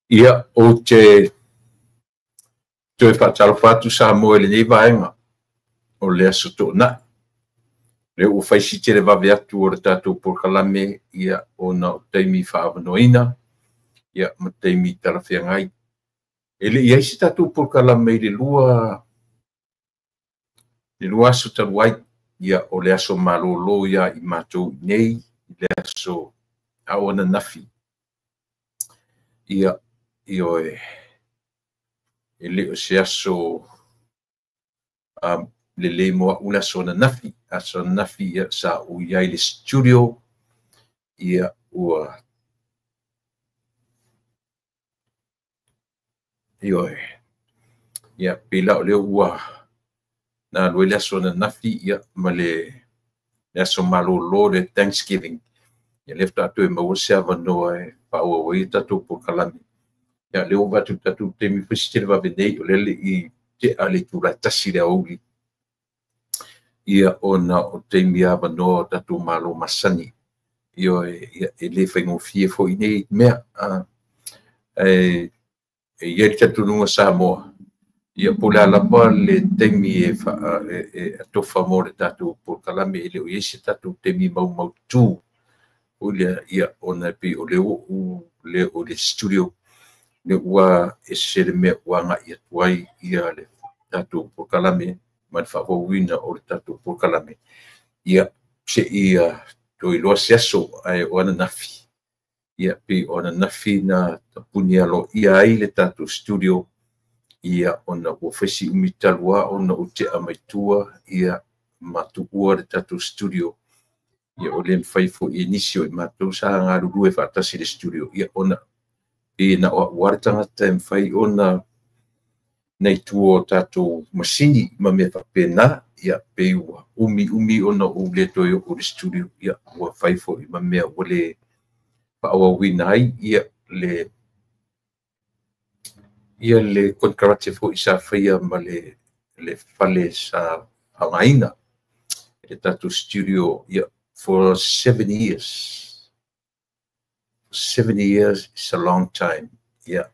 Ia, ou te toe faatalofa atu Samoa i lenei vaega o le Aso Toonai. Lea ua fai si televave atu o le tatou polokalame, ia, ona o taimi faaavanoaina, ia, ma taimi talafeagai. E le i ai se tatou polokalame i le 2 aso talu ai, ia, o le aso malolo ia i matou nei, i le aso ao ananafi. Ia, ioe, e le o se aso lelei mo au le aso ananafi. Aso ananafi, ia, sa ou i ai i le studio, ia, ua, ioe, ia, pei la o lea ua na alu ai le aso ananafi, ia, ma le aso malolo, le Thanksgiving. Ia, lea faatoa toe maua se avanoa e faaauau ai tatou polokalame. Ia, lea ua avatu i le tatou taimi foi si televave nei, o lea le i tea le itula e 1 i le aoauli. Ia, ona o taimi avanoa o tatou malo masani. Ioe, ia, e le faigofie foi nei mea. E i ai le talitonuga Samoa, ia, po o le a lava le taimi e atofa mo le tatou polokalame, e le o i ai se tatou taimi maumautu. O lea, ia, ona e pei o lea ua le o le studio, le ua ese le mea ua agai atu ai ia le tatou polokalame ma le faaauauina o le tatou polokalame. Ia, se i toe iloa se aso, ae o ananafi. Ia, pei o ananafi na tapuni aloaia ai le tatou studio, ia, ona ua fai si umi talu lava ona ou tea mai tua, ia, ma tuua le tatou studio. Ia, o le mafai foi e nisi o i matou sa galulue faatasi i le studio, ia, ona e na o au lava le tagata e mafai ona nai tua o tatou masini ma mea faapena. Ia, pei ua umi ona ou le toe oo i le studio, ia, ua fai foi ma mea ua le faaauauina ai, ia, le konekarate foi sa faia ma le fale sa faaaogaina le tatou studio, ia, for 7 years. 7 years is a long time. Yeah.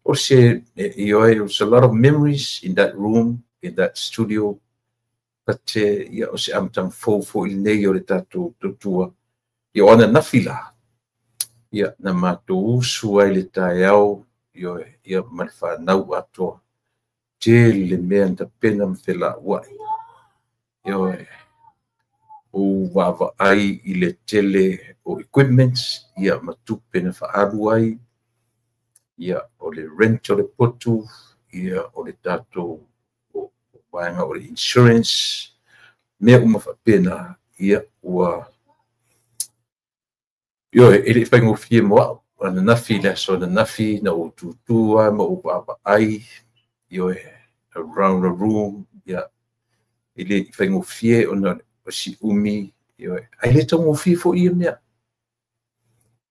Also, there's a lot of memories in that room, in that studio. But, ia, o se amataga fou foi lenei o le tatou tautua. Ia, o ananafi la, ia, na matou usu ai le taeao, ia, ma le fanau atoa. Tele le mea na tapena ma felauai. Ioe, ou vaavaai i le tele o equipments, ia, ma tupe na faaalu ai, ia, o le rent o le potu, ia, o le tatou vaega o le insurance, mea uma faapena, ia, ua, ioe, e le i faigofie mo au. Ananafi, le aso ananafi, na ou tutu lava ma ou vaavaai, ioe, around the room, ia, e le i faigofie ona o si umi, ioe, ae le taugofie foi ia mea.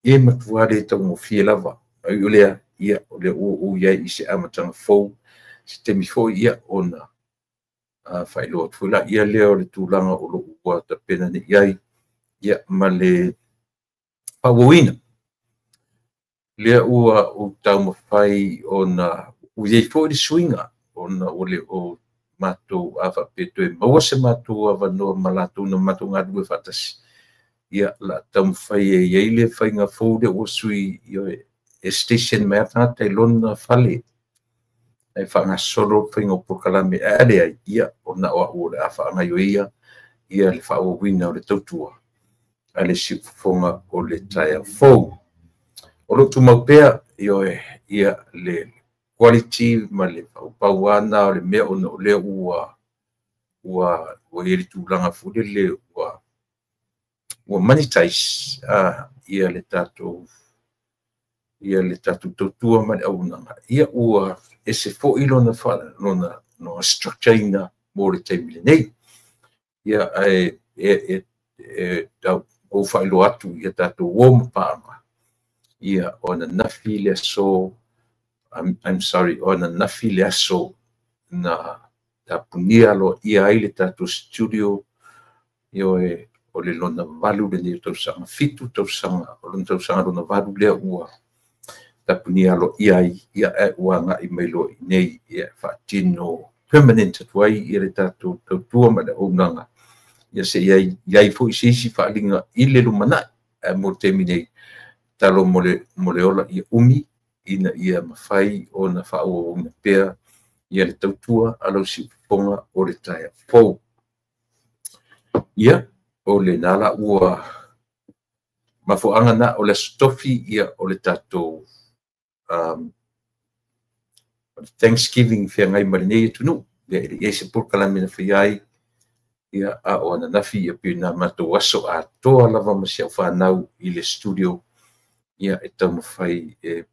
E matua le taugofie lava. Ai o lea, ia, o lea ua ou i ai i se amataga fou, se taimi foi, ia, ona faailoa atu foi la, ia lea o le tulaga o lou ua tapena nei ai, ia, ma le faaauauina. Lea ua ou taumafai ona ua i ai foi le suiga, ona ua le o matou a faapea toe maua se matou avanoa ma latou na matou galulue faatasi. Ia, la taumafai e i ai le faiga fou lea ua sui, ioe, e station mai lava tagata i lona fale, e faagasolo le faiga o polokalame, ae a leai, ia, ona o au o le a faagaioia, ia, le faaauauina o le tautua a le siufofoga o le taeao fou. O lo o tumau pea, ioe, ia, le quality ma le paupauana o le mea, ona o lea ua i ai le tulaga foi lele ua monetize, ia le tatou, ia le tatou tautua ma le auaunaga. Ia, ua ese foi lona structure ina mo le taimi lenei. Ia, ae e tau ou faailoa atu ia tatou o ma paaga. Ia, o ananafi le aso, I'm sorry, o ananafi le aso na tapunia aloaia ai le tatou studio, ioe, o le lona 8 lenei o tausaga, 7 tausaga, o lona tausaga lona 8 lea ua Tapunia aloaia ai, ia ae ua agai mai loa i inei, ia e faatino permanent atu ai ia le tatou tautua ma le auaunaga, ia se i ai foi se isi faaaliga i le lumanai. Ae mo le taimi nei, tatalo mo le ola ia umi, ina ia mafai ona faaauauina pea ia le tautua a lau siufofoga o le taeao fou. Ia, o lena la ua mafuaaga na o le Aso Tofi, ia o le tatou Thanksgiving feagai ma lenei atunuu. Ia e le i ai se polokalame na faia ai, ia a o ananafi ia pei na matou aso atoa lava ma si au fanau i le studio, ia e taumafai e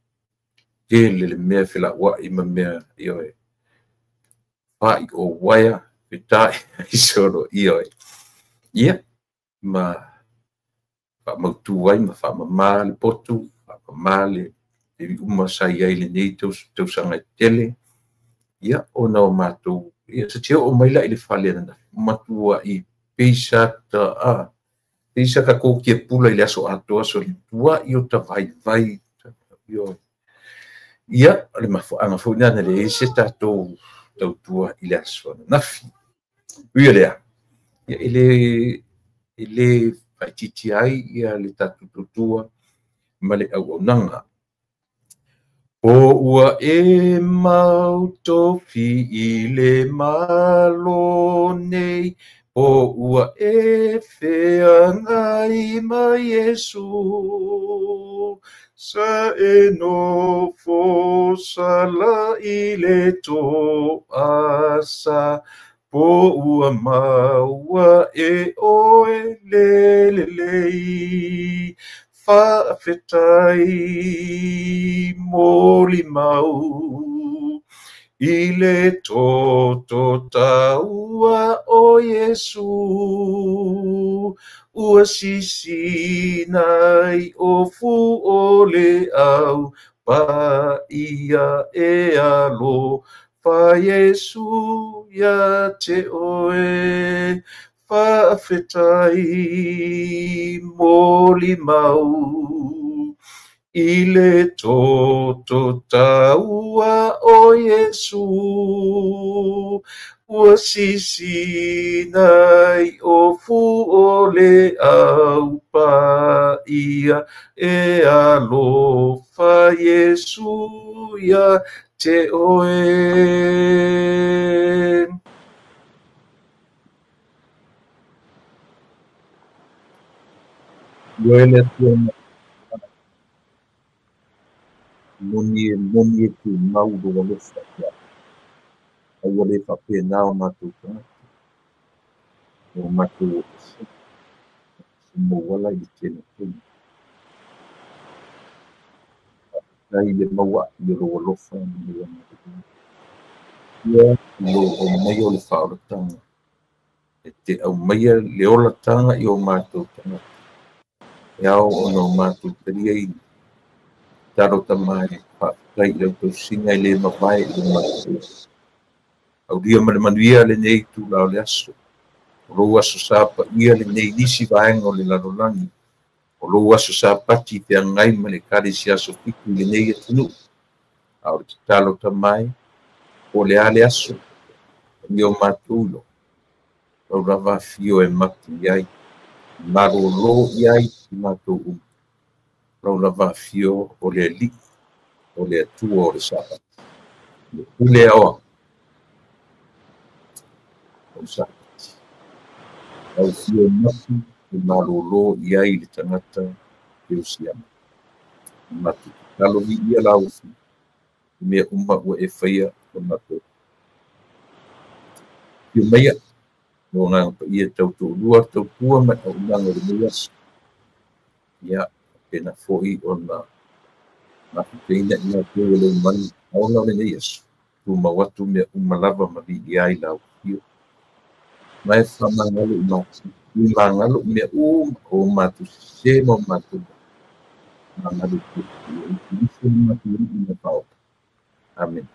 tele le mea felauai ma mea, ioe, fa'i o uaea fetā'i ai solo, ioe, ia ma faamautu ai ma faamama le potu, faamama le uma sa i ai lenei tausaga e tele, ia ona o matou, ia ta te oo mai la i le fale ananafi, matuai peisa ta peisa ka kokia pula i le aso atoa so le tuai o ta vaivai, ioe. Ia, o le mafuaaga foi lena na leai se tatou tautua i le aso ananafi. Ui o lea, ia e le faaitiitia ai ia le tatou tautua ma le auaunaga. Po ua e mau tofi i le malo nei, po ua e feagai ma Iesu, sa e nofo sala i le toasa, po ua maua e oe le lelei, faafetai molimau i le toto taua o Iesu, ua sisina ai o fu o le au paia e alofa Iesu ia te oe, faafetai molimau i le toto taua o Iesu, ua sisina ai o fu o le au paia e alofa Iesu ia te oe. Ioe le Atua moni e moni e tumau lou alofa ia. Ai ua le faapena o matou tagata, o matou ese mauala i le tele taimi. Faafetai le maua i lou alofa ma lou agalelei. Ia lou aumaia o le faaolataga, e te aumaia le olataga i o matou tagata, e ao ona o matou taliaina. Talo tama e faafetai i lau tausiga e le mavae i le matou. Aulia ma le manuia lenei itula o le aso. O lou aso sapaia lenei nisi vaega o le lalolagi. O lou aso sapati feagai ma le Ekalesia Aso Fitu i lenei atunuu. A o le tatalo tama e, po o le a le aso, i o matou ilo, lau lava afio e mapu i ai, malōlō i ai i matou uma. Lau lava afio o le Alii, o le Atua o le Sapati. Le pule aoao o le Sapati. Lau afio e mapu e malōlō i ai le tagata kerisiano. Matou tatalo viia lau afio, i mea uma ua e faia o matou. Afio maia, o agaga paia tautoalua, tautua ma le auaunaga o lenei aso. Ia, faapena foi ona mafutaina i latou e lou manu aoga o lenei aso. Tumau atu mea uma lava ma viia ai lau afio. Ma e faamagalo i matou, i magalo i mea uma o matou sesē ma o matou magalo i Keriso le matou Alii ma Faaola. Amen.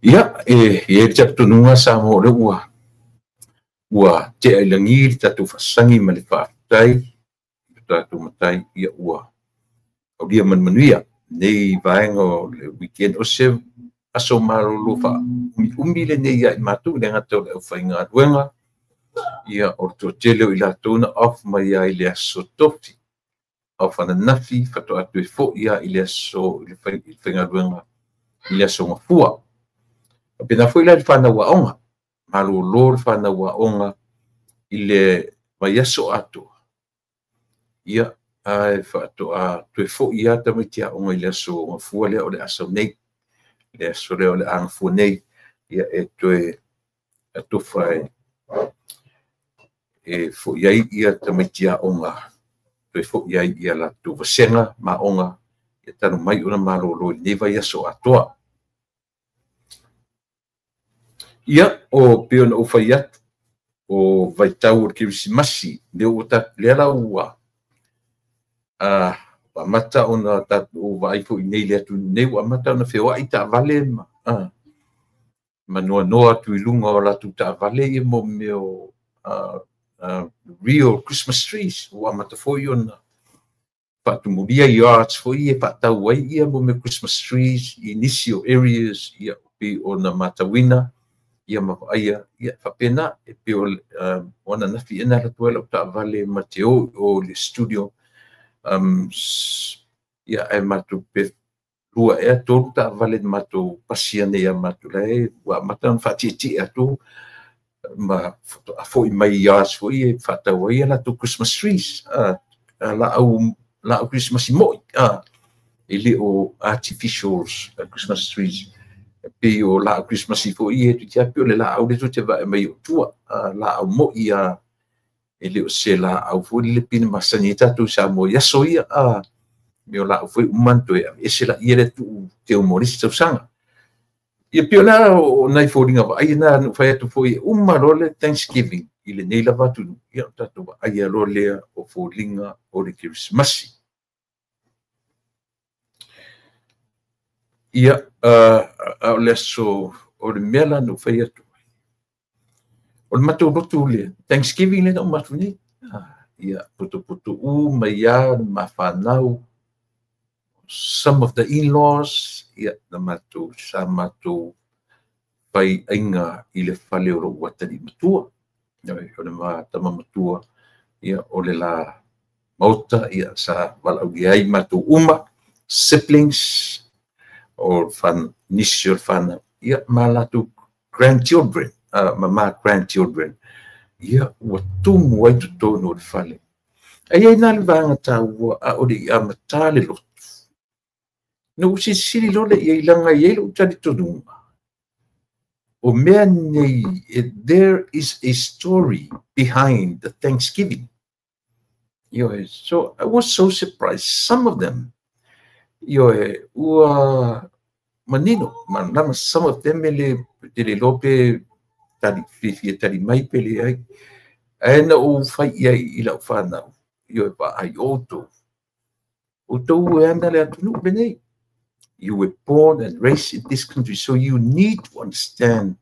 Ia, e i ai le talitonuga sa mo le ua tea i lagi le tatou faasagi ma le faafetai i tatou matai, ia ua aulia manumanuia nei vaega o le weekend o se aso malolo faaumiumi lenei ia i matou, le gata o le aufaigaluega, ia o le toatele o i latou na off mai ai le aso Tofi, off ananafi, faatoa toe foi lava i le aso i le faigaluega i le aso Gafua. Faapena foi la i le fanau aoga, malolo le fanau aoga i le vaiaso atoa, ia ae faatoa toe foi lava tamaiti aoga i le aso Gafua lea o le a sau nei. Le aso lea o le a gafua nei, ia e toe atofa e foi ai ia tamaiti aoga, toe foi ai ia latou vasega ma aoga, e talu mai ona malolo i lenei vaiaso atoa. Ia, o pei ona ou fai atu, o vaitau o le Kerisimasi, lea la ua amata ona tatou vaai foi nei i le atunuu nei, ua amata ona feoai taavale ma noanoa atu i luga o latou taavale ia mo mea o real Christmas trees. Ua amata foi ona faatumulia yards foi e faatau ai ia mo mea Christmas trees i nisi o areas, ia pei ona matauina ia ma vaaia, ia faapena e pei o ananafi ea na alu atu ai lau taavale ma te o i le studio, ia ae matou pe lua ea tolu taavale na matou pasi ane ia matou la e ua amata ona faatietie atu ma foi mai yards foi e faatau ai ia latou Christmas trees, laau Christmas moi, e le o artificial Christmas trees, pei o laau Christmas foi e tu te pei o le laau le tu te vae mai o tua, laau moi a e le o se laau foi le pina masani e tatou Samoa i aso ia, me o laau foi umanto e ese la ia le tu te o morisi tausaga. Ia pei o la o nai foliga vaai na nu fai atu foi uma loa le Thanksgiving i lenei lava atunuu, ia o tatou vaaia loa lea o foliga o le Kerisimasi. Ia, a o le aso o le mea la na ou fai atu ai, o le matou lotu le Thanksgiving le na uma atu nei, ia putuputuu mai lava le mafanau, some of the in-laws, ia na matou sa matou fai aiga i le fale o lou atalii matua, o le tama matua, ia o le la maota, ia sa valaaulia ai matou uma, siblings, o nisi o le fanau, ia ma latou grandchildren, ma grandchildren, ia ua tumu ai totonu o le fale. Ai ai na le vaega taua a o le i amata le lotu. Na ou silisili loa lea i ai laga e i ai lou talitonuga, o mea nei, there is a story behind the Thanksgiving. Ioe, so I was so surprised. Some of them, ioe, ua manino, malama, some of them e le te le iloa pe tali fiafia tali mai pe leai. Ae na ou fai i ai i lau fanau, ioe, vaai outou. Outou e ana le atunuu lenei. You were born and raised in this country, so you need to understand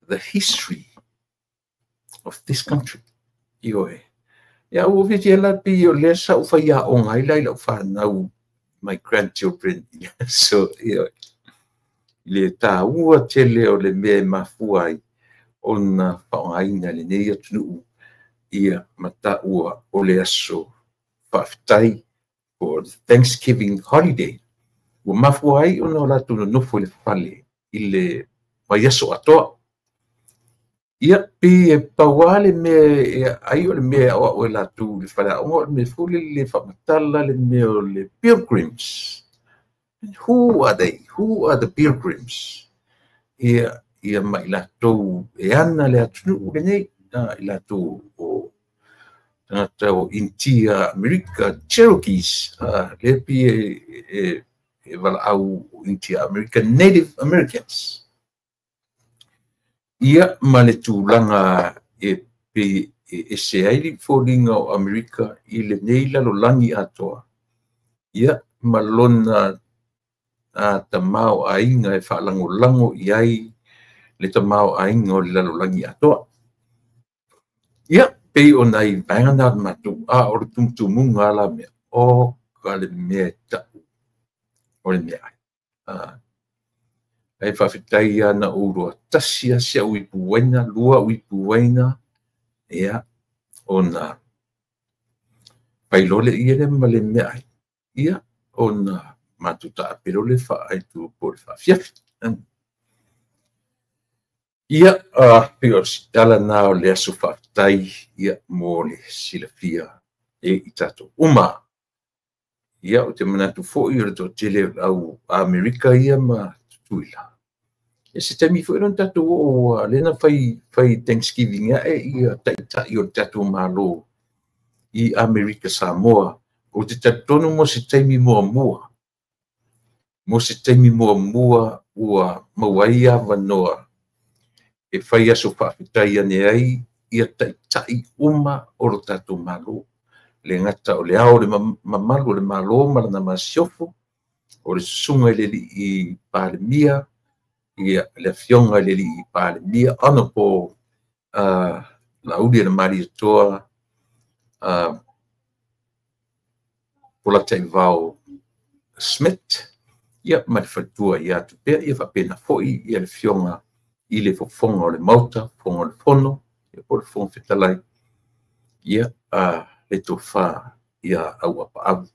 the history of this country. Ioe, Ia ua fiafia la pei o lea sa ou faiaoga ai la i lau fanau, my grandchildren, so ia, le taua tele o le mea e mafua ai ona faaaogaina e lenei atunuu ia ma taua o le aso faafetai po o le Thanksgiving holiday. Ua mafua ai ona o latou nonofo i le fale i le vaiaso atoa. Ia, pei e pau lava le mea e ai o le mea e aoao e latou i le faleaoga o le mea foi lele faamatala le mea o le pilgrims. Who are they? Who are the pilgrims? Ia, ia ma i latou e ana le atunuu lenei, i latou o tagata o Initia Amerika, Cherokees, lea pei e valaau o Initia Amerika, Native Americans. Ia, ma le tulaga e pei e ese ai le foliga o Amerika i lenei lalolagi atoa, ia, ma lona tamaoaiga e faalagolago i ai le tamaoaiga o le lalolagi atoa. Ia, pei o nai vaega na o le matou, a o le tumutumuga la mea, o ka le mea e tau o le meaai. Ae faafetai lava na ou iloa tasi lava si au ipu uaina, lua au ipu uaina, ia, ona fai loa le ie lea ma le meaai, ia, ona matou taape loa lea faaaitu po o le faafiafi. Ia, pei o si tala na o le aso faafetai, ia, mo le silafia e i tatou uma. Ia, ou te manatu foi o le toatele o le au Amerika ia ma Tutuila. E se taimi foi lona tatou oo lea na fai Thanksgiving ae ia taitai o le tatou Malo i Amerika Samoa. Ou te talitonu mo se taimi muamua. Mo se taimi muamua ua maua ai avanoa e fai aso faafetai ane ai ia taitai uma o lo tatou Malo. Le gata o le ao o le mamalu o le Malo ma lana masiofo, o le susuga i le alii Palemia, ia le afioga i le alii Palemia, Honorable Laaulialemalietoa Polataivao Smith, ia ma le faletua ia Tupea, ia faapena foi ia le afioga i le fofoga o le Maota, fofoga o le Fono, ia po o le Fofoga Fetalai, ia le tofa ia Auapaau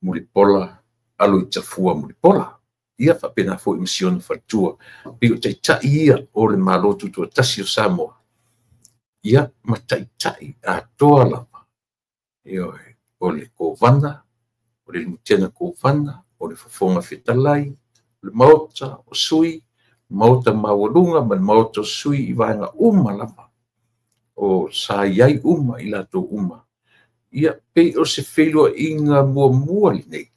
Mulipola, Aloitafua Mulipola, ia faapena foi ma si ona faletua, pei o taitai ia o le Malo Tutoatasi o Samoa, ia ma taitai atoa lava, ioe, o le Kovana, o le Lutena Kovana, o le Fofoga Fetalai, o le Maota o Sui, Maota Maualuga ma le Maota o Sui i vaega uma lava, o sa i ai uma i latou uma. Ia, pei o se feiloaiga muamua lenei,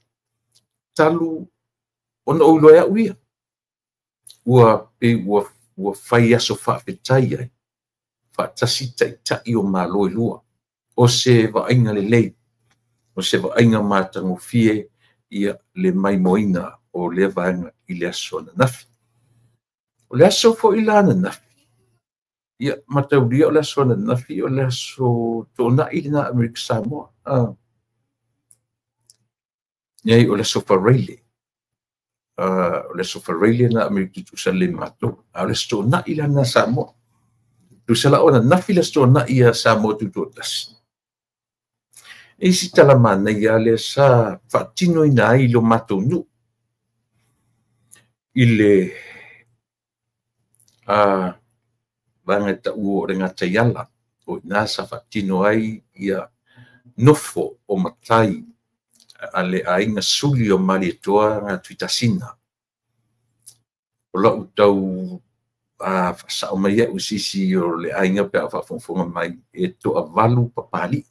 talu ona ou iloa e au ia, ua pei ua fai aso faafetai ai, faatasi taitai o Malo e lua. O se vaaiga lelei, o se vaaiga matagofie, ia le maimoaina o lea vaega i le aso ananafi. O le aso foi la ananafi, ia, mataulia o le aso ananafi, o le aso toonai lena Amerika Samoa. Nei, o le aso Faraile. O le aso Faraile na Amerika tutusa le matou. A o le aso toonai la na Samoa. Tusa la o ananafi le aso toonai ia Samoa tutoatasi. E isi tala manaia lea sa faatinoina ai lo matou nuu i le vaega e taua o le Gataiala, o ina sa faatino ai ia nofo o matai a le aiga suli o Malietoa Gatuitasina. O lau tau faasao mai au sisi o le aiga pe a faafogafoga mai e toavalu papali'i,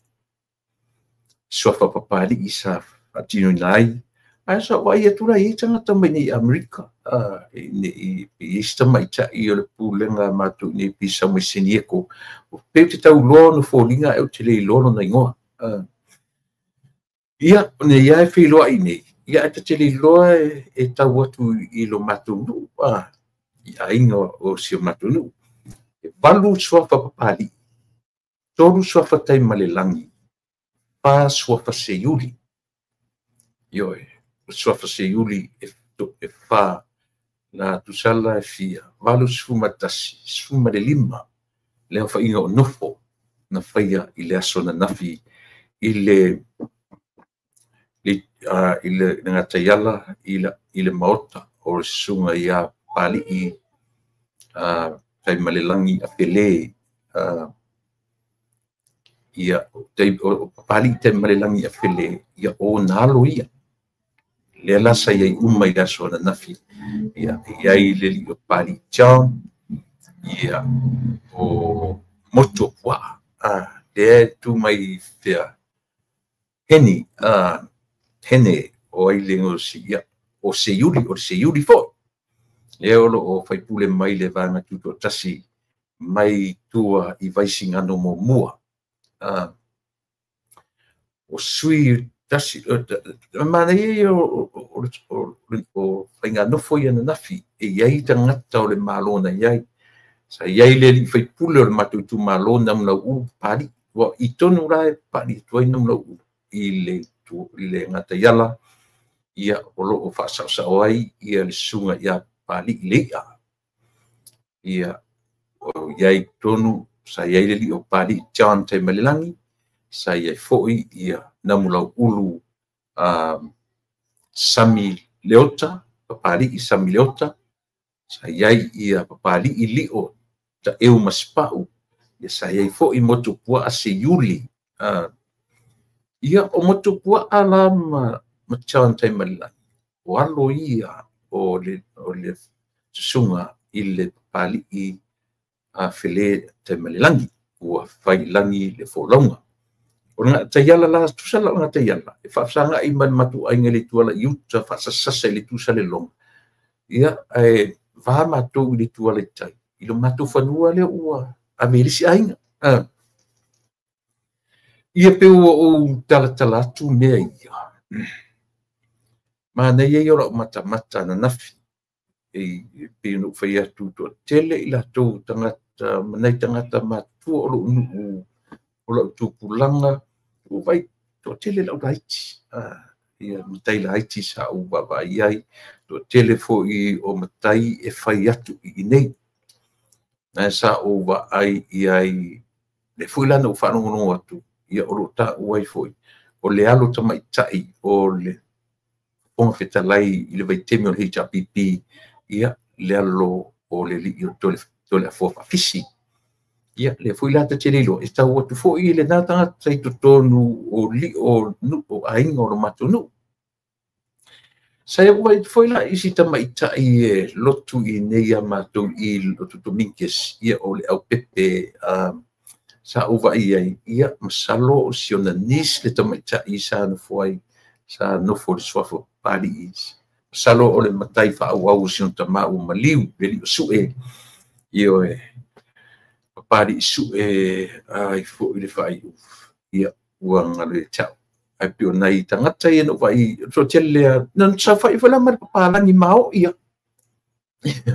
suafa papali'i sa faatinoina ai. Ae sa ou vaai atu la i ai tagata mai nei Amerika, nei i isi tamaitai o le pulega a matou nei pei sa mai Senieko, pe te tau loa no foliga e ou te le iloa lona igoa. Ia, nei ia e feiloai nei, ia e te le iloa e tau atu i lo matou nuu, i aiga o si o matou nuu. E 8 suafa papali'i, 3 suafa Taimalelagi, 4 suafa seiuli. Ioe, o suafa seiuli e 4 la tusala e fia 81 15 le aofaiga o nofo na faia i le aso ananafi i le gataiala i le maota o le susuga ia Papali'i Taimalelagi Afele. Ia o Papali'i Taimalelagi Afele, ia o ona alo ia lea la sa iai uma i le aso ananafi. Ia e iai le alii o Papali'i John, ia o Motuopuaa, lea e tu mai fea Heni, Hene o ai le gosi, ia o Seiuli, o le Seiuli foi lea o loo faipule mai le vaega tutoatasi mai tua i Vaisigano muamua. O sui tasi manaia ia o faiganofo ia ananafi e iai tagata o le Malo na iai. Sa iai le alii faipule o le matou itumalo Namulau'u Papali'i, ua i tonu la e papali atu ai Namulau'u i le gataiala, ia o loo faasaosao ai ia le susuga ia Papali'i le I'a. Ia o iai tonu sa iai le alii o Papali'i John Taimalelagi, sa iai foi ia Namulau'ulu Sami Leota, Papali'i Sami Leota, sa iai ia Papali'i Lio Taeu Masepau, ia sa iai foi Motuopuaa Seiuli. Ia o Motuopuaa la ma John Taimalelagi, o alo ia o le susuga i le Papali'i Afele Taimalelagi ua failagi le folauga. O le gataiala la, tusa la o le gataiala e faafesagai ma le matou aiga i le itu ala i uta, faasasasa i le itu Salelologa. Ia ae va matou i le itu ala i tai i lo matou fanua lea ua ave i le isi aiga. Ia pe ua ou talatala atu mea ia. Manaia ia o lau matamata ananafi e pei ona ou fai atu toatele i latou tagata ma nai tagata matutua o lou nuu o lau tupulaga ua vaai toatele lau laiti. Ia matai laiti sa ou vaavaai ai, toatele foi o matai e fai atu i inei. Ae sa ou vaai i ai, le foi la na ou faalogologo atu, ia o loo taua ai foi o le alo tamaitai o le Fofoga Fetalai i le vaitaimi o le HRPP, ia le alo o le alii o Toleafoa Faafisi. Ia lea foi la ta te le iloa e tau atu foi lena tagata i totonu o lio o aiga o lo matou nuu. Sa ou vaai foi la i si tamaitai e lotu i nei ia matou i Lotu Dominguez, ia o le aupepe sa ou vaai ai, ia masalo o si ona niece le tamaitai sa nofo ai, sa nofo le suafa Papali'i. Masalo o le matai faaauau o si ona tama ua maliu le alii o Sue, ioe, Papali'i Sue ai foi le faaiu, ia ua galo ia te au. Ae pei o nai tagata ia na ou vaai, toatele lea, na saofai foi la ma le papalagi maoi ia.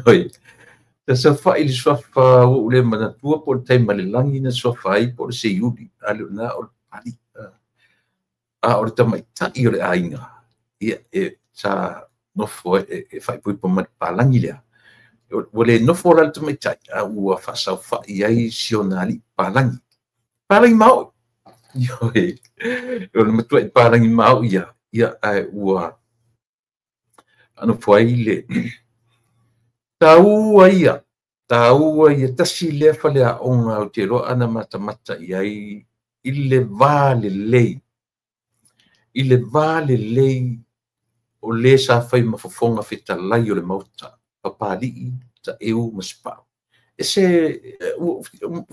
Oi, na saofai le suafa ua ou le manatua po o le Taimalelagi na suafa ai po o le Seiuli, a le o lena o le Papali'i. A o le tamaitai o le aiga, ia e sa nofo e faaipoipo ma le papalagi lea. Ua le nofo la le tamaitai, a ua faasaofai ai si ona alii papalagi. Papalagi maoi. Ioe, o le matuai papalagi maoi ia, ia ae ua nofo ai le taua ia tasi lea faleaoga ou te iloa ana matamata i ai i le va lelei. I le va lelei o le sa fai ma fofoga fetalai o le maota, Papali'i Taeu Masepau. Ese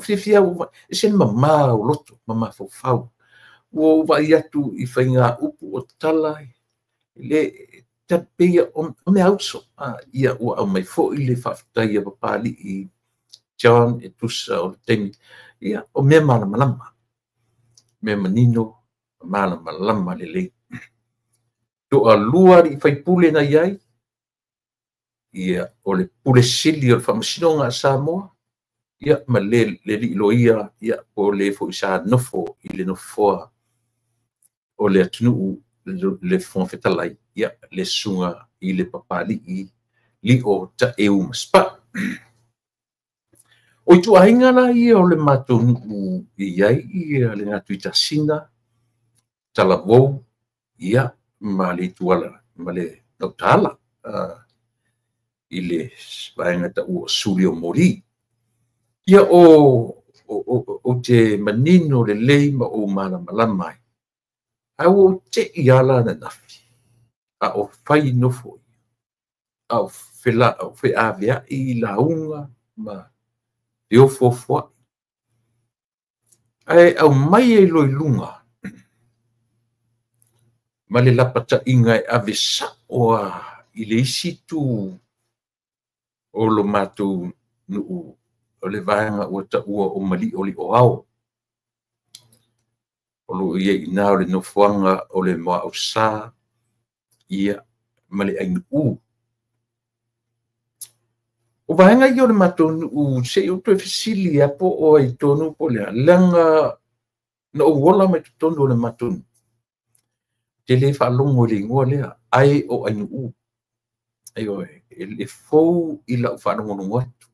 fiafia ese le mamā o loto, mamafaufau. Ua ou vaai atu i faiga upu o tala le tapeia o mea uso. Ia ua aumai foi le faafetai a Papali'i John e tusa o le taimi. Ia o mea malamalama, mea manino, malamalama lelei. Toalua alii faipule na iai, ia o le pule sili o le faamasinoga a Samoa, ia ma le alii loia, ia po o le foi sa nofo i le nofoa o le atunuu le Fofoga Fetalai, ia, le susuga i le Papalii Lio Taeu Masepau. O ituaiga la ia o le matou nuu e i ai ia le Gatuitasina, Talavou, ia, ma le Ituala ma le Gautaala i le vaega taua o Suli o Moli. Ia o te manino lelei ma ou malamalama ai, ae ua ou te i ala ananafi, a o fai nofo, a o feaveai i lauga ma feofoofoai. Ae aumai ai loa i luga ma le lapataiga e ave sao lava i le isi itu o lo matou nuu, o le vaega ua taua o Maliolioao. O lo o i ai i ina o le nofoaga o le Muausā, ia, ma le Ainuu. O vaega ia o le matou nuu, se i ou toe fesili lava po o ai tonu po o le a, leaga na ou ola mai totonu o le matou nuu, ou te le faalogo i le igoa lea, ai o Ainuu. Ioe, e fou i lau faalogologo atu.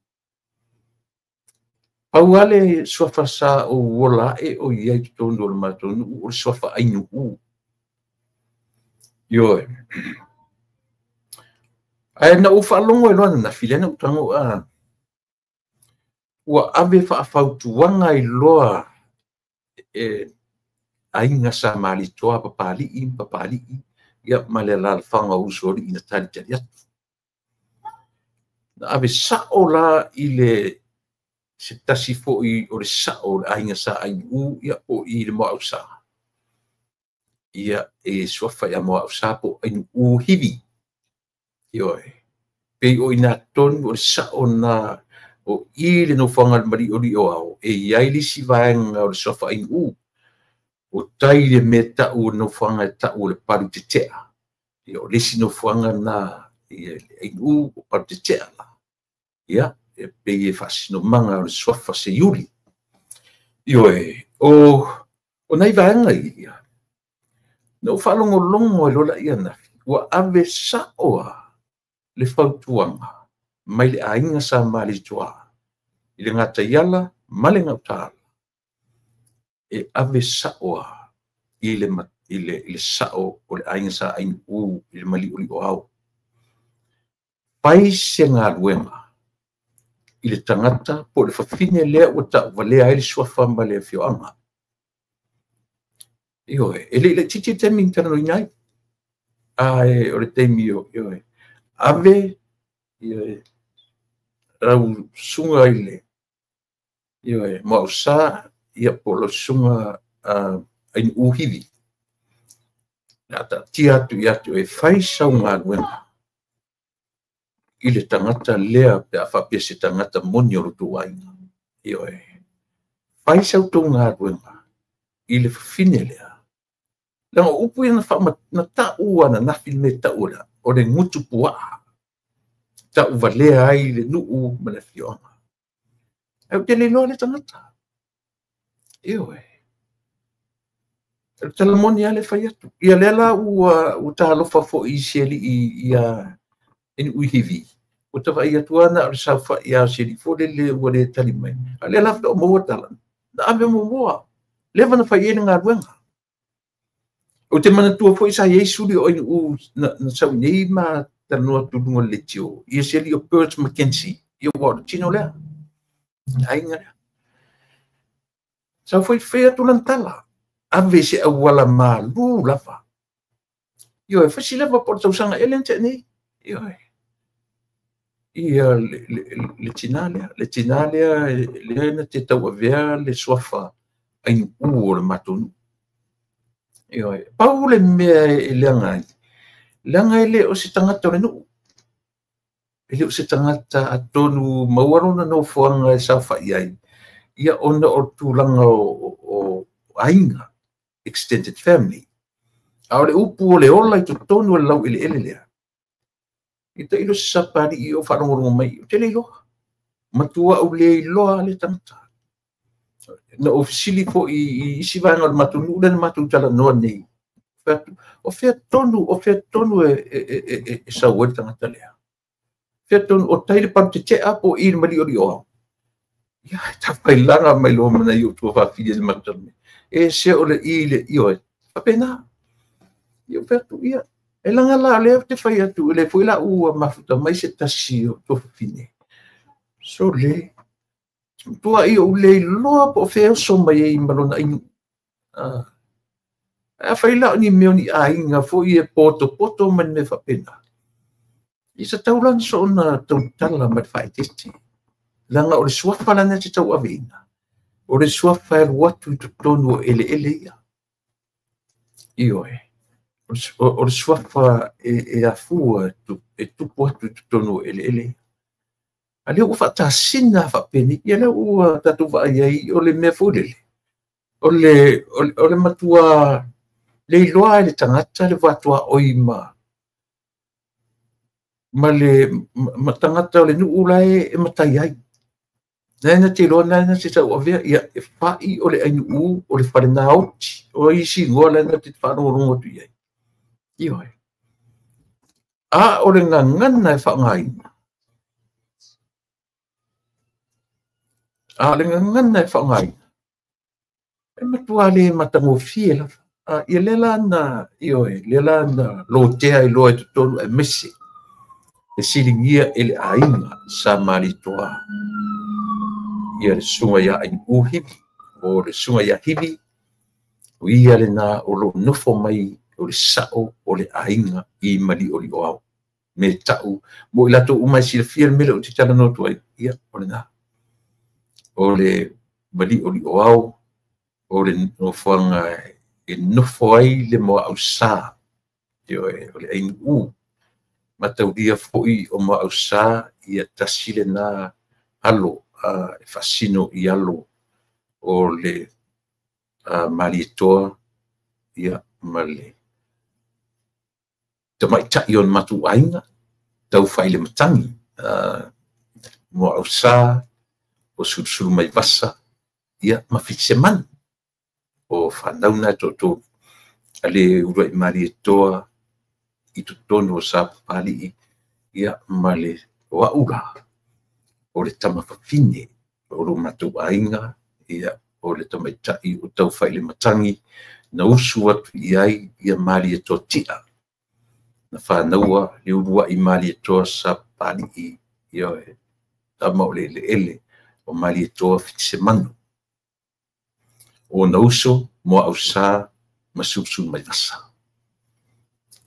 Pau lava le suafa sa ou ola ae o i ai i totonu o le matou nuu, o le suafa Ainuu. Ioe. Ae na ou faalogo ai loa ananafi, lea na ou tago, ua ave faafautuaga ai loa e aiga sa Malietoa, Papalii ma Papalii, ia, ma le alaalafaga o Usoalii na talitali atu. Na ave sao la i le se tasi foi o le sao o le aiga sa Ainuu, ia, po i le Muausā, ia, e suafa ia Muausā po o Ainuu Hivi. Ioe. Pei o ina tonu o le sao na o i le nofoaga o le Maliolioao, e i ai le isi vaega o le suafa Ainuu, o tai le mea tau o le nofoaga e tau o le Palu Tetea. Ia, o le isi nofoaga na i le Ainuu o Palu Tetea la. Ia, e pei e faasinomaga o le suafa Seiuli. Ioe, o nai vaega ia, na ou faalogologo ai loa laia ananafi, ua ave sao lava le fautuaga mai le aiga sa Malietoa i le Gataiala ma le Gautaala, e ave sao lava i le sao o le aiga sa Ainuu i le Maliolioao. Fai se galuega i le tagata po o le fafine lea ua tauvalea ai le suafa ma le afioaga. Ioe, e le i laitiiti le taimi na talanoaina ai. Ae o le taimi o, ioe, ave, ioe, lau susuga i le, ioe, Muausā, ia, po o lau susuga Ainuu Hivi. Le a taatia atu ia te oe e fai sau galuega i le tagata lea pe a faapea se tagata moni o lo outou aiga. Ioe, fai sau tou galuega i le fafine lea. Leaga o upu ia na tau ananafi le mea tau lea, o le gutu puaa, tauvalea ai le nuu ma le afioaga. Ae ou te le iloa le tagata. Ioe. O le tala moni lava le fai atu. Ia lea la ua talofa foi i si alii ia Ainuu Hivi. Ua tavaai atu lava na o le saofai lava o si alii foi lele ua le tali mai. A lea la faatoa maua tala. Na ave muamua. Leva na fai ai le galuega. Ou te manatua foi sa i ai suli o Ainuu na sau nei ma talanoa atu i luga o le leitio. Ia si alii o Bert McKenzie. Ia ua o le tino lea. Le aiga lea. Sau foi fai atu lana tala. Ave se auala malu lava. Ioe, fasi lava po o le tausaga ea lea na tea nei. Ioe. Ia le tina lea. Le tina lea lea na te tauavea le suafa Ainuu o le matou nuu. Ioe. Pau le mea e leaga ai, leaga e le o se tagata o le nuu. E le o se tagata atonu maua lona nofoaga e saofai ai, ia ona o tulaga o aiga, extended family. A o le upu o le ola i totonu o le laueleele lea, i tailo se sapalii o faalogologo mai, ou te le iloa. Matua ou le iloa le tagata. Na ou fesili foi i isi vaega o le matou nuu lea na matou talanoa nei, O fea tonu e sau ai le tagata lea. Fea tonu, o tai le palu tetea po i le maliolio au. Ia, tafailaga mai loa ma nai ou tuafafine le matou. E se o le i le ioe. Faapena. Ia ou fai atu, ia, e laga la lea ou te fai atu, e le foi la ua mafuta mai se tasi o tuafafine. So le, tua i ou le iloa po o fea oso mai ai ma lona ainu. A fai la o ni mea o ni aiga foi e poto ma ni mea faapena. I sa taulana soona tautala ma le faaeteete. Leaga o le suafa lana e te tauaveina. O le suafa e alu atu i totonu o eleele ia. Ioe. O le suafa e afua e tupu atu i totonu o eleele ia. A lea ua faatasina faapeni, ia lea ua tatou vaai ai o le mea foi lele. O le matua le iloa e le tagata le vatoa oi ma le ma tagata o le nuu lae e matai ai. Nai na te iloa nai na te tauavea, ia e fai o le ainuu o le fale naoti. O isi igoa lae na te faalogologo atu i ai. Ioe. A o le gagana e faaaogaina. A o le gagana e faaaogaina. E matua le matagofie lava. Ia le la na, ioe, le la na lotea i loa i totonu e mese. E siligia e le aiga sa Malietoa. Ia le susuga ia Ainuu Hivi, o le susuga ia Hivi, o ia lena o lo nofo mai o le sao o le aiga i Maliolio ao. Me tau, mo i latou uma e silafia le mea o te talanoa atu ai, ia, o lena. O le Maliolio ao, o le nofoaga e nofo ai le Moausā, ioe, o le Ainuu. Mataulia foi o Moausā, ia tasi lena alo, e faasino i alo o le Malietoa, ia, ma le tamaitai o le matou aiga, taufai le matangi, Moausā, o Sulusulu mai Vasa, ia, ma Fitisemanu. O whanau nā tōtō a le uluai Malietoa i totonu o Sapapali'i, ia, ma le o au la, o le tamafafine o lo matou aiga, ia, o le tamaitai o taufai le matangi, na usu atu i ai ia Malietoa tia. Na whanaua le uluai Malietoa Sapapali'i, ia, tama o le eleele o Malietoa Fitisemanu. O na uso, Moausā, ma Sulusulu mai Vasa.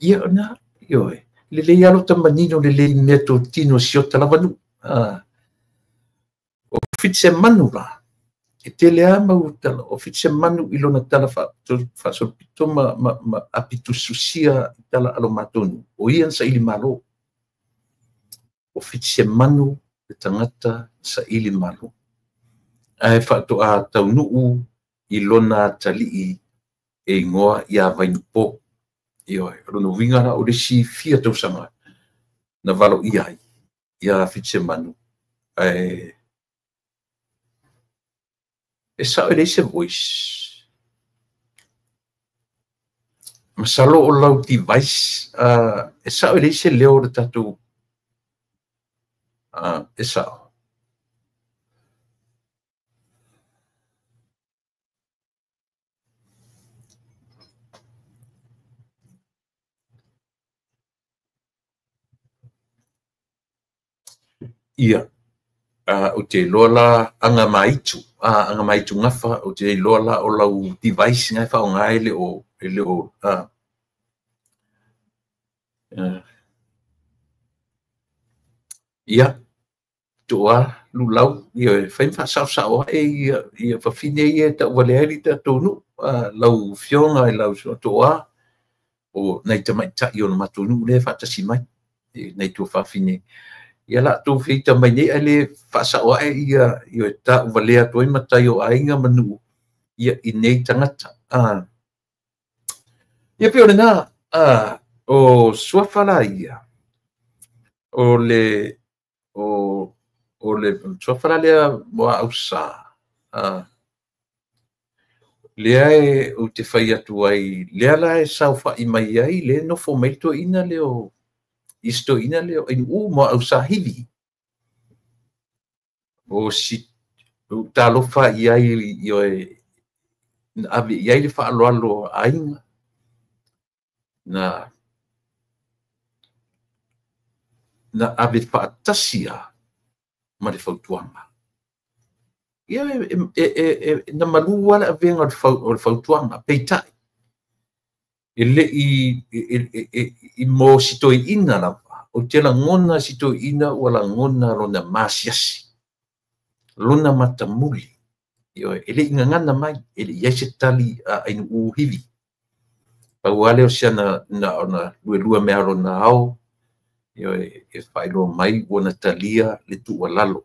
Ia, na, ioe, le lei alo ta manino, le lei mea tōtino siota lava nuu. O Fitisemanu la, e tele a mau tala, o Fitisemanu i lona tala faasolopito ma apitususia i tala alo matonu. O ia na saili malo. O Fitisemanu le tagata saili malo. Ae faatoa taunuu i lona atalii e ingoa ia Vainupo. Ioe, o lona uiga la o le isi fia tausaga na valoia ai ia Fitisemanu. Ae e sao e leai se voice. Masalo o lau device, e sao e leai se leo o le tatou, e sao. Ia, o te iloa la anga maitu, anga maitu gafa, o te iloa la o lau device ngai faaaoga e le o, ia, toa lulau, ia, e fai ma faasaosao ae ia fafine ia e tauvalea ai le tatou nuu, lau fioga i lau toa, o nai tamaitai o le matou nuu lea e faatasi mai, nai tuafafine. Ia la tou feita mai nei ae le faasao ae ia e tauvalea atu ai matai o aiga ma nuu, ia i nei tagata. Ia pei o lena, o suafa la ia, o le suafa la lea Moausā, Lea e ou te fai atu ai, lea la e saofai mai ai, le nofo mai le toeaina lea o isi toeaina lea o Ainuuu ma Ausahili. O si talofa i ai ioe, na ave i ai le faaaloalo a aiga, na ave faatasi lava ma le fautuaga. Ia na malu lava le avega o le fautuaga, peitai, e le i mo si toeaina lava, ou te lagona si toeaina ua lagona lona masiasi, lona matamuli, e le i gagana mai, e le i ai se tali a Ainuuu Hivi. Pau lava lea o si ana na ona luelue mea lona ao, e faailoa mai ua na talia le tuualalo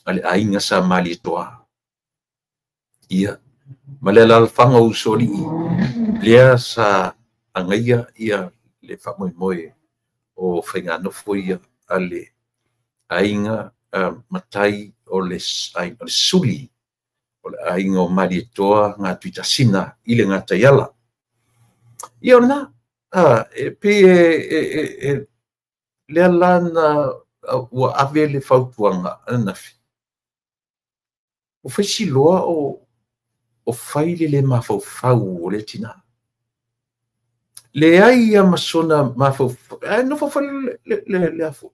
a le aiga sa Malietoa. Ia, ma le alaalafaga o Usoalii, lea sa agaia ia le faamoemoe o faiganofo ia a le aiga matai o le suli o le aiga o Malietoa Gatuitasina i le Gataiala. Ia o lena, e pei e lea la na ua ave le fautuaga ananafi, ua fai si loa o fai le le mafaufau o le tina. Leai ia ma sona mafaufau, ae nofo foi le afo,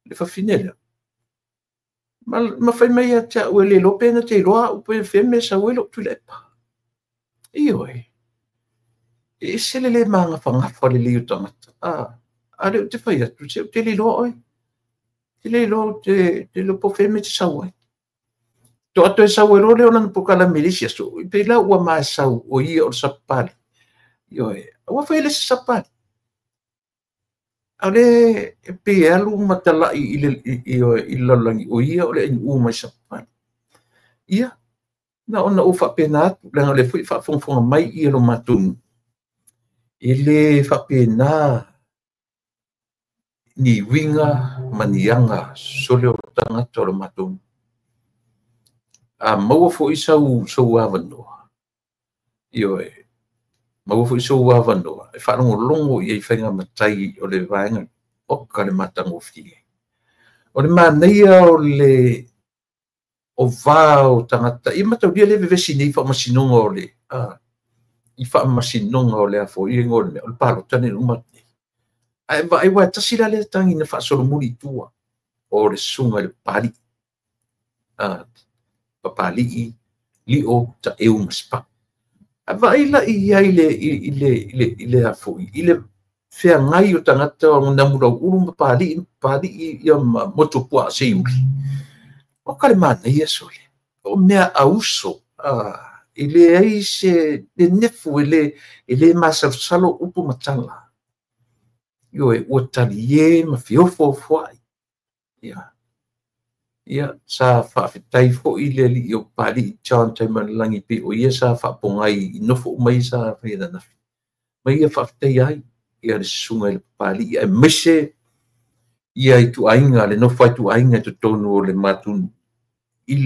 le fafine lea. Ma fai mai ia te au e le iloa pe na te iloa au pe fea mea e sau ai lou Tuilaepa. Ioe, e ese le le magafagafa lelei o tagata. A lea ou te fai atu, se ou te le iloa oe. Te le iloa, te iloa po o fea mea e te sau ai. Toa toe sau ai loa lea o lana polokalame i le isi aso, pei la ua ma sau o ia o le Sapapalii. Ioe, ua fai le isi Sapapalii. A o lea e pei e alu ma talai i le lalolagi, o ia o le Ainuuu mai Sapapalii. Ia, na ona ou faapena atu, leaga o lea foi e faafogafoga mai ia lo matou nuu, e le faapena ni uiga ma ni aga sole o tagata o le matou nuu. A maua foi sou avanoa, ioe, maua foi sou avanoa e faalogologo i ai faiga matai o le vaega oka le matagofie. O le manaia o le o va o tagata, ia mataulia le vevesi nei faamasinoga o le i faamasinoga o le afo i le igoa o le mea, o le palota nei uma atu nei. Ae vaai ua tasi la lea tagi na faasolomuli i tua o le susuga i le Papalii. Papalii, Lio, Taeu ma Sipau. Ae vaai la i ai i le afo i le feagai o tagata o Namulauulu ma Papalii ia ma Motuopuaa Seiuli. O ka le manaia sole. O mea auso, e leai se le nefu e le masalosalo upu ma tala. Ioe, ua talie ma feofoafoai. Ia, ia sa faafetai foi le alii o Papalii John Taimalelagi pei o ia sa faapogai i nofo uma ia sa fai ananafi. Ma ia faafetai ai ia le susuga i le Papalii aemaise ia ituaiga, le nofo a ituaiga i totonu o le matou nuu i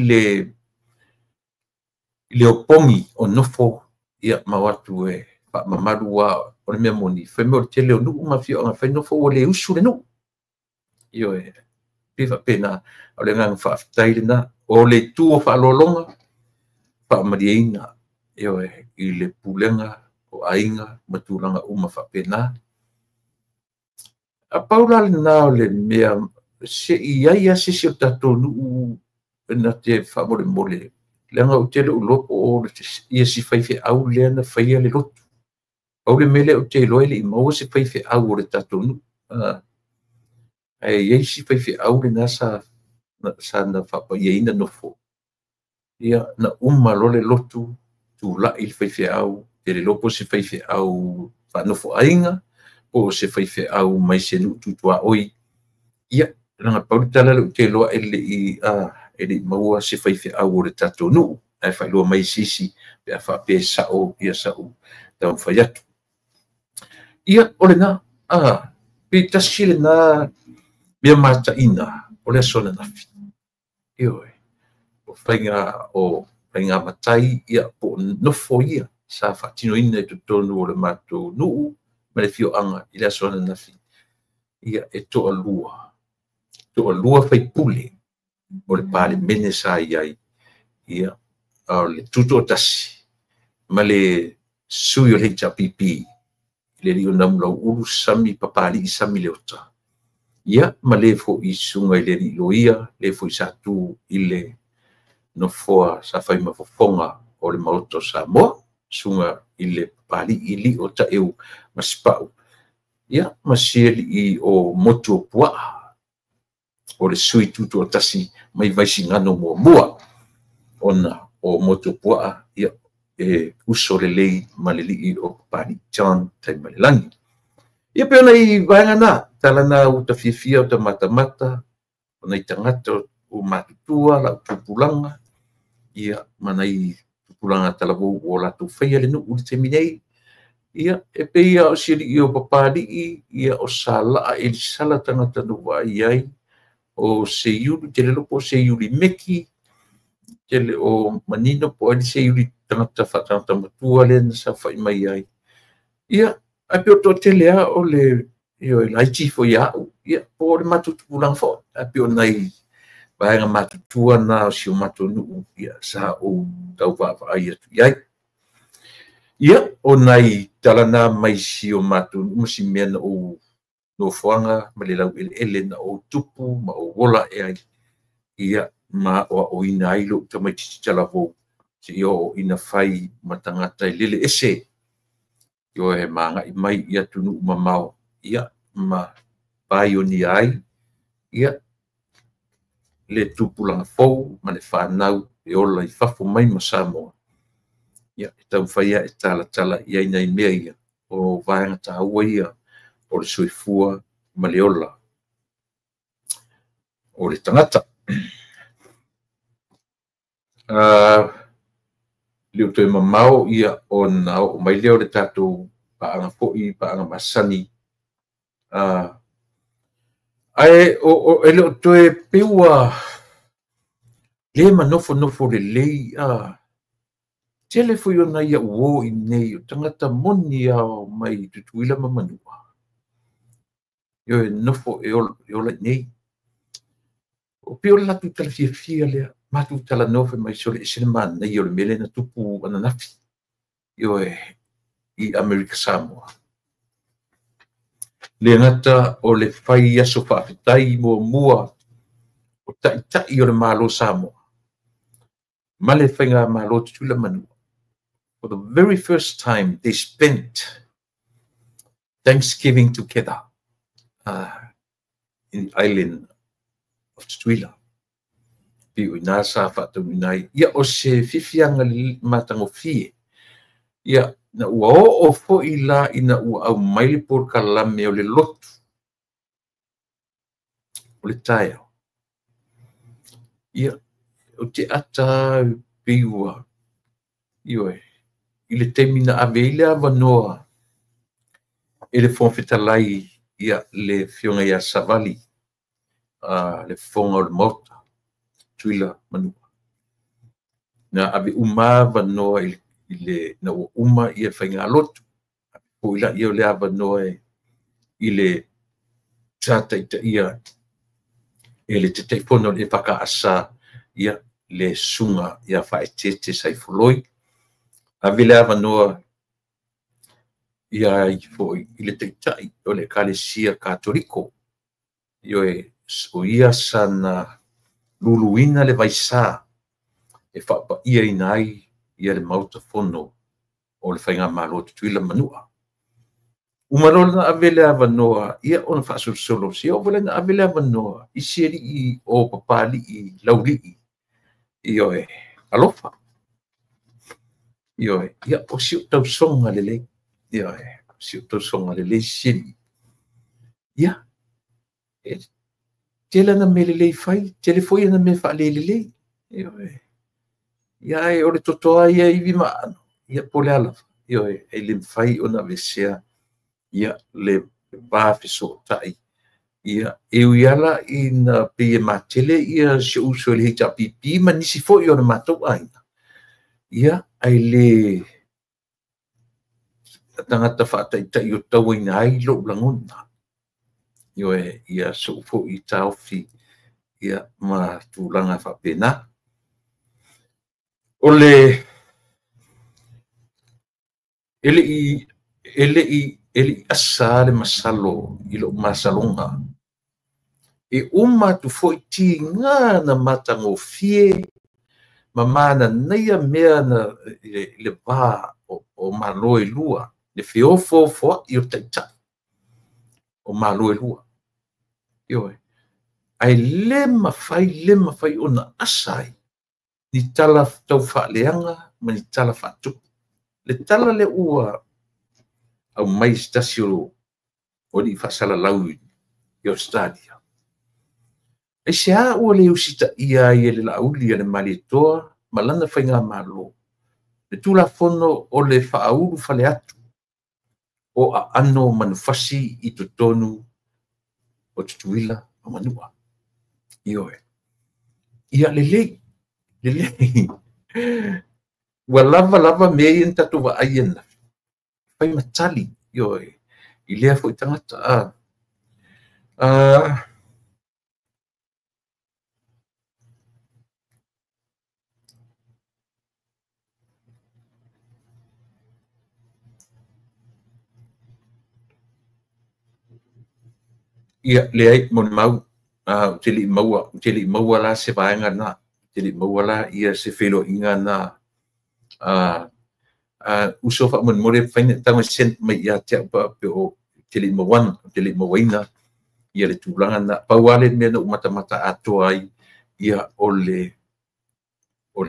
le opogi o nofo ia ma o atu e faamamalu lava o le mea moni. Fai mai o le tele o nuu ma afioaga fai nofo ua le usu le nuu. Ioe, pei faapena, o le agaga faafetai lena. O le itu o faaaloaloga, faamalieina, ioe, i le pulega o aiga ma tulaga uma faapena. A pau la lena o le mea, se i ai lava se isi o tatou nuu na te faamolemole, leaga ou te le o iloa po o ia si faifeau lea na faia le lotu. Pau le mea lea ou te iloa e le i maua se faifeau o le tatou nuu. Ae i ai si faifeau lena sa na faapaiaina nofo. Ia, na uma loa le lotu, tulai le faifeau, te le iloa po o se faifeau faanofoaiga, po o se faifeau mai se nuu tutuaoi. Ia, leaga pau le tala lea ou te iloa e le i maua se faifeau o le tatou nuu. Ae faailoa mai se isi pe a faapea e sao ia sau taumafai atu. Ia, o lena, pe tasi lena mea mataina o le aso ananafi. Ioe, o faiga faigamatai, ia po o nofo ia sa faatinoina i totonu o le matou nuu ma le afioaga i le aso ananafi, ia e toalua faipule o le Palemene sa i ai, ia o le tutoatasi ma le sui o le HRPP, le alii o Namulauulu Sami Papalii Sami Leota, ia ma le foi susuga i le alii loia, le foi sa tu i le nofoa sa fai ma fofoga o le Maota o Samoa, susuga i le Papalii Lio Taeu Masepau, ia ma si alii o Motuopuaa, o le sui tutoatasi mai Vaisigano muamua, ona o Motuopuaa, ia e uso lelei ma le alii o Papalii John Taimalelagi. Ia pe ona i vaega na, tala na ua tafiafia o ta matamata, o nai tagata o matutua lau tupulaga, ia ma nai tupulaga talavou ua latou faia le nuu i le taimi nei. Ia e pei lava o si alii o Papalii, ia o Salaa Elisala tagata na ou vaai ai, o Seiuli, te le iloa po o Seiuli Meki, te le o manino po o ai le Seiuli tagata faatagata matua lea na saofai mai ai. Ia, ae pei o le toatele lava o le laiti foi ia au, ia po o le matou tupulaga foi, ae pei o nai vaega matutua na o si o matou nuu, ia sa ou tau vaavaai atu i ai. Ia, o nai tala na mai si o matou nuu ma si mea na ou nofoaga ma le laueleele na ou tupu ma ou ola ae ai, ia ma aoaoina ai lou tamaitiiti talavou seia oo ina fai ma tagata e lele ese, ioe, ma agai mai i atunuu mamao, ia ma paionia ai, ia le tupulaga fou ma le fanau e ola i fafo mai ma Samoa. Ia e taumafai lava e talatala i ai nai mea ia, o vaega taua ia o le soifua ma le ola o le tagata. Le o toe mamao ia ona oo mai lea o le tatou paaga foi, paaga masani. Ae e le o toe pei ua le manofonofo lelei, tele foi o nai au uo i nei o tagata moni lava mai Tutuila ma Manua, ioe, nofo e ola i nei. O pei o le latou tala fiafia lea, matou talanoa fai mai sole ese le manaia o le mea lea na tupu ananafi, ioe, i Amerika Samoa. Le gata o le fai aso faafetai muamua o taitai o le Malo Samoa ma le faigamalo Tutuila Manua. For the very first time they spent Thanksgiving together in the island of Tutuila. Pei o ina sa faataunuuina ai, ia o se fiafiaga matagofie. Ia na ua oo foi la ina ua aumai le polokalame o le lotu o le taeao. Ia o te ata pei ua, ioe, i le taimi na ave ai le avanoa e le Fofoga Fetalai, ia le afioga ia Savali, le fofoga o le Maota, Tutuila Manua. Na ave uma avanoa i le na ua uma ia faigalotu. Foi la ia o le avanoa i le sa taitaia e le Taitaifono o le EFKS, ia le susuga ia Faaeteete Saifoloi. Ave le avanoa ia ai foi i le taitai o le Ekalesia Katoliko, ioe, o ia sana luluina le vaisā e faapaiaina ai ia le Maota Fono o le Faigamalo Tutuila Manua. Uma loa na ave le avanoa, ia ona faasolosolo, seia oo foi la ina ave le avanoa i si alii o Papalii Laulii, ioe, alofa. Ioe, ia o si ou tausoga lelei, ioe, o si ou tausoga lelei si alii. Ia, e tele ana mea lelei fai, tele foi ana mea faalelelei, ioe. Ia ae o le toto lava ia ivi ma aano, ia po o le a lava, ioe, e le mafai ona aveesea ia le va fesootai. Ia, e ui ala ina pei e matele ia si ou uso i le HRPP ma nisi foi o le matou aiga. Ia, ae le tagata faataitai o tauaina ai lou lagona. Ioe, ia sou foi taofi ia ma tulaga faapena. O le e le i asa le masalo i lou masaloga. E uma atu foi tiga na matagofie ma mananaia mea na le va o Malo e lua, le feofoofoai o taitai o Malo e lua. Ioe. Ae le mafai ona asa ai ni tala taufaaleaga ma ni tala faatupu. Le tala lea ua aumai se tasi o alii faasalalau i Ausetalia. Aisea ua le usitaia ai e le Laauli a le Malietoa ma lana faigamalo le Tulafono o le faaulu fale atu o aano o manufasi i totonu o Tutuila ma Manua. Ioe. Ia lelei, lelei. Ua lava mea ia na tatou vaai ananafi. Fai ma tali, ioe, i lea foi tagata. Ia, leai, molimau, ou te le i maua la se vaega na, ou te le i maua la ia se feiloaiga na. Uso faamolemole mafai ona e tago e send mai ia te au pe ou te le i mauaina ia le tulaga na. Pau lava le mea na ou matamata atoa ai, ia o le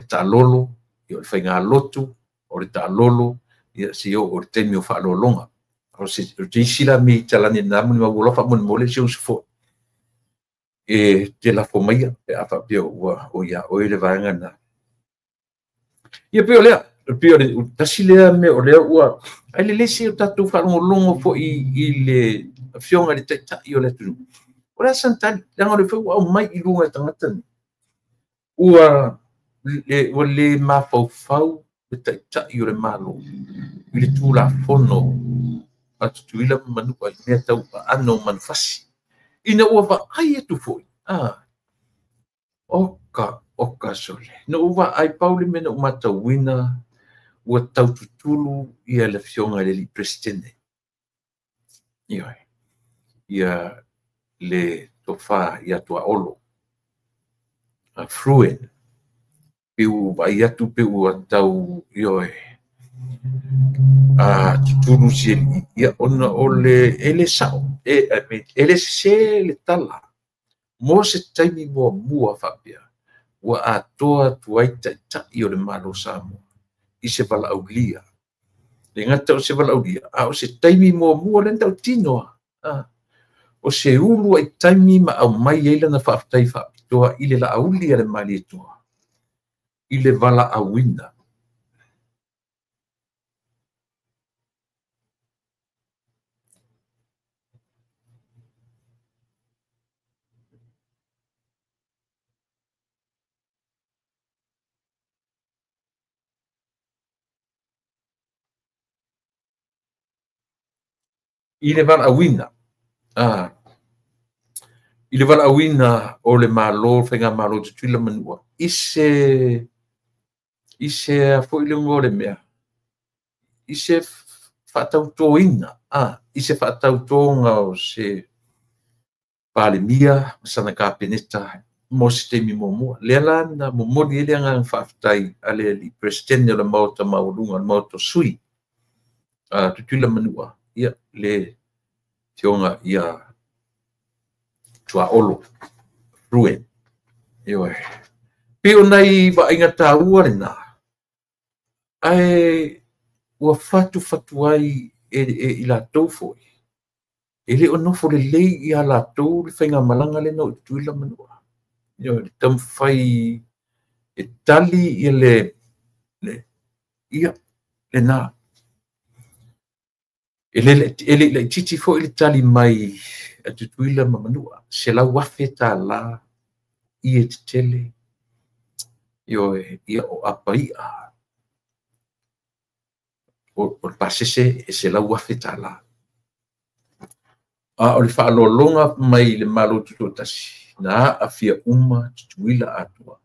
taalolo, ia o le faigalotu, o le taalolo, ia se i oo i le taimi o faaaloaloga. O se isi la mea i talane na molimau alofa faamolemole si uso foi e te lafo maia pe a faapea ua o ia oe le vaega na. Ia pei o lea, pei o le tasi lea mea o lea ua ai lelei se o tatou faalogologo foi i le afioga i le taitai o le atunuu. O le a sana tali, leaga o le foi ua aumai i luga e tagata nei. Ua le mafaufau le taitai o le Malo i le Tulafono a Tutuila ma Manua i mea tau aano o manufasi. Ina ua vaai atu foi, oka sole. Na ou vaai pau le mea na ou matauina ua taututulu ia le afioga i le alii Peresetene. Ioe. Ia le tofa ia Tuaolo. Fruen. Pe ua vaai atu pe ua tau, ioe, tutulu si alii, ia ona o le e le sao, e le sese le tala. Mo se taimi muamua faapea, ua atoa atu ai taitai o le Malo Samoa i se valaaulia. Le gata o se valaaulia, a o se taimi muamua lea na tautino. O se ulu ai taimi ma aumai ai lana faafetai faapitoa i le Laauli a le Malietoa, i le valaauina. I le valaauina, i le valaauina o le Malo, faigamalo Tutuila Manua, i se foi le igoa o le mea, i se faatautoina, i se faatautoga o se Palemia ma sana Kapeneta mo se taimi muamua. Lea la na momoli ai le agaga faafetai a le alii Peresetene o le Maota Maualuga, o le Maota o Sui, Tutuila Manua, ia le afioga ia Tuaolo Fruen. Ioe. Pei o nai vaaiga taua lena, ae ua fatufatu ai e i latou foi. E le o nofo lelei ia latou le faigamalaga lena o Tutuila Manua. Ioe, le taumafai e tali ia le ia lena. E le laitiiti foi le tali mai a Tutuila ma Manua, $100,000 i e tetele, ioe, ia o apaia. O le pasese e $100,000. A o le faaaloaloga mai le Malo Tutoatasi, na aafia uma Tutuila atoa.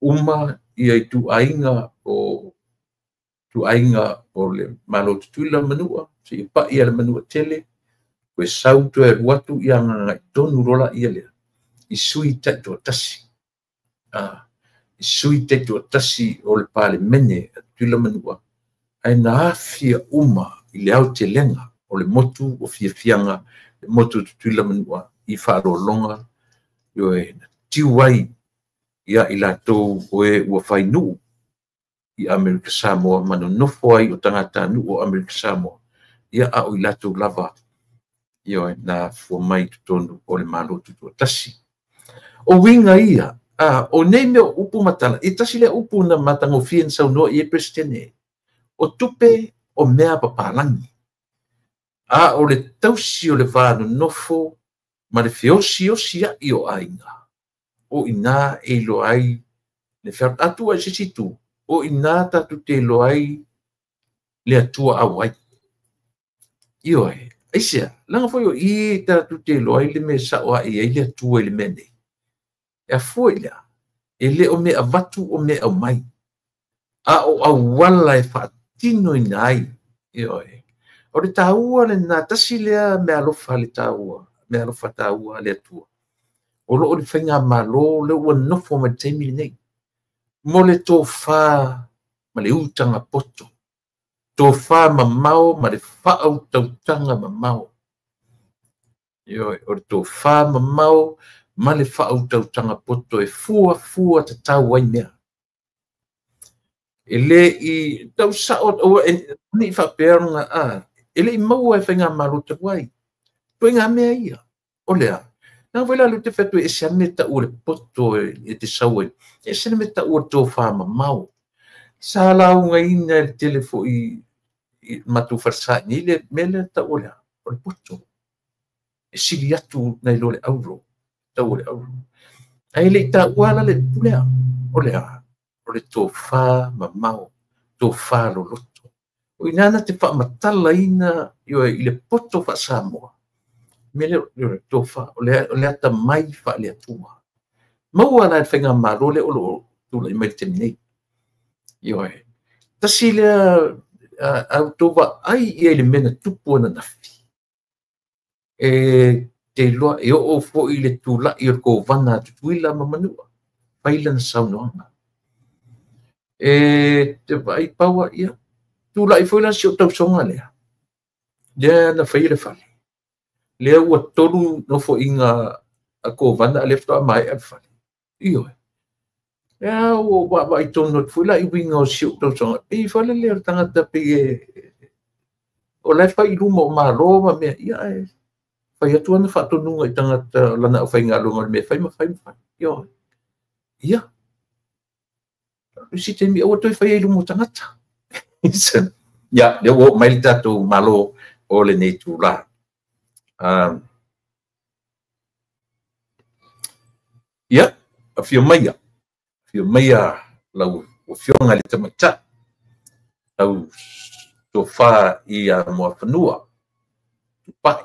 Uma ia ituaiga o tuaiga o le Malo Tutuila Manua, se i pai le Manua tele, toe sau toe alu atu ia gagaitonu loa ia lea, i sui taitoatasi. I sui taitoatasi o le Palemene a Tutuila Manua, ae na afia uma i le aotelega o le motu o fiafiaga, le motu o Tutuila Manua, i faaaloaloga, ioe, na tiu ai ia i latou o e ua fainuu i Amerika Samoa ma nonofo ai o tagatanuu o Amerika Samoa, ia a o i latou lava, ioe, na afua mai totonu o le Malo Tutoatasi. O uiga ia, o nei mea o upu ma tala, e tasi lea upu na matagofie na saunoa i ai Peresetene, o tupe o mea papalangi, a o le tausi o le va nonofo ma le feosiosi ai o aiga, o ina e iloa ai le atu ai se situ, o ina tatou te iloa ai le Atua auai. Ioe, aisea, laga foi o i tatou te iloa ai le mea sao ai ai le Atua i le mea nei. E afua i lea, e le o mea avatu o mea aumai, a o auala e faatinoina ai. Ioe, o le taua lena, tasi lea mea alofa le taua, mea alofa taua le Atua. O loo le faigamalo le ua nofo mai le taimi lenei, mo le tofa ma le utaga poto, tofa mamao ma le faautautaga mamao. Ioe, o le tofa mamao ma le faautautaga poto e fua fua tatau ai mea. E le i tau sao ni faapea ona e le i maua e faigamalo talu ai. Ituaiga mea ia, o lea, na foi la le te whetu e ese ame tau le poto e te sau ai. E ese me tau o tofa mamao. Sa launga ina le tele foi i matu whalsa ni le mele tau o lea, o le poto. E sili atu nei lo le auro, tau o le auro. Ai le i tau ala le pulea, o lea, o le tofa mamao, tofa loloto. O ina te whaamatala ina i le poto wha Samoa. Mele o le tofa, o le ata mai wha le atua. Maua la whainga malo le olo tula i mai te nei. Ioe, tasi lea au tova ai ia i le mena tupu ana nafi. E te loa e oo foi le tula'i o le kovana a Tutuila ma Manua, fai lana saunoaga. E te vaai paua ia, tula'i foi la si o tausoga lea. Lea na faia le fale. Lea ua tolu nofoaiga a kovana a lea faatoa maea le fale. Ioe. Lea ua vaavaai tonu atu foi la i uiga o si ou tausoga. Pei fale lea o le tagata pei e o la e fai i luma o malo ma mea, ia e fai atu ana faatonuga i tagata lana aufaigaluega o le mea fai ma fai ma fai. Ioe. Ia. Si taimi aua toe faia i luma o tagata. Ia, lea ua oo mai le tatou malo o lenei tula. Ia, afio maia lau afioga i le tamaitai, lau tofa i Muafanua, Tupai.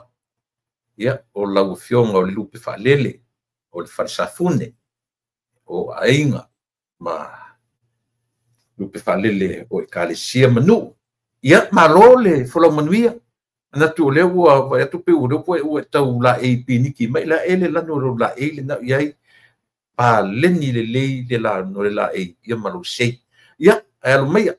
Ia, o lau afioga o le lupe faalele, o le falesafune, o aiga ma lupe faalele o ekalesia ma nuu. Ia, malo le folau manuia. Manatu o lea ua vaai atu pe ua lea ua tau laei piniki mai la e le lano o laei le nau iai paleni lelei le lano le laei ia ma lou sei. Ia, ae alo maia,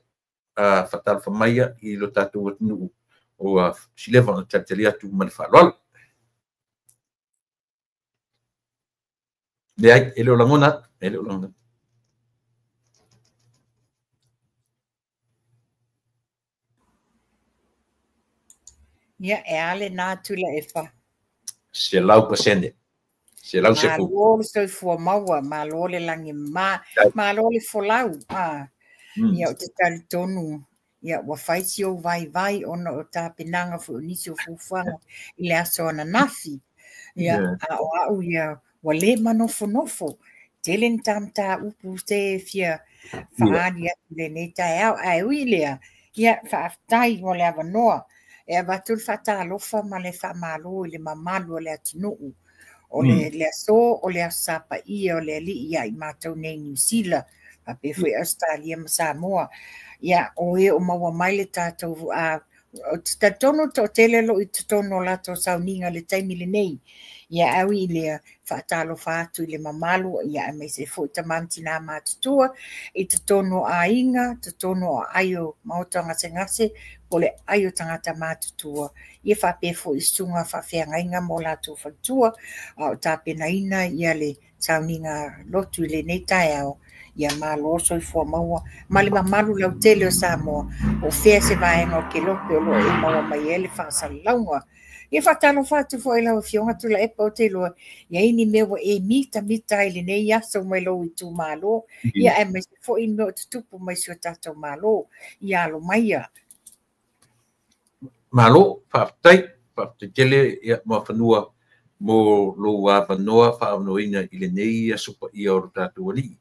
faatalofa maia i lo tatou atunuu ua sileva ona talitali atu ma le faaaloalo. Leai, e le o lagona atu, e le o lagona atu. Ia, e a lenā Tuilaepa. 100%. 110. Malo le soifua maua, malo le lagi ma, malo le folau. Ia, o te talitonu, ia, ua fai si ou vaivai ona o tapenaga foi o nisi o fuafuaga i le aso ananafi. Ia, a o au ia, ua le manofonofo. Tele ni tamataupu se fia faali atu lenei taeao. Ae ui lea, Ia, faafetai mo le avanoa e avatu le faatalofa ma le faamalo i le mamalu o le atunuu. O le le aso o le Aso Sa Paia o le Alii ia i matou nei i Niu Sila, faapea foi Ausetalia ma Samoa. Ia, o e o maua mai le tatou ou te talitonu le toatele o lo o i totonu o latou sauniga i le taimi lenei. Ia, ae ui i lea, faatalofa atu i le mamalu, ia aemaise foi tama ma tinā matutua i totonu o aiga, totonu o aai o maota gasegase, po o le ai o tagata matutua, ia faapea foi i susuga faafeagaiga ma o latou faletua, a o tapenaina ia le sauniga lotu i lenei taeao. Ia malo soifua maua ma le mamalu lautele o Samoa, po o fea se vaega o kelope o lo o e maua mai ai le faasalalauga. Ia faatalofa atu foi i lau Afioga Tuilaepa, ou te iloa i ai ni mea ua e mitamita ai i lenei aso mai lou itumalo, ia aemaise foi mea o tutupu mai si o tatou Malo. Ia alo maia. Malo, faafetai, faafetai tele ia Muafanua mo lou avanoa faaavanoaina i lenei aso paia o lo tatou Alii.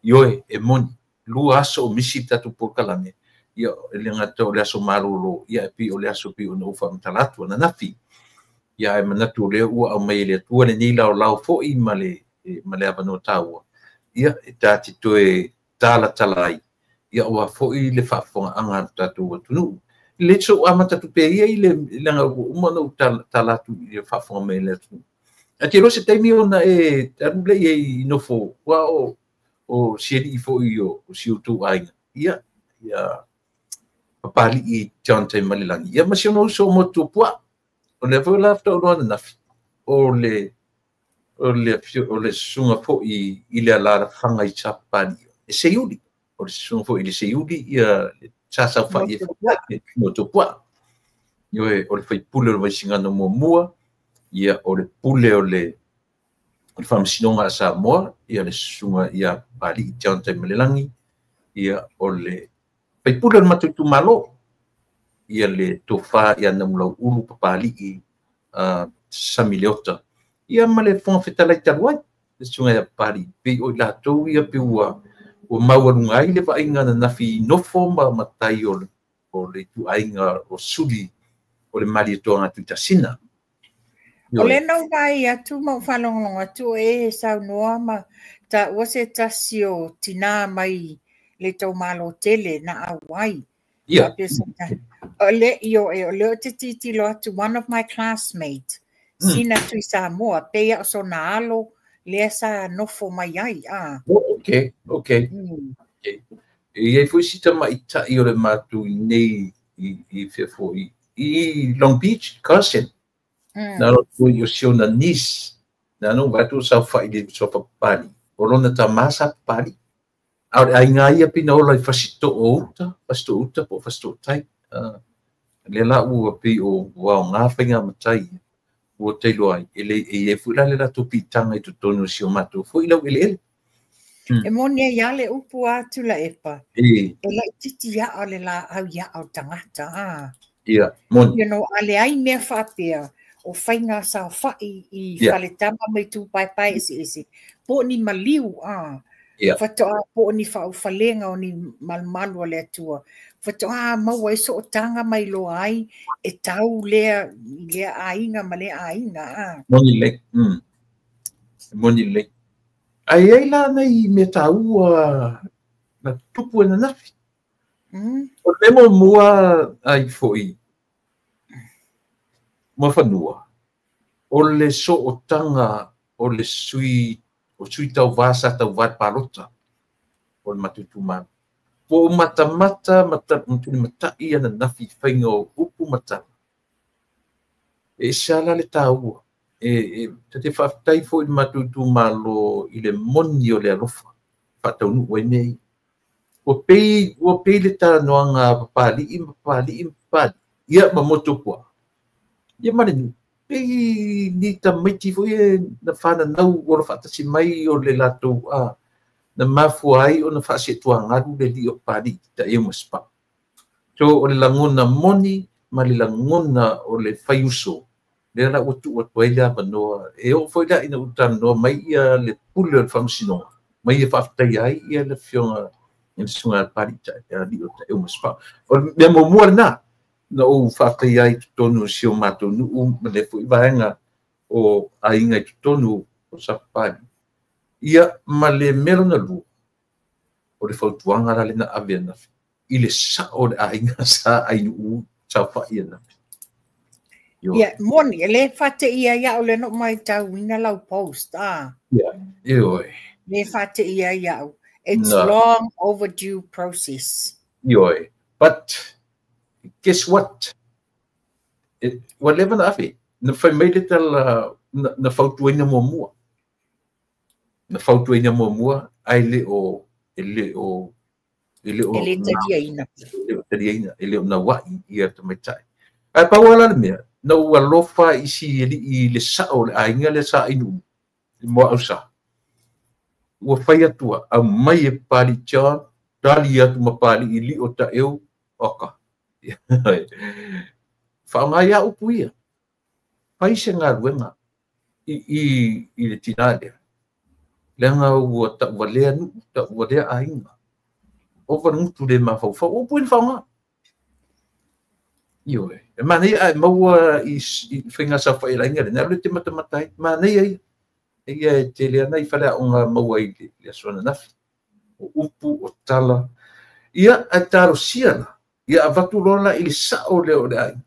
Ioe, e moni, 2 aso o misi le tatou polokalame, ia e le gata o le aso malolo, ia e pei o le aso pei ona ou faamatala atu ananafi. Ia ae manatu o lea ua aumai e le Atua lenei laolao foi ma le avanoa taua, ia e ta te toe talatala ai, ia aua foi le faafofogaaga a le tatou atunuu. Le so amata tupe ia i le leaga ua uma ona ou tala atu i le faafofoga mai a le atunuu. Ae te iloa se taimi ona e alu lea i nofo, ua o si alii foi o si outou aiga, ia Papalii John Taimalelagi, ia ma si ona uso o Motuopuaa. O lea foi la faatoa ou iloa ananafi, o le susuga foi i le alaalafaga i Sa Papalii, e Seiuli. O le susuga foi i le Seiuli, ia sa saofai e Motuopuaa. Ioe, o le faipule o le Vaisigano muamua, ia o le pule o le Faamasinoga a Samoa, ia le susuga ia Papalii John Taimalelagi, ia o le faipule o le matou itumalo, ia le tofa ia Namulauulu Papalii Sami Leota, ia ma le Fofoga Fetalai talu ai, le susuga ia Papalii, pei o i latou ia pe ua maualuga ai le vaaiga ananafi i nofo ma matai o le ituaiga o suli o le Malietoa Tuitasina. O le nau vai atu ma ou faalogologo atu o e saunoa ma taua se tasi o tinā mai le itumalo tele na auai. Ia. O le ioe, o lea ou te tilotilo atu, one of my classmates, sina tui Samoa, pei o sona alo, lea sa nofo mai ai. Ok, ok. E iai foi si tamaitai o le matou i nei i fea foi, i Long Beach, Carson. Na alo i o si ona niece, na no vai tu saofai i le uso a Papalii. O lona tama sa Papalii. A o le aiga ia pina ola i Fasitoo uta, Fasitoo uta po o Fasitoo tai. Lea la ua pei o ua aoga faiga matai ua tailoa ai. E le e iai foi la le latou piitaga i totonu o si o matou foi lau eleele. E moni ai lava le upu a Tuilaepa, e laitiiti aa le laau i aa o tagata. Ia, moni. You know, a leai mea faapea o faiga saofai i faletama ma itupaepae eseese, po o ni maliu, faatoa po o ni faaufalega o ni malumalu a le Atua, faatoa maua ai sootaga ma iloa ai e tau lea i lea aiga ma lea aiga. Moni lelei. Moni lelei. Ae i ai la nai mea taua na tutupu ananafi. O le mea muamua ai foi Muafanua, o le sootaga o le sui o sui tauvā sa tauvā i le palota o le matou itumalo. Ua ou matamata ma tulimatai ananafi i faiga o upu ma tala. E ese lava la le taua. E ta te faafetai foi i le matou itumalo i le moni o le alofa faataunuu ai mea ia. Ua pei le talanoaga a Papalii ma Papalii ma Papalii, ia ma Motuopuaa, ia ma le nuu. Pei ni tamaiti foi e na whananau ola faatasi mai o le latou na mafua ai ona faasetuagalu le alii o Papalii Taeu ma Spa. So o le lagona moni ma le lagona o le faiuso, lea la ua tuu atu ai le avanoa. E oo foi la ina ua talanoa mai ia le pule o le Faamasinoga, mai ia faafetaia ai ia le afioga I le susuga ia Papalii Lio Taeu Masefau. O le mea muamua lena na ou faafetaia ai i totonu o si o matou nuu ma lea foi vaega o aiga i totonu o Sapapalii. Ia ma le mea lona lua, o le fautuaga la lea na ave ananafi i le sao o le aiga Sa Ainuu saofai ananafi. Ia, moni, e le faateia ai au lea na ou matauina lau post, a. Ia, ioe. Le faateia ai au. It's long overdue process. Ioe. But guess what? Ua leva na ave. Na fai mai le tala na fautuaina muamua. Na fautuaina muamua ae le o e le o e le o e le taliaina. E le o taliaina, e le o naua'i ia tamaitai. Ae pau lava la le mea, na ou alofa i si alii i le sao o le aiga lea sa Ainuu i Muaausa. Ua fai atu a, aumai e Papalii John, tali atu ma Papalii Lio Taeu, oka. Faaaoga ai lava upu ia. Fai se galuega i le tinā lea, leaga ua tauvalea nuu, tauvalea aiga. Ova le gutu le mafaufau, o upu ia na faaaoga. Ioe. E manaia ae maua i faiga saofai a le aiga lena, alu e te matamata ai. Manaia ia. Ia e tele ana i faleaoga maua i le aso ananafi. O upu, o tala. Ia, ae talosia la. Ia avatu loa la i le sao lea o le aiga.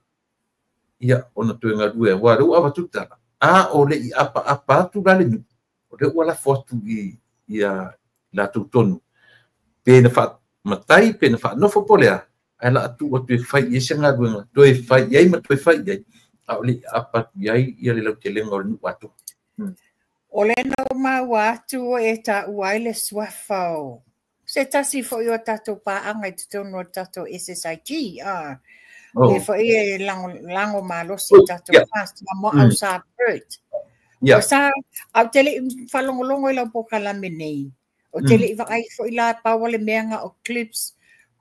Ia, ona toe galue aua o lea ua avatu tala. A o le i apaapa atu la le nuu, o lea ua lafo atu i ia latou tonu. Pe na faamatai, pe na faanofo po o le a, ae la tuu atu e fai i ai se galuega, toe fai i ai ma toe fai i ai, a o le i aapa atu i ai ia le lautelega o le nuu atoa. O lea na ou maua atu e taua ai le suafa o se tasi foi o tatou paaga i totonu o le tatou SSIG. Ah, oh. Le foi e lago, lago malosi i tatou past, ma moa au sa Bert. O sa, au te le i faalogologo i lau polokalame nei. O te le i vaai foi la pau o le mea na o clips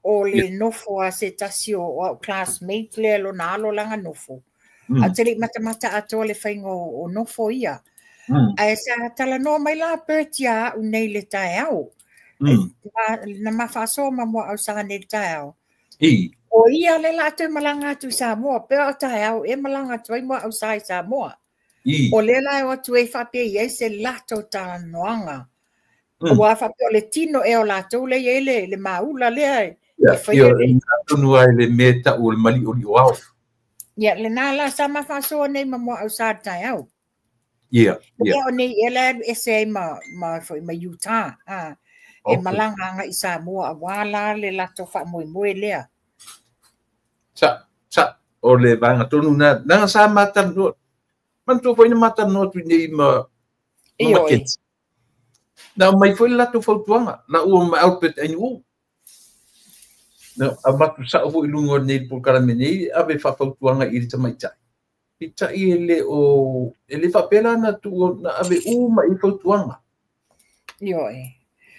o le nofo a se tasi o au classmate lea lona alo lana nofo. Ae ou te le i matamata atoa le faiga o nofo ia. Ae sa talanoa mai la Bert ia au nei le taeao. Na ma faasoa ma Muaausa nei le taeao. O ia le la toe malaga atu i Samoa, pe o taeao e malaga atu ai Muaausa i Samoa. O lea la e o atu ai faapea i ai se latou talanoaga. Ua faapea o le tino ea o latou lea e i ai le maula lea e faia. Ia, tonu ai le mea tau o le mali'oli'o ao. Ia, lena la sa ma faasoa nei ma Muaausa i le taeao. Ia, ia. O nei ea la e alu ese ai ma foi ma Utah, e malaga agai i Samoa aua la le latou faamoemoe lea. Sa, sa, o le vaega tonu na, leaga sa ma talanoa, manatua foi na ma talanoa atu i nei ma Mackenzie. Na aumai foi le latou fautuaga, laua ma Albert Ainuu. Na avatu sao foi i luga o lenei polokalame nei, ave faafautuaga i le tamaitai. Peitai e le o, e le faapea la na tuu, na ave uma i fautuaga. Ioe.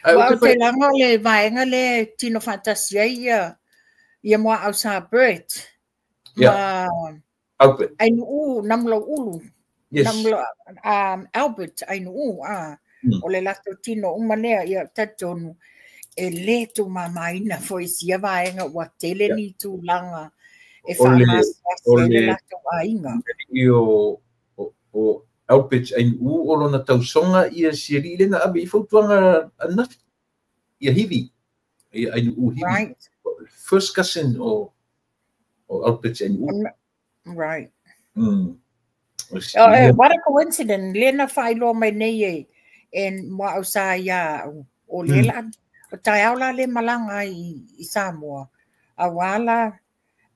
Aua ou te laga o le vaega lea e tino faatasi ai ia, ia Muaausa Bert ma Albert. Ainuu Namulauulu. Yes. Namula, Albert Ainuu, o le latou tino uma lea, ia talitonu e le tuumamaina foi i sia vaega ua tele ni tulaga e faamasiasi ai le latou aiga. O Albert Ainuu o lona tausoga ia si alii lea na ave i fautuaga ananafi, ia Hivi, ia Ainuu Hivi. Right. First cousin o Albert Ainuu. Right. Oh, what a coincidence. Le na faailoa mai nei e Muaausa ia au. O le la, o taeao la le malaga ai i Samoa. Aua la,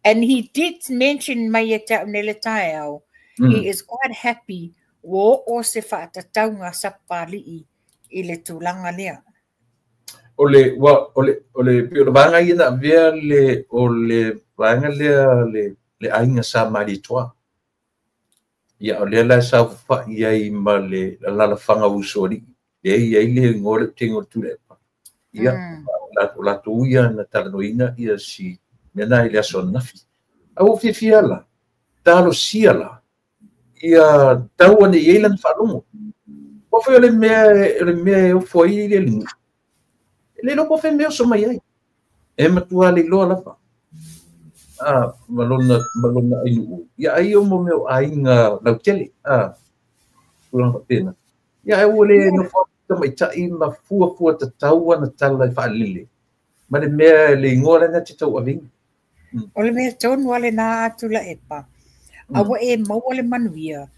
and he did mention mai e te au nei le taeao, he is quite happy ua oo se faatatauga Sapapalii i le tulaga lea. O le, o le, o le, pei o le vaega ia na avea le, o le vaega lea le aiga Sa Malietoa. Ia, o lea la e saofafai ai ma le alaalafaga o Usoalii, lea e i ai le igoa lea ou te igoa o le Tuilaepa. Ia, o latou ia na talanoaina ia si mea na i le aso ananafi. Ae ua ou fiafia la, talosia la, ia tau ane i ai lana faalogo. Aua foi o le mea, o le mea e ofo ai le nuu, E le iloa po o fea mea oso mai ai. E matua le iloa lava. A, ma lona, ma lona ainuu. Ia ai o mo mea o aiga lautele. A, tulaga faapena. Ia ai ua le nofo tamaitai ma fuafua tatau ana tala e faalele. Ma le mea le igoa lena te tauaveina. O le mea tonu a lena a Tuilaepa, a ua e maua le manuia,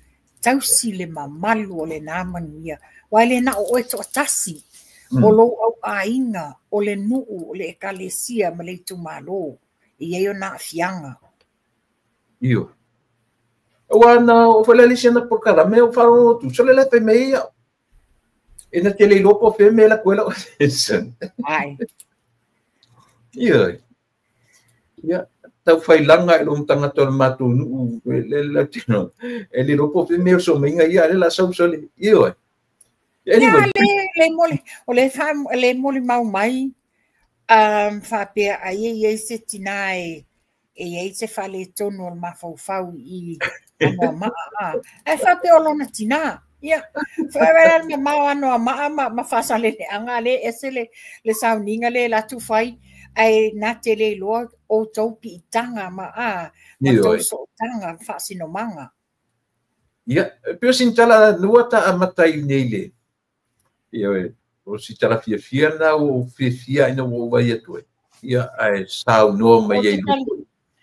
tausi le mamalu o lena manuia. Aua e le na o oe toatasi, o lou auaiga, o le nuu, o le ekalesia ma le itumalo, e i ai ona aafiaga. Ioe. Aua na oo foi la i le isi ana polokalame ou faalogologo atu, sole la e fai mai ai au. E na te le iloa po o fea mea e alu atu ai lau attention. Ai. Ioe. Ia, taufailaga i lou tagata o le matou nuu, le le tino. E le iloa po o fea mea oso mai ia, le la sau sole. Ioe. Anyway. Ia, le, le moli, o le, fa, le molimau mai, faapea ai e i ai se tinā e, e i ai se faaletonu o le mafaufau i Anoamaa, a, ae faapea o lona tinā. Ia, faapea le mamao Anoamaa ma, ma Faasaleleaga, le ese le, le sauniga le alu atu fai, ae na te le iloa outou piitaga ma, a, ma tou sootaga faasinomaga. Ia, e pei o sina tala lua ta amata i nei le, Ioe, o si tala fiafia lena ua ou fiafia ina ua ou vaai atu ai. Ia, ae saunoa mai ai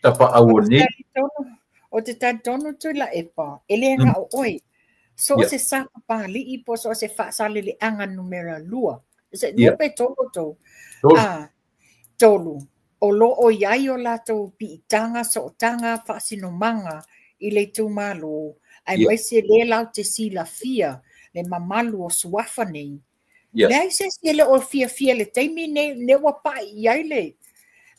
tapaau o nei. O te talitonu Tuilaepa, e le na o oe. So o se sa papali'i po so o se faasaleleaga numera lua. Se lua pe tolu outou? A, tolu. O lo o i ai o latou piitaga, sootaga, faasinomaga i le itumalo, aemaise lea latou te silafia le mamalu o suafa nei. Leai se isi e le o fiafia i le taimi nei, lea ua pai i ai le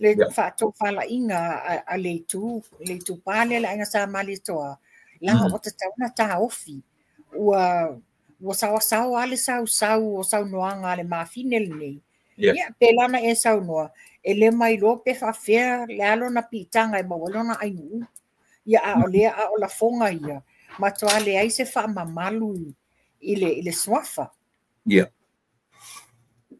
le faatofalaiga a le itu, le itupa lea le Aiga Sa Malietoa, leaga ua tatau ona taofi. Ua ua saoasaoa lava le sausau o saunoaga a le mafine lenei. Ia, pei la ona e saunoa, e le mailoa pe faafefea le a lona piitaga e maua ai lona ainuu. Ia, a o lea, a o lafoga ia, matua leai se faamamalu i le, i le suafa. Ia.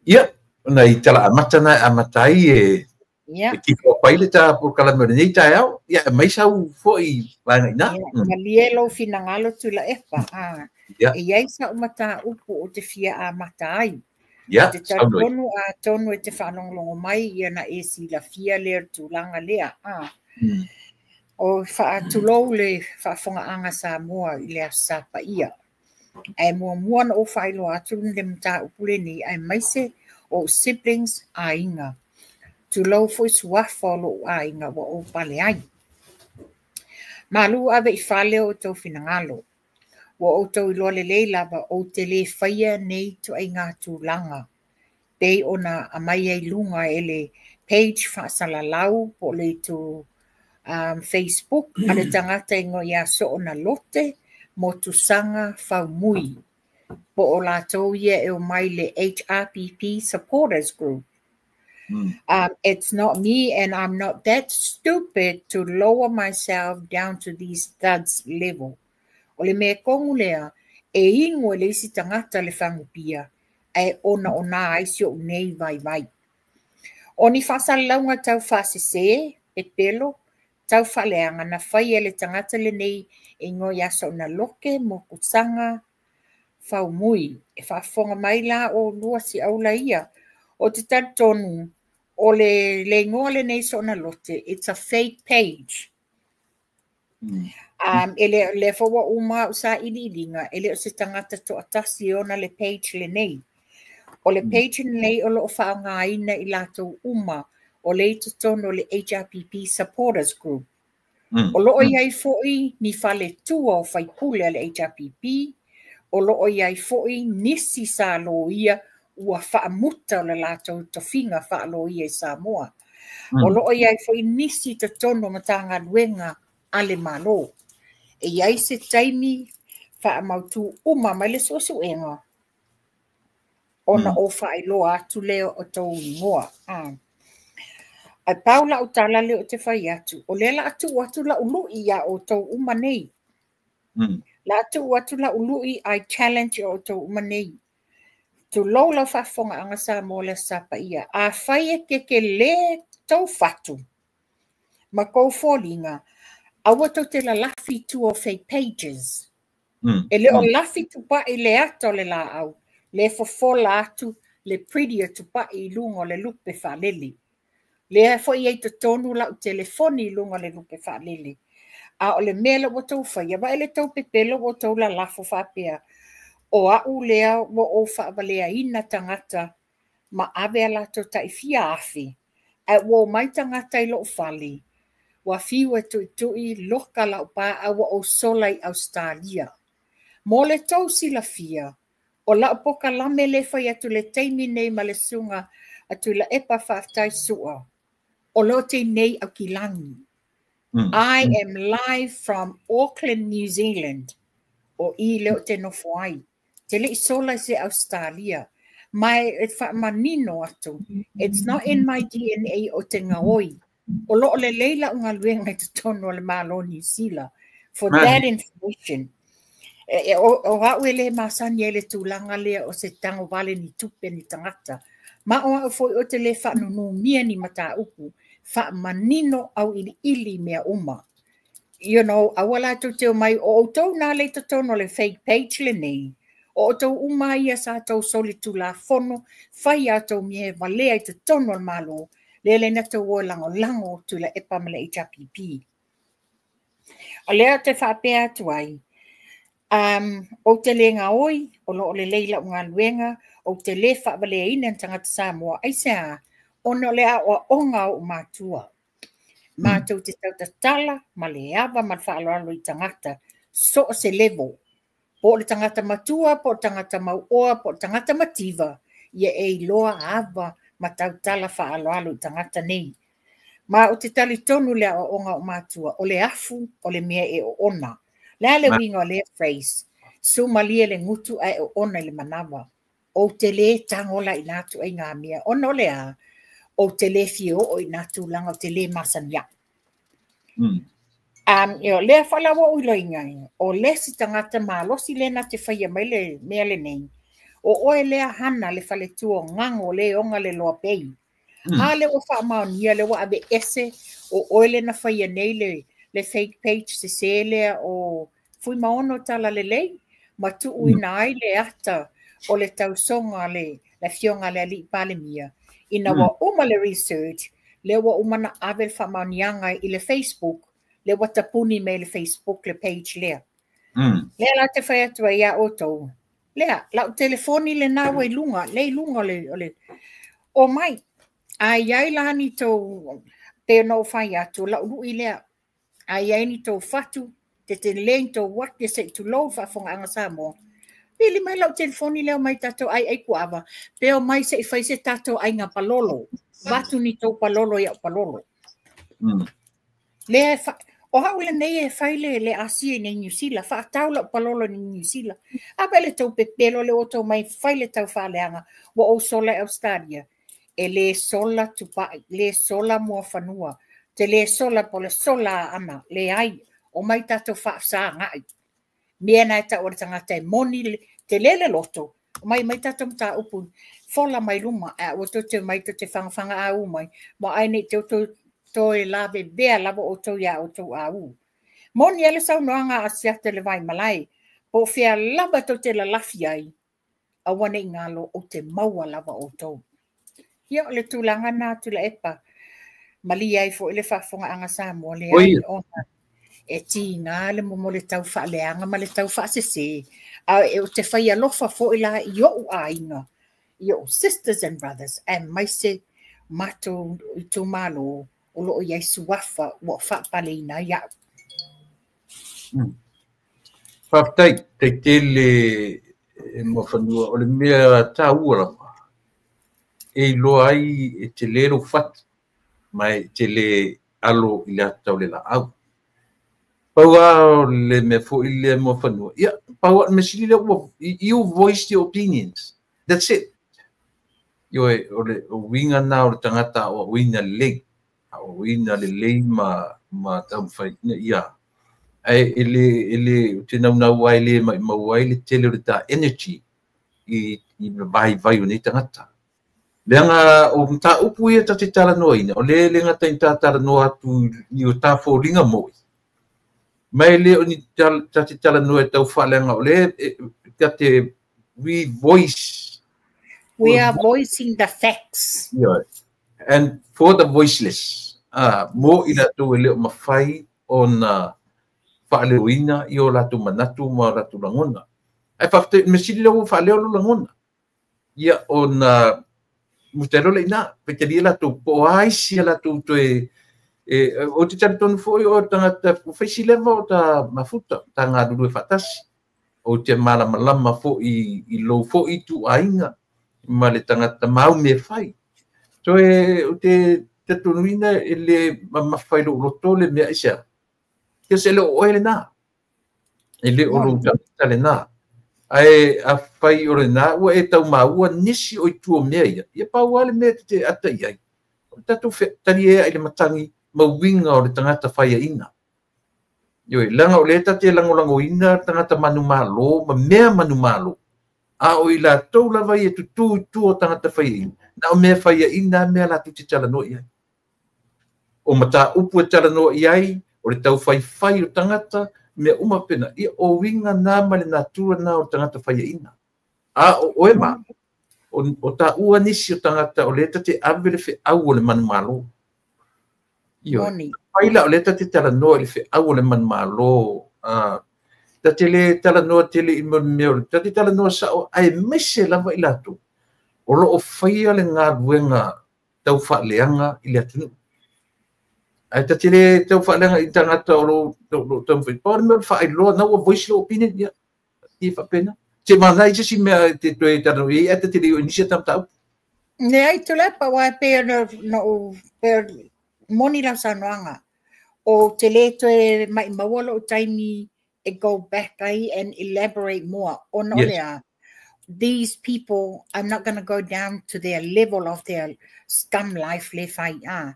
Ia, ona i tala amata na e amata ai e Ia. E kiko pai le ta polokalame o lenei taeao, ia aumai sau foi vaega i ina. Ia, malie lou finagalo Tuilaepa. A, Ia. e i ai sa'u mataupu ou te fia amata ai. Ia, Ou te saunoa. talitonu atonu e te faalogologo mai ia na e silafia lea o le tulaga lea. A, o faatulou le faafofogaaga Samoa i le Aso Sa paia. Ae muamua ona ou faailoa atu le mataupu lenei aemaise o ou siblings, aiga. Tulou foi suafa o lou aiga ua ou pale ai. Malu ave i fale o outou finagalo. Ua outou iloa lelei lava ou te le faia nei ituaiga tulaga pei ona aumai ai luga e le page faasalalau po o le itu Facebook a le tagata igoa ia Soona Lote Motusaga Faumui po o latou ia e omai le HRPP Supporters Group. It's not me and I'm not that stupid to lower myself down to these thugs level. O le mea tonu lea, e inu e le isi tagata le fagupia ae onaona ai si ou nei vaivai. O ni faasalalauga tau faasese, pepelo, tau faaleaga na faia e le tagata lenei e igoa ia Soona Loke Motusaga Faumui. E faafofoga mai la oulua siaula ia. Ou te talitonu o le le igoa lenei Soona Lote, it's a fake page. E le, lea foi ua uma au sailiiliga, e le o se tagata toatasi e ona le page lenei. O le page lenei o lo o faaaogaina i latou uma o lea i totonu o le HRPP Supporters Group. O lo o i ai foi ni faletua o faipule a le HRPP, o lo o i ai foi nisi sa loia ua faamuta o le latou tofiga faaloia i Samoa. O lo o i ai foi nisi i totonu o Matagaluega a le Malo. E i ai se taimi faamautu uma mai le suesuega ona ou faailoa atu lea o tou igoa. Ae pau lau tala lea ou te fai atu, o lea o le a tuu atu lau lui iā outou uma nei. La tuu atu lau lui, I challenge outou uma nei. Tulou lau faafofogaaga Samoa i le Aso Sa Paia. Afai e kekelē tou fatu ma tou foliga, aua tou te lalafi i tua o fake pages. E le o lafi tupai i le ata o le laau, le fofola atu le pretty o tupai i luga o le lupe faalele. Lea foi e i totonu lau telefoni i luga o le lupe faalele. A o le mea lea ua outou faia, vaai le tou pepelo ua outou lalafo faapea, o au lea ua ou faavaleaina tagata ma ave a latou tai fia afe, ae ua omai tagata i lou fale, ua fiu e tuitui loka lau pa a ua ou sola i Ausetalia. Mo le tou silafia, o lau pokalame le fai atu le taimi nei ma le susuga a Tuilaepa faafetai Sua, o lo o teinei Aukilani. I am live from Auckland, New Zealand. O i lea ou te nofo ai. Te le i sola i se Ausetalia. Ma e faamanino atu, it's not in my DNA o te gaoi. O lo o lelei lau galuega i totonu o le Malo o Niu Sila. For that information. O au e le masani ai le tulaga lea o se tagovale ni tupe ni tagata. Ma o au foi o te le faanunumia ni mataupu, faamanino auiliili mea uma. You know, aua latou te omai, o outou nā le i totonu o le fake page lenei, o outou uma ia sa tou solitulafono, fai a outou mea e valea i totonu o le Malo, lea le na tou o e lagolago Tuilaepa ma le HRPP. O lea ou te faapea atu ai, ou te le gaoi, o lo o lelei lau galuega, ou te le faavaleaina ni tagata Samoa, aisea, ona o le aoaoga a ou matua. Matou te tautatala ma le ava ma le faaaloalo i tagata, so o se level. Po o le tagata matua, po o le tagata mauoa, po o le tagata mativa, ia e iloa ava ma tautala faaaloalo i tagata nei. Ma ou te talitonu le aoaoga o matua, o le afu o le mea e oona. Le a le uiga o lea phrase? Sumalie le gutu ae oona i le manava. Ou te le tago la i nā ituaiga mea. Ona o le a, ou te le fia oo i nā tulaga ou te le masani ai. Lea foi la ua ou iloiga ai, o le isi tagata malosi lea na te faia mai le mea lenei, o oe lea hana le faletua o Gago le oga le loa pei. A lea ua faamaonia, lea ua aveese, o oe lea na faia nei le fake page sesē lea o Fuimaono Talalelei, ma tuuina ai le ata o le tausoga le afioga a le alii Palemia. Ina ua uma le research, lea ua uma na ave le faamaoniaga i le Facebook, lea ua tapuni mai le Facebook le page lea. Lea la te fai atu ai ia outou, lea, lau telefoni lena ua i luga, lea i luga o le o mai. A i ai la ni tou, pe ona ou fai atu, lau lui lea, a i ai ni tou fatu, te te le ni tou wake se i tulou faafofogaaga Samoa, pili mai lau telefoni lea mai tatou ai ai kuava, pe o mai se i fai se tatou aiga palolo, vatu ni tou palolo i au palolo. Lea o au lenei e fai le Asia i nei Niu Sila, faatau lau palolo i Niu Sila. A pe le tou pepelo le o tou mai fai le tau faaleaga, ua ou sola i Australia. E le sola tupai, le sola muafanua, te le sola po le sola ana, le ai, o mai tatou faafesagai. Mea na e tau o le tagata e moni, te lele loto, o mai mai tatou mataupu, fola mai luma, a ua tou te mai tou te fagafaga au mai, ma ai nei te outou toe lavevea lava outou ia outou au. Moni ai le saunoaga a Asiata le Vaimalae, po o fea lava tou te lalafi ai, aua nei galo ou te maua lava outou. Ia o le tulaga na Tuilaepa, malie ai foi le faafofogaaga Samoa leai ona e tiga le mo le tau faaleaga ma le tau faasese. A e o te fai alofa foi la i o'u aiga, i o'u sisters and brothers, aemaise matou itumalo o lo o i ai suafa ua faapaleina ai au. Faafetai, taitele e Muafanua, o le mea taua lava, e iloa ai e te le lou fatu, ma e te le alo i le ata o le laau. Pau lava o le mea foi lea Muafanua, ia, pau lava o le mea sili lea ua, you voice your opinions. That's it. Ioe, o le uiga na o le tagata aoaoina lelei. Aoaoina lelei ma taumafai ina ia. Ae e le, e le, te naunau ai le maumau ai le tele o le ta energy. i vaivai o nei tagata. Leaga o mataupu ia ta te talanoaina, o lea e le gata ina ta talanoa atu i o ta foliga mo'i, ma e le o ni ta te talanoa e tau faaleaga, o lea ta te we voice. We are voicing the facts. Yeah. And for the voiceless, mo i latou e le o mafai ona faaleoina i o latou manatu ma o latou lagona. Ae faafetai, mea sili lea ua faaleo lou lagona. Ia ona muta loa le ina, faitalia latou po o a isi a latou toe o te talitonu foi o tagata ua fai si leva o ta mafuta, ta galulue faatasi. O te malamalama foi i lou foi ituaiga ma le tagata mau mea fai. Toe o te talitonuina e le mamafa i lou loto le mea aisea. Ia se le o oe lena. E le o lou tagata lena. Ae afai o lena ua e taumaua nisi o itu o mea ia, ia pau lava le mea e te ata i ai. O le tatou taliea i le matagi ma uiga o le tagata faiaina. Ioe, leaga o lea ta te lagolagoina le tagata manumalo ma mea manumalo. A o i latou lava ia tutū i tua o tagata faiaina, na o mea faiaina mea latou te talanoa i ai. O mataupu e talanoa i ai, o le taufaifai o tagata, mea uma pena, ia o uiga na ma le natura na o le tagata faiaina. A o oe ma, o taua nisi o tagata o lea ta te ave le feau o le manumalo. Ioe, fai la o lea ta te talanoa i le feau o le manumalo, ta te le talanoa tele i mea o le, ta te talanoa sao, aemaise lava i latou, o loo faia le galuega tau faaleaga i le atunuu. Ae ta te le tau faaleaga i tagata o loo taumafai. Pau le mea o le faailoa, na ua voice lou opinion, ia, ia faapena. Se mana i se isi mea te toe talanoa i ai, ae ta te le o i nisi o ta mataupu. Leai, Tuilaepa, aua e pei ona ou, pei moni lau saunoaga, o te le toe maʻimaua lou taimi e go back ai and elaborate more, ona o le a, these people, I'm not going to go down to their level of their scum life le fai a.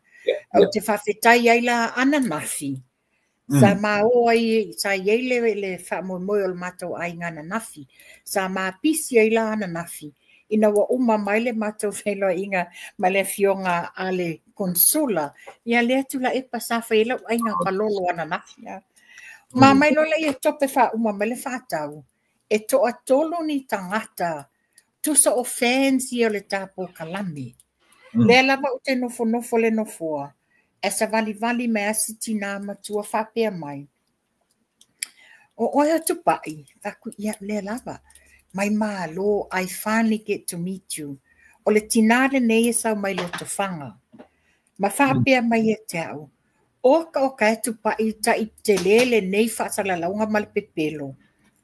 Ou te faafetai ai la ananafi, sa ma o ai, sa i ai le faamoemoe o le matou aiga ananafi, sa ma pisi ai la ananafi, ina ua uma mai le matou feiloaiga ma le afioga a le konsula, ia lea Tuilaepa sa fai ai lau aiga palolo ananafi. Ma mai loa lea tope faauma mai le faatau, e toatolu ni tagata, tusa o fans ia o le tapō kalame. Lea lava ou te nofonofo le nofoa, e savalivali mai a si tinā matua faapea mai. O oe o Tupai, faku ia lea lava. Mai malo, I finally get to meet you. O le tinā lenei e sau mai Lotofaga. Ma faapea mai e te au. O ka o ka e Tupai taʻi tele lenei faasalalauga ma le pepelo.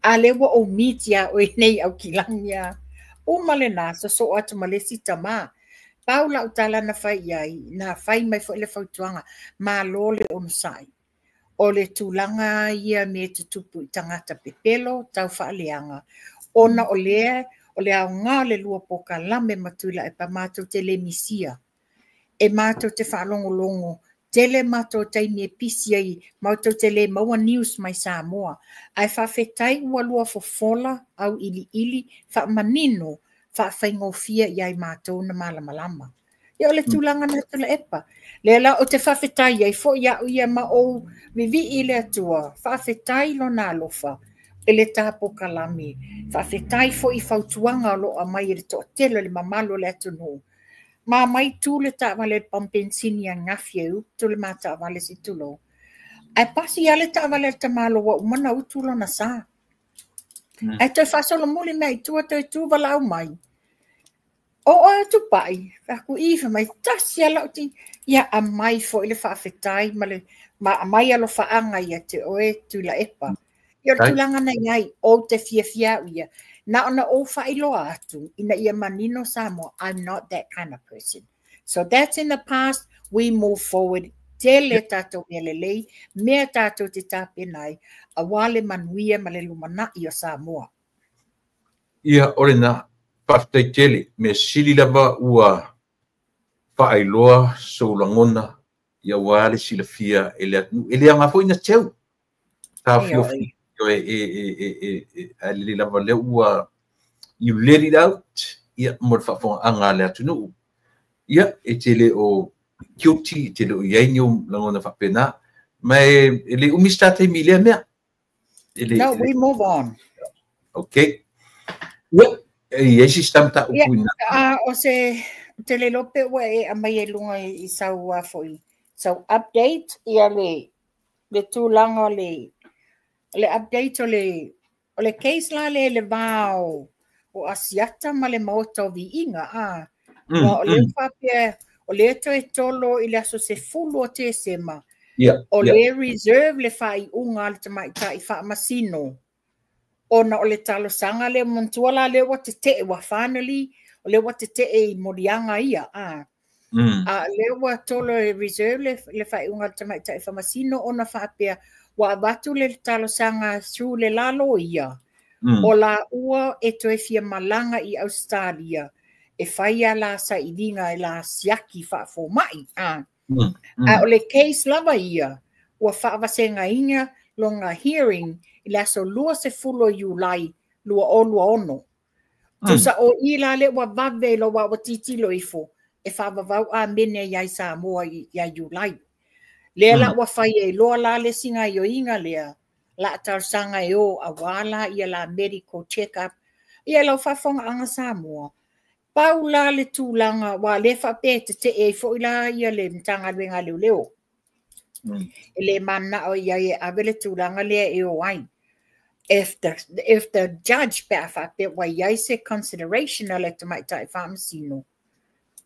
A lea ua ou meet ia oe nei Aukilagi a. Uma lena, sosoo atu ma le isi tamā. Pau lau tala na fai i ai, na fai mai foi le fautuaga, malo le onosai. O le tulaga ia me tutupu i tagata pepelo, tau faaleaga. Ona o lea, o le aoga o le lua pokalame ma Tuilaepa matou te le misia. E matou te faalogologo, tele matou taimi e pisi ai, matou te le maua news mai Samoa. Ae faafetai ua lua fofola au iliili, faamanino, faafaigofie ia i matou na malamalama. Ia o le tulaga na Tuilaepa. Lea la o te faafetai ai foi au ia ma ou vivii i le Atua, faafetai lona alofa e le tapō kalame. Faafetai foi i fautuaga o loo aumai e le toatele o le mamalu o le atunuu. Ma mai tu le taavale le pampensini ananafi e utu le ma taavale se i tulou. Ae pasi lava le taavale a le tamalo ua uma ona utu lona sa. Ae toe faasolomuli mea i tua toe tu valaau mai. O oe o Tupai, fai atu i fai mai tasi lava lau ti. Ia aumai foi le faafetai ma le ma aumai alofaaga ia te oe Tuilaepa. Ia o le tulaga na i ai, ou te fiafia au ia. Na ona ou faailoa atu ina ia manino Samoa, I'm not that kind of person. So that's in the past, we move forward. Tele tatou mea lelei, mea tatou te tapena ai, aua le manuia ma le lumanai o Samoa. Ia, o lena, faafetai tele, mea sili lava ua faailoa sou lagona, ia aua le silafia e le atunuu. E le aoga foi na teu. Taofiofi e lelei lava lea ua You let it out, ia, mo le faafogaaga a le atunuu. Ia, e te le o guilty, e te le o i ai ni ou lagona faapena. Ma e le umi se ta taimi i lea mea. E le, No, we move on. Okay. Ia, e i ai se isi ta mataupu Ia, i na. O se te le iloa pe ua e aumai ai luga i sau foi sau update ia le tulaga o le update o le case la le le va o Asiata ma le Maota o Viiga a. Ua o lea faapea o lea toe tolo i le aso 10 o Tesema. O le reserve le faaiuga a le tamaitai faamasino ona o le talosaga lea manatua la lea ua tetee ua finally o lea ua tetee i moliaga ia a. A lea ua tolo e reserve le faaiuga a le tamaitai faamasino ona faapea ua avatu le talosaga through le lalo ia o la ua e toe fia malaga i Australia e fai a la sailiga e la siaki faafomai a. A o le case lava ia ua faavasegaina lona hearing i le aso 20 o Iulai 2026. Tusa o i la le ua vave lo wa ua titilo ifo e faavavau amene ai ia Samoa ia Iulai. Lea la ua fai ai loa la le isi gaoioiga lea la talosaga e o auā la ia la medical check up ia lau faafogaaga Samoa. Pau la le tulaga ua lea faapea e tetee ai foi la ia le Matagaluega a Leoleo. E le mananao i ai e ave le tulaga lea e o ai. If the judge pe a faapea ua i ai se consideration a le tamaitai faamasino,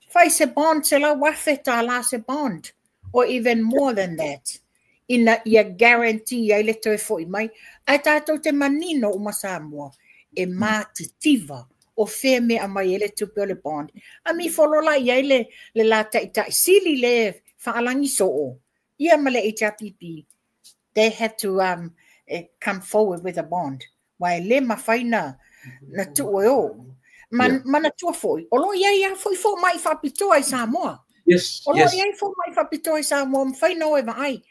fai se bond $100,000 se bond or even more than that ina ia guarantee ai le toe foi mai. Ae tatou te manino uma Samoa e matitiva o fea mea aumai ai le tupe o le bond. A mi folo la i ai le la taitai sili le faalagi soo ia ma le HRPP, they have to come forward with a bond. Wa e le mafai na tuu e o. Manatua foi, o lo o i ai a foi fomai faapitoa i Samoa. O lo o i ai fomai faapitoa i Samoa, mafai na o e vaai.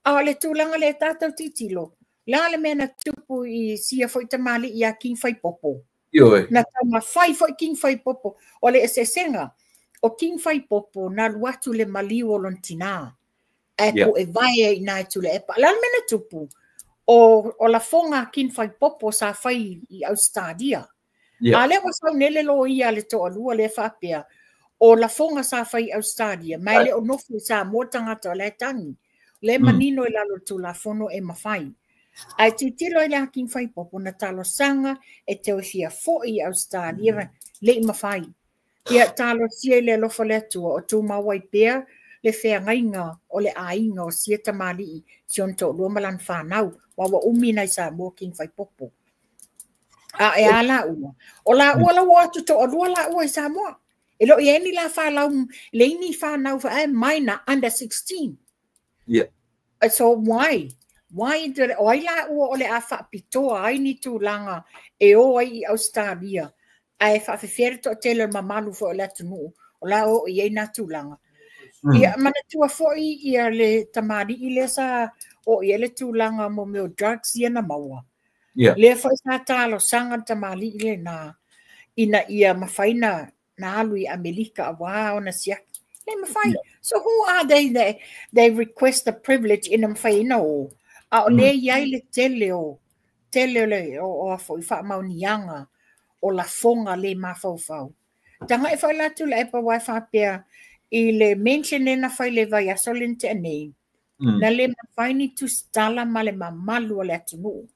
A o le tulaga lea tatou titilo, la le mea na tupu i sia foi tamalii ia King Faipopo. Ioe. Na taumafai foi King Faipopo. O le eseesega, o King Faipopo na alu atu le maliu o lona tinā. Ae po e vae ai i Tuilaepa. Le a le mea na tupu? O lafoga a King Faipopo sa fai i Australia. A lea ua saunele le loia le toalua lea faapea, o lafoga sa fai i Australia, ma e le o nofo i Samoa tagata o la e tagi. Le manino i lalo o le Tulafono e mafai. Ae tilotilo ai le a King Faipopo na talosaga e toe fia foi i Australia, le i mafai. Ia talosia i le alofa o le Atua o tumau ai pea le feagaiga o le aiga o sia tamalii si ona toalua ma lana fanau, aua ua umi nai Samoa King Faipopo. A e a laua. O laua la ua atu toalua laua i Samoa. E le o i ai ni la falau, le ni whanau e minor under 16. So why? Why do, o ai la ua o le a faapitoa ai ni tulaga e o ai i Australia ae faafefea le toatele o le mamalu foi o le atunuu o la o i ai nā tulaga. Ia manatua foi ia le tamalii lea sa o i ai le tulaga mo mea o drugs ia na maua. Lea foi sa talosaga le tamalii lenā ina ia mafai na alu i Amerika auā ona siaki. Le mafai. So who are they that they request the privilege ina mafai ina o? A o le i ai le tele o le o a foi faamaoniaga o lafoga le mafaufau. Taga'i foi la Tuilaepa aua e faapea i le mention lea na fai le vaiaso le na tea nei, na le mafai ni tusitala ma le mamalu o le atunuu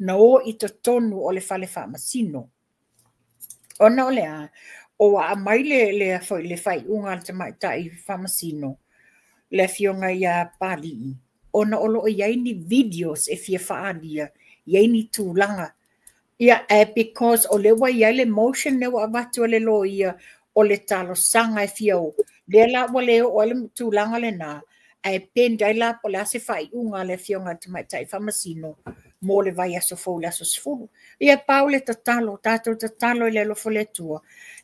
na o i totonu o le fale faamasino. Ona o le a, o ua aumai le foi le faaiuga a le tamaitai faamasino, le afioga ia Palii, ona o lo o i ai ni videos e fia faaalia, i ai ni tulaga. Ia, because o lea ua i ai le motion lea ua avatu e le loia o le talosaga e fia o. Lea la ua le oo ai le tulaga lenā, ae pend ai la po o le a se faaiuga a le afioga i le tamaitai faamasino mo le vaiaso fou le aso 10. Ia pau le tatalo, tatou tatalo i le alofa o le Atua,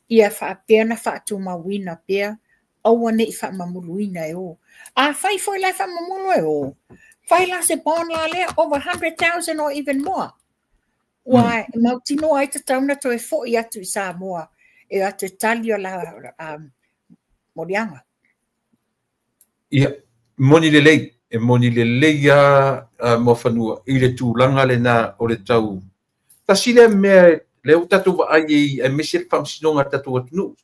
ia faapea na faatumauina pea, aua ne i faamamuluina e o. A fai foi la e faamamulu e o, fai la se bond la lea over 100,000 or even more. Ua e mautinoa ai tatau ona toe fo'i atu i Samoa e o atu e tali o la moliaga. Ia, moni lelei, e moni lelei lava Muafanua i le tulaga lena o le tau. Tasi lea mea lea ua tatou vaai ai aemaise le faamasinoga a le tatou atunuu.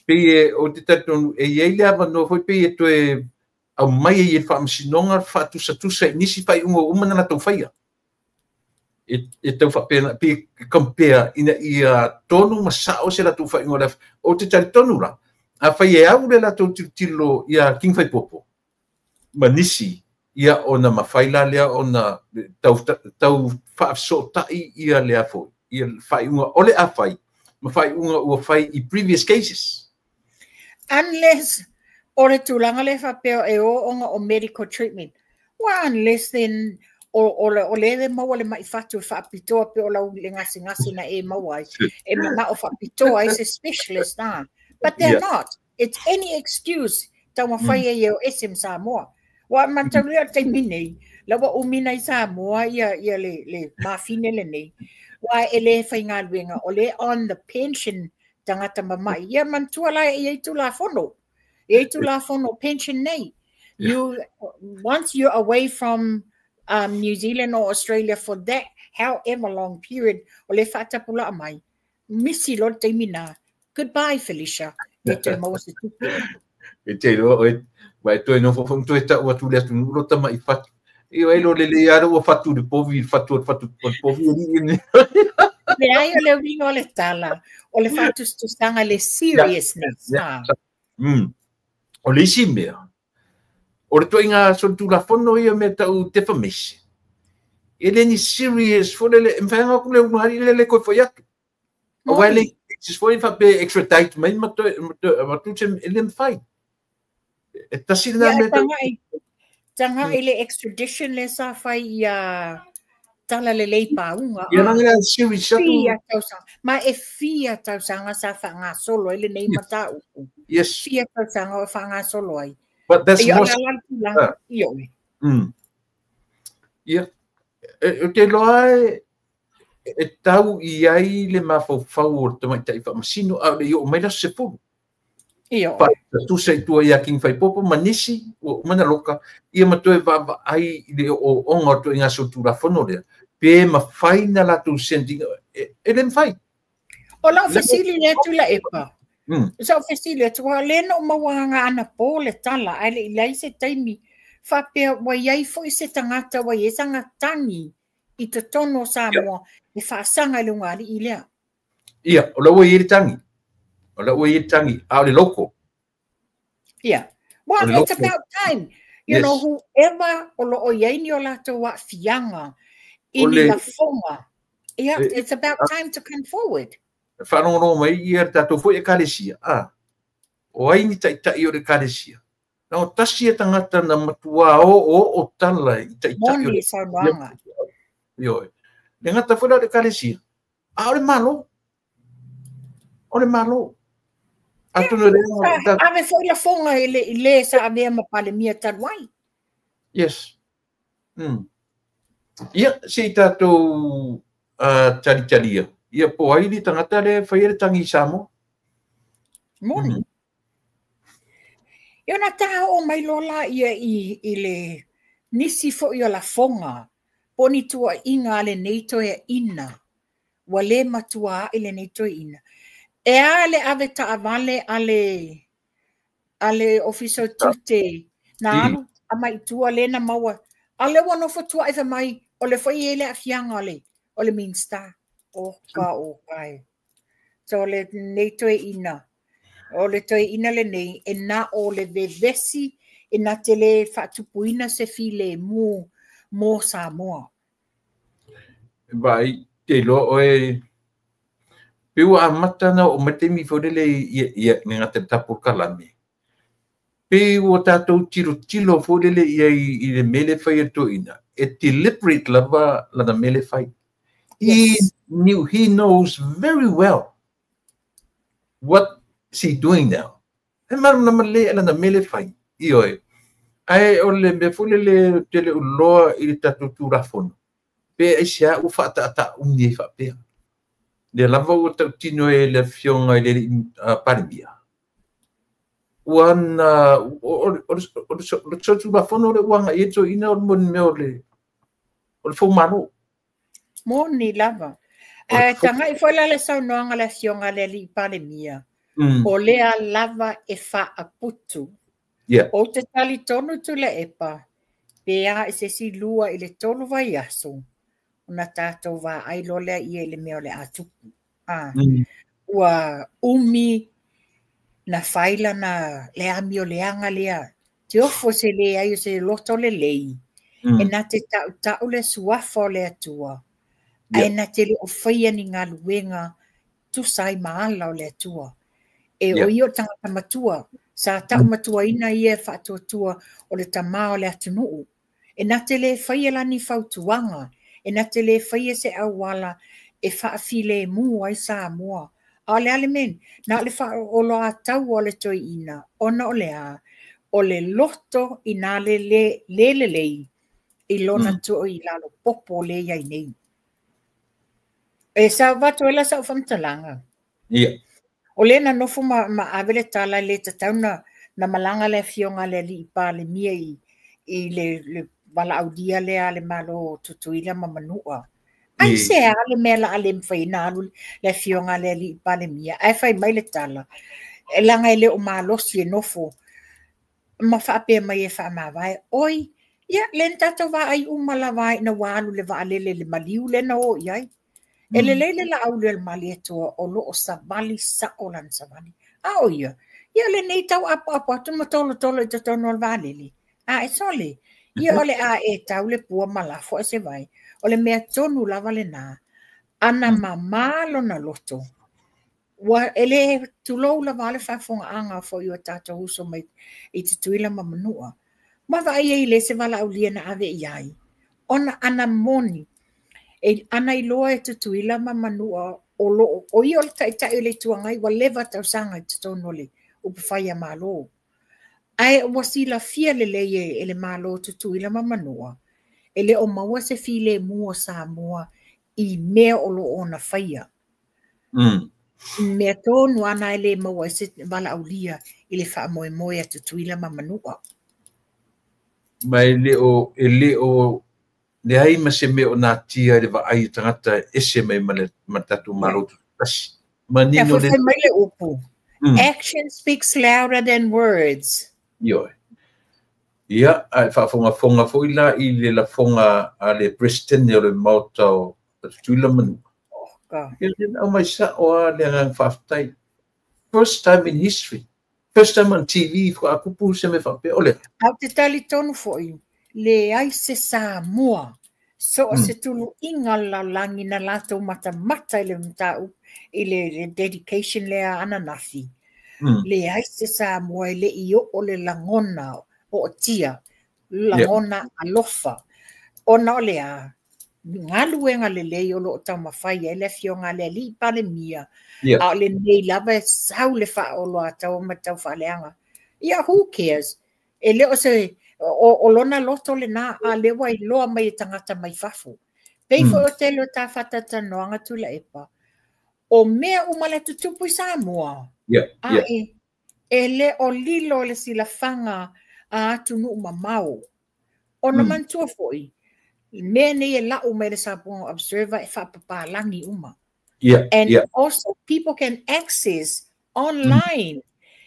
Pei e, ou te talitonu e i ai le avanoa foi pei e toe aumai ai e le faamasinoga le faatusatusa i nisi faaiuga ua uma ona latou faia. E tau faapena, pei e compare ina ia tonu ma sao se latou faaiuga o le afi. Ou te talitonu la, afai e au le latou tilotilo ia King Faipopo ma nisi, ia ona mafai la lea ona tau faafesootai ia lea foi, ia faaiuga o le a fai ma faaiuga ua fai i previous cases. Unless o le tulaga lea faapea e o ona o medical treatment. Well, unless then o le maua le mai fatu e faapitoa pe o lau le gasegase na e maua ai. E mana'o faapitoa ai se specialist na. But they're not. It's any excuse taumafai ai e o ese ma Samoa. Ua manatua le taimi nei, la ua umi nai Samoa ia le mafine lenei. Ua e le faigaluega, o le on the pension tagata mama'i. Ia manatua la e i ai Tulafono. E ai Tulafono pension nei. Once you're away from New Zealand or Australia for that however long period, o le faatapula'a mai, misi loa le taimi na. Goodbye, Felicia. E toe maua se tupe. E te iloa oe, ma e toe nofo foi ma toe ta'u atu le atunuu lo tama'i fatu. Ioe lo lelei lava ua fatu i le povi, le fatu o le fatu o le povi alii nei. Leai o le uiga o le tala, o le faatusatusaga le seriousness. O le isi mea, o le ituaiga solitulafono ia mea ta'u defamation. E le ni serious foi lele, e mafai ona o atu le ulugalii le le toe foi atu. Aua e le cases foi faapea extradite mai ma toe avatu se e le mafai. E tasi lena mea tau. Taga'i le extradition lea sa fai ia Talalelei Pauga. Ia leaga le serious atu. Fia tausaga. Ma e fia tausaga sa faagasolo ai lenei mataupu. Yes. Fia tausaga o faagasolo ai. But that's Ia more. o le ala le tulaga. Ioe. Ia. Ou te iloa e tau i ai le mafaufau o le tamaitai faamasino a o le i oo mai le aso 10. Ioe. Tusa i tua ia King Faipopo ma nisi ua uma na loka, ia ma toe vaavaai i le ooooga o le ituaiga solitulafono lea, pe mafai na latou send ina, e le mafai. O lau fesili lea Tuilaepa, sa ou fesili atu, aua o lea na ou maua aga anapo le tala, ae le i leai se taimi faapea ua i ai foi se tagata ua i ai sana tagi i totonu o Samoa e faasaga i le ulugalii lea. Ia, o la ua i ai le tagi. O la ua i ai le tagi, a o le local. Yeah. Well, it's about time. You know, whoever o lo o i ai ni o latou aafiaga i ni lafoga, yeah, it's about time to come forward. Faalogologo mai ia le tatou foi ekalesia, a o ai ni taitai o le ekalesia. Na o tasi e tagata na matuā oooo tala i taitai o Moni le saunoaga. Ioe. Le gata foi la o le ekalesia, a o le Malo. O le Malo. Atonu e le Sa ave foi lafoga i le i le sa avea ma Palemia talu ai. Yes. Ia, se i tatou talitalia. Ia, po o ai le tagata lea e faia le tagi i Samoa. Moni. Ia ona ta oo mai loa la ia i le nisi foi o lafoga po o ni tuuaiga a lenei toeaina ua le matua a'i lenei toeaina. E a le ave taavale a le Ofisa o Tiute na alu aumai i tua lea na maua. A o lea ua nofo tua'i fai mai o le foi e i ai le aafiaga o le Minista. O ka o kae. So o lenei toeaina, o le toeaina lenei e na o le vevesi e na te le faatupuina se filemu mo Samoa. Vaai, te iloa oe, pei ua amata ona oo mai le taimi foi lele i le gata i le tapulkalame. Pei ua tatou tilotilo foi lele i ai i le mea lea e fai e le toeaina, e deliberate lava lana mea lea e fai. He knew, he knows very well what is he doing now. E malamalama lelei lana mea lea e fai. Ioe. Ae o le mea foi lele ou te le o iloa i le tatou Tulafono. Pe aisea ua faataatauni ai faapea. Lea lava ua tautino e le afioga i le alii Palemia. Ua na o le solitulafono le ua agai ai toeaiina o le mea o le foumalo. Moni lava. Ae tagai foi la le saunoaga a le afioga i le alii Palemia, o lea lava e faaputu. Ou te talitonu Tuilaepa, pe a i se isi 2 i le 3 vaiaso, ona tatou vaai loa lea ia i le mea o le a tupu. Ua umi na fai lana le amioleaga lea. Te ofo se leai o se loto lelei, e na te tautau le suafa o le Atua, ae na te le o faia ni galuega tusa ai ma ala o le Atua. E o ia o le tagata matua, sa tau matuaina ia e faatuatua o le tamā o le atunuu. E na te le faia la ni fautuaga, e na te le faia se auala e faafilemu ai Samoa. A o le a le mea, na o le faaoloataua o le toeaina, ona o le a, o le loto i nā le lelei i lona toi i lalo popo le iai nei. E sa avatu ai la sau faamatalaga. O lea na nofo ma ave le tala le tatau na malaga le afioga a le alii Palemia i le valaaulia lea a le Malo Tutuila ma Manua. Ai se a le mea la a le mawhai na alu le afioga a le alii Palemia. Ae fai mai le tala. E langa e le o malosi e nofo ma faapea mai e faamavae. Oi, ia, le na tatou vaai uma lava ai na ua alu le vaalele le maliu le na o i ai. E lelei le laauli o le Malietoa o loo savali sao lana savali. A o ia, ia lenei tau apoapo atu ma tolotolo i totonu o le vaalele. A e sole, ia o le a e tau le pua ma lafo e se vai. O le mea tonu lava lena, ana mamā lona loto. Ua e le tulou lava le faafogaaga foi o tatou uso mai i Tutuila ma Manua. Ma vaai ai le se valaaulia na ave i ai. Ona ana moni, e ana iloa e Tutuila ma Manua o loo, o ia o le taitai o le Itu Agai ua leva tausaga i totonu o le upufai a Malo. Ae ua silafia lelei e le Malo Tutuila ma Manua, e le o maua se filemu o Samoa i mea o loo ona faia. Mea tonu ana e le maua ai se valaaulia i le faamoemoe a Tutuila ma Manua. Ma e le o leai ma se mea o natia i le vaai tagata ese mai ma le tatou Malo tutasi. Manino le mai le upu. Action speaks louder than words. Ioe. Ia, ae faafogafoga foi la i le lafoga a le President o le Maota o Tutuila ma Manua. Ia le au mai sao a le agaga faafetai. First time in history. First time on TV faatupu se mea faapea o le. Au te talitonu foi, leai se Samoa, so o se tuluiga o le lalolagi na latou matamata i le mataupu i le dedication lea ananafi. Leai se Samoa e le i oo le lagona o tia, lagona alofa. Ona o le a, galuega lelei o loo taumafai ai le afioga a le alii Palemia, a o lenei lava e sau le faaoloataua ma tau faaleaga. Ia, who cares? E le o se, o lona loto lena, a lea ua iloa mai e tagata mai fafo. Pei foi o tele o ta faatatalanoaga Tuilaepa, o mea uma le tutupu i Samoa. A e le o lilo le silafaga a atunuu mamao. Ona manatua foi, mea nei e lau mai le Samoa Observer e faapapalagi uma. And also people can access online.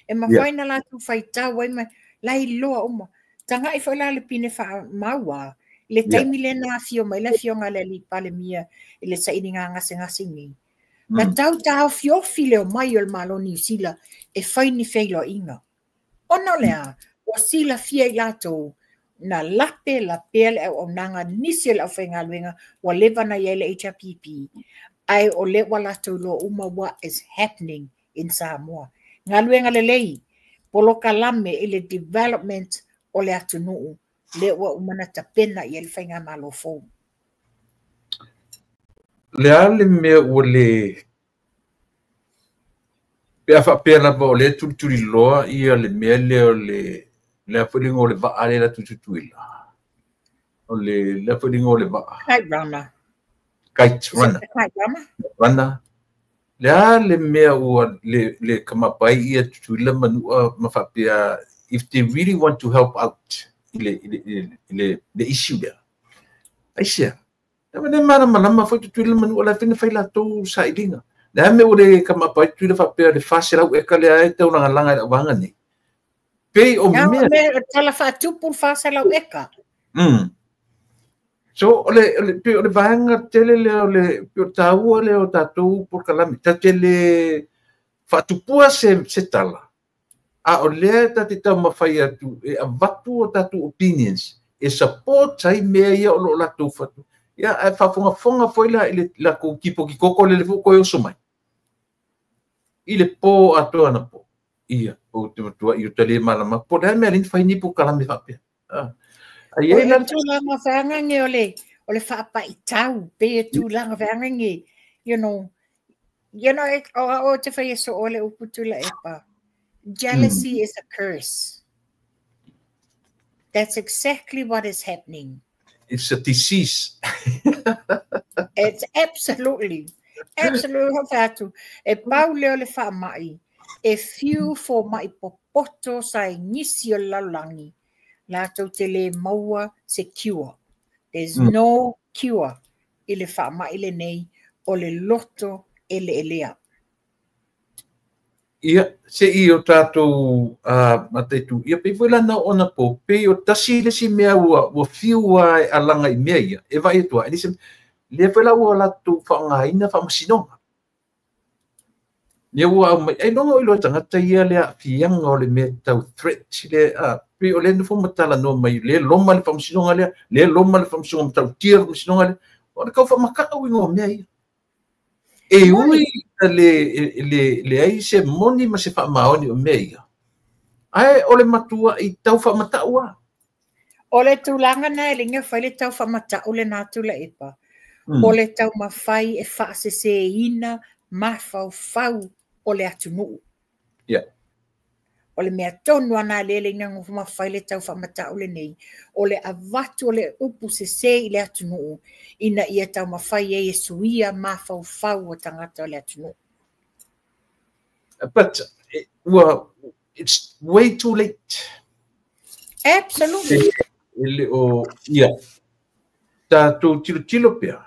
E mafai na latou faitau ai ma la iloa uma. Tagai foi la le pine faamaua, le taimi lea na afio mai le afioga a le alii Palemia i le sailiga gasegase nei. Na tau taofiofi le omai o le Malo Niu Sila e fai ni feiloaiga. Ona o le a, ua silafia i latou na lape lapea le auaunaga nisi o le aufaigaluega ua leva na iai le HRPP, ae o lea ua latou iloa uma what is happening in Samoa. Galuega lelei, polokalame i le development o le atunuu, lea ua uma na tapena i ai le faigamalo fou. Le a le mea ua le pe a faapea lava o lea tulituliloa ia le mea lea o le le foi le o le vaa le la Tutuila. O le le foi le o le vaa. Kite Runner. Kite runner. Kite runner. Runner. Le a le mea ua le kamapai ia Tutuila ma Manua ma faapea, if they really want to help out i le issue lea. Aisea. Le malamalama foi Tutuila ma Manua la fina fai latou sailiga. Le a mea ua le kamapai Tutuila faapea le 400 eka lea e taulagalaga i lau vaega nei. Pei o mea. Mea tala faatupu le 400 eka. So, o le vaega tele lea o le pei o taua lea o tatou polokalame. Ta te le faatupua se tala. A o lea ta te taumafai atu e avatu o tatou opinions e support ai mea ia o loo latou fatu. Ia, ae faafogafoga foi la i le latou kipokikoko lele foi koe oso mai. I le po atoa na po. Ia, o te matua i o tale malama. Po le a mea lini fai ni polokalame faapea. O le tulaga feagage o le faapaitau pe e tulaga feagage, you know, o te whai so o le upu Tuilaepa. Jealousy is a curse. That's exactly what is happening. It's a disease. It's absolutely whaatu. E pau leo le whaamai, e few for mai popoto sa e nisi o lalani. Latou te le maua se cure. There's no cure i le whaamai le nei o le loto e le elea. Ia, se i o tātou mataitu, ia pei foi lana ona po, pei o tasi le si mea ua fiu a e alanga i mea ia, e vai atua, e lise, lea foi la ua latou faaaogaina faamasinoga. Lea ua aumai, ai loga o iloa tagata ia le aafiaga o le mea tau threat, le pei o le nofo ma talanoa mai, le loma le faamasinoga lea, le loma le faamasinoga matautia le faamasinoga lea, o le kau faamakau igoa o mea ia. E ui le ai se moni ma se faamaoni o mea ia. Ae o le matua i tau faamatau a. O le tulaga na e linga fai le tau faamatau le nā Tuilaepa. O le tau mafai e faaseseina mafaufau o le atunuu. Yeah. O le mea tonu ana le le inga mafai le tau faamatau le nei. O le avatu o le upu sese i le atunuu ina ia tau mafai e suia mafaufau o tagata o le atunuu. But well, it's way too late. Absolutely. Ia, tātou tilotilo pea.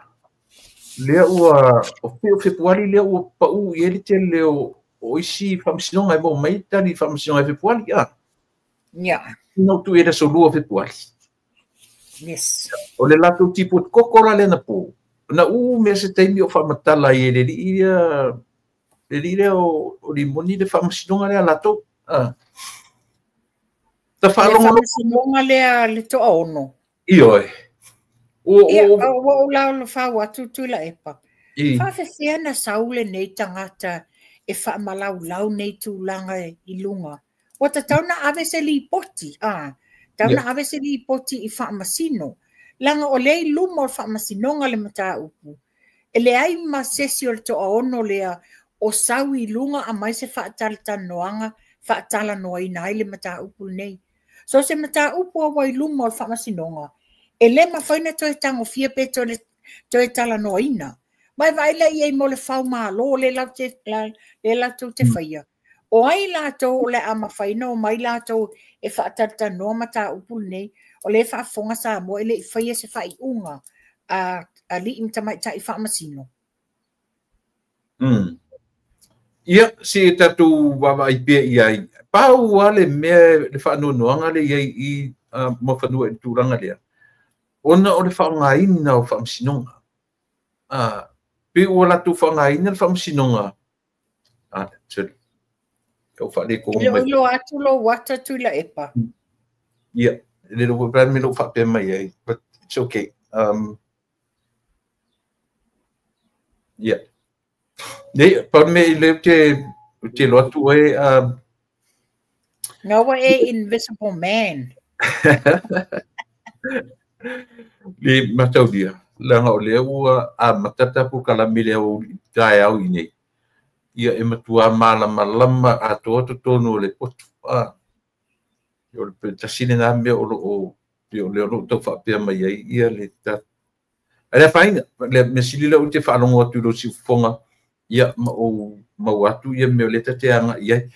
Lea ua, o Fepuari lea ua pau i ele tele leo o isi faamasinoga e maua mai tali faamasinoga e Fepuari, a. Yeah. Ina tu e aso 2 Fepuari. Yes. O le latou tipo koko la lena po. Na u mea se taimi o faamatala i le alii ia, le alii lea o limoni le faamasinoga lea latou. Ta Le faalogologo. faamasinoga lea le toaono. Ioe. Ia, ua ou laolofau atu Tuilaepa. Faafefea na sau lenei tagata e faamalaulau nei tulaga i luga. Ua tatau na ave se lipoti, tau na ave se lipoti i faamasino. Laga o lea i luma o le faamasinoga le mataupu. E leai ma sesi o le toaono lea o sau i luga a mai se faatalatalanoaga faatalanoaina ai le mataupu lenei. So se mataupu ua i luma o le faamasinoga, e le mafai na toe tagofia pe toe talanoaina. Mai vaai la i ai mo le faumālō le latou te faia. O ai latou o le a mafaina o mai latou e faatalatalanoa mataupu lenei, o le faafofoga Samoa e le i faia se faaiuga a alii ma tamaitai faamasino. Ia, se tatou vaavaai pea i ai. Pau lava le mea le faanoanoaga le i ai i Muafanua i le tulaga lea. Ona o le faaaogaina o faamasinoga. Pe ua latou faaaogaina le faamasinoga. Sorry. Tau faaletonu Le mai. o iloa atu lou ata Tuilaepa. Ia, le lou plan me lou faapea mai ai, but it's okay. Yeah. Nei, pau le mea i le te loa atu ai, Ngaua e Invisible Man. Le mataulia, leaga o lea ua amata tapu kalame lea o taeao i nei. Ia e matua malamalama atoa totonu o le potu. O le tasi lena mea o loo, o lea o loo tau faapea mai ai ia le Ae le afaina, le mea sili lea ou te faalogo atu i lou siufofoga, ia ma ou maua atu ia mea o lea ta te agai i ai.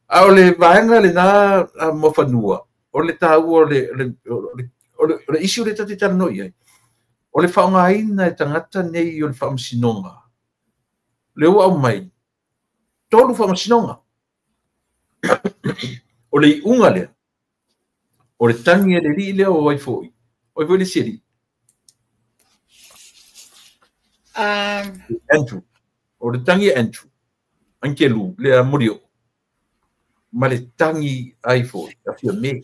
A o le vaega lena Muafanua, o le taua o le issue lea ta te talanoa i ai, o le faaaogaina e tagata nei o le faamasinoga. Lea ua aumai, 3 faamasinoga. O le iuga lea, o le tagi a le alii lea o ai foi, o ai foi le isi alii? Andrew. O le tagi a Andrew, Angelu, lea Molioo, ma le tagi ai foi, a Fiame.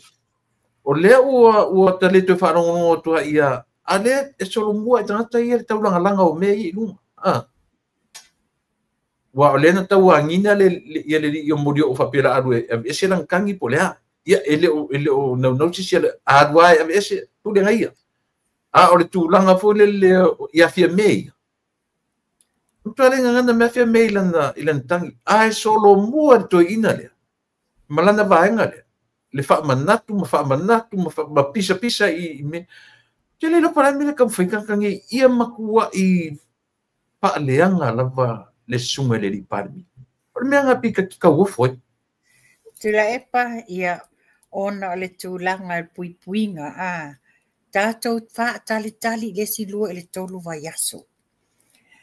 O lea ua ta le toe faalogologo atu ai ia, a lea e solomua i tagata ia le taulagalaga o mea ia i luga. Ua o lea na tauagiga le ia le alii o Molioo faapea la alu e aveese lana tagi po o le a. Ia e le o naunau se isi alu lava e aveese pulega ia. A o le tulaga foi lele ia Fiame ia. Matua le gagana mea Fiame i lana tagi. A e solomua le toeaina lea, ma lana vaega lea, le faamanatu ma faamanatu ma pisapisa i mea. Te le iloa po o le a le mea lea e taumafai tagata nei ia matuai faaleaga lava le susuga i le alii Palemia. O le mea lena pei ta te tauofo ai. Tuilaepa, ia, ona o le tulaga i le puipuiga, a tatou faatalitali i le isi 2 i le 3 vaiaso.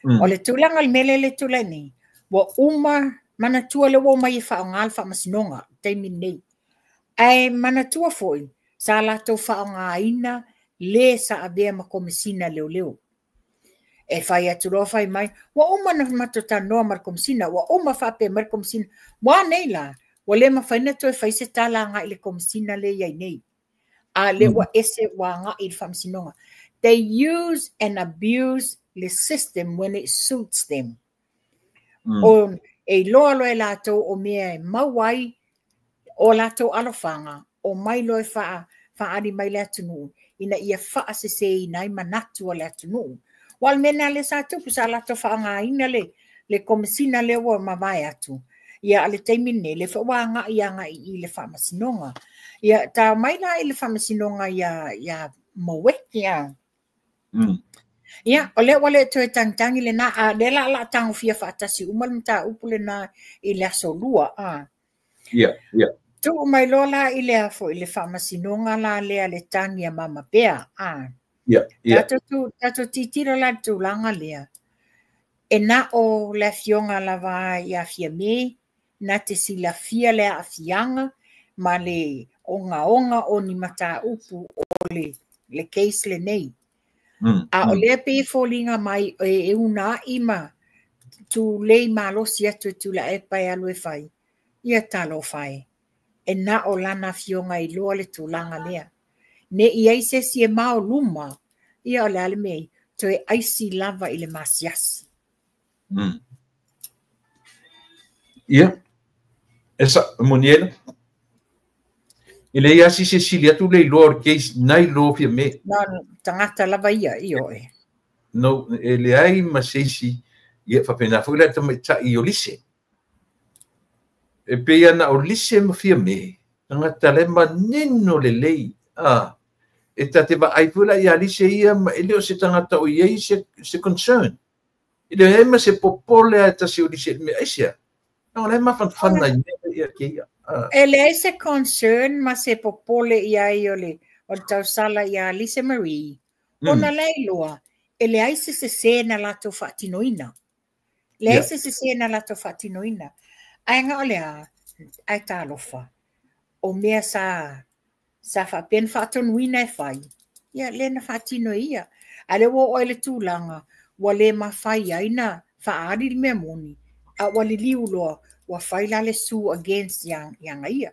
O le tulaga o le mea lea le tulai nei, ua uma manatua lea ua omai e faaaoga le faamasinoga i le taimi lenei. Ae manatua foi, sa latou faaaogaina le sa avea ma komesina leoleo. E fai atu loa fai mai, ua uma na matou talanoa ma le komesina, ua uma faapea mai le komesina. Ua nei la, ua le mafai na toe fai se tala agai i le komesina le i ai nei. A le ua ese ua agai i le faamasinoga. They use and abuse the system when it suits them. O e iloa loa e latou o mea e maua ai o latou alofaga, o mai loa e faaali mai le atunuu, ina ia faaseseina ai manatu o le atunuu. Ua o le mea lena lea sa tupu, sa latou faaaogaina le komesina lea ua mavae atu. Ia a le taimi lenei, lea foi ua agai agai i le faamasinoga. Ia tao mai la i le faamasinoga ia Moweke. Ia, o lea ua le toe tagitagi lena, a lea la la tagofia faatasi uma le mataupu lena i le aso 2. Ia, ia. Tuu mai loa la i le afo i le faamasinoga la lea le tagi a Mama Pea. Ia, ia. Tatou titilo la le tulaga lea. E na o le afioga lava ia Fiame, na te silafia le aafiaga ma le ogaoga o ni mataupu o le case lenei. A o lea pe foliga mai e unaai ma tulei malosi atu e Tuilaepa e alu e fai, ia talofa e. E na o lana afioga i loa le tulaga lea. Ne i ai se isi e maoluma, ia o le a le mea, toe aisi lava i le masiasi. Ia, esa, Moniela, e le ia si se sili atu le iloa o le case nai loa Fiame. Na, tagata lava ia, i oe. No, e leai ma se isi, ia faapena foi la tamaitai o Lise. E pei ana o Lise ma Fiame, tagata le manino lelei. E ta te vaai foi la ia Lise ia, ma e le o se tagata o i ai se concern. E le ai ma se popole a tasi o Lise me aisia. No, le mafanafana i mea ia ke ia. E leai se concern ma se popole i ai o le tausala ia Lise Marie. Ona la iloa, e leai se sese na latou faatinoina. Leai se sese na latou faatinoina. Ae nga o lea, ae talofa. O mea sa faapea na faatonuina e fai, ia lea na faatino e ia. A lea ua oo ai le tulaga, ua le mafai ai na faaali le mea moni, a ua liliu loa, ua fai la le sue against ia ia.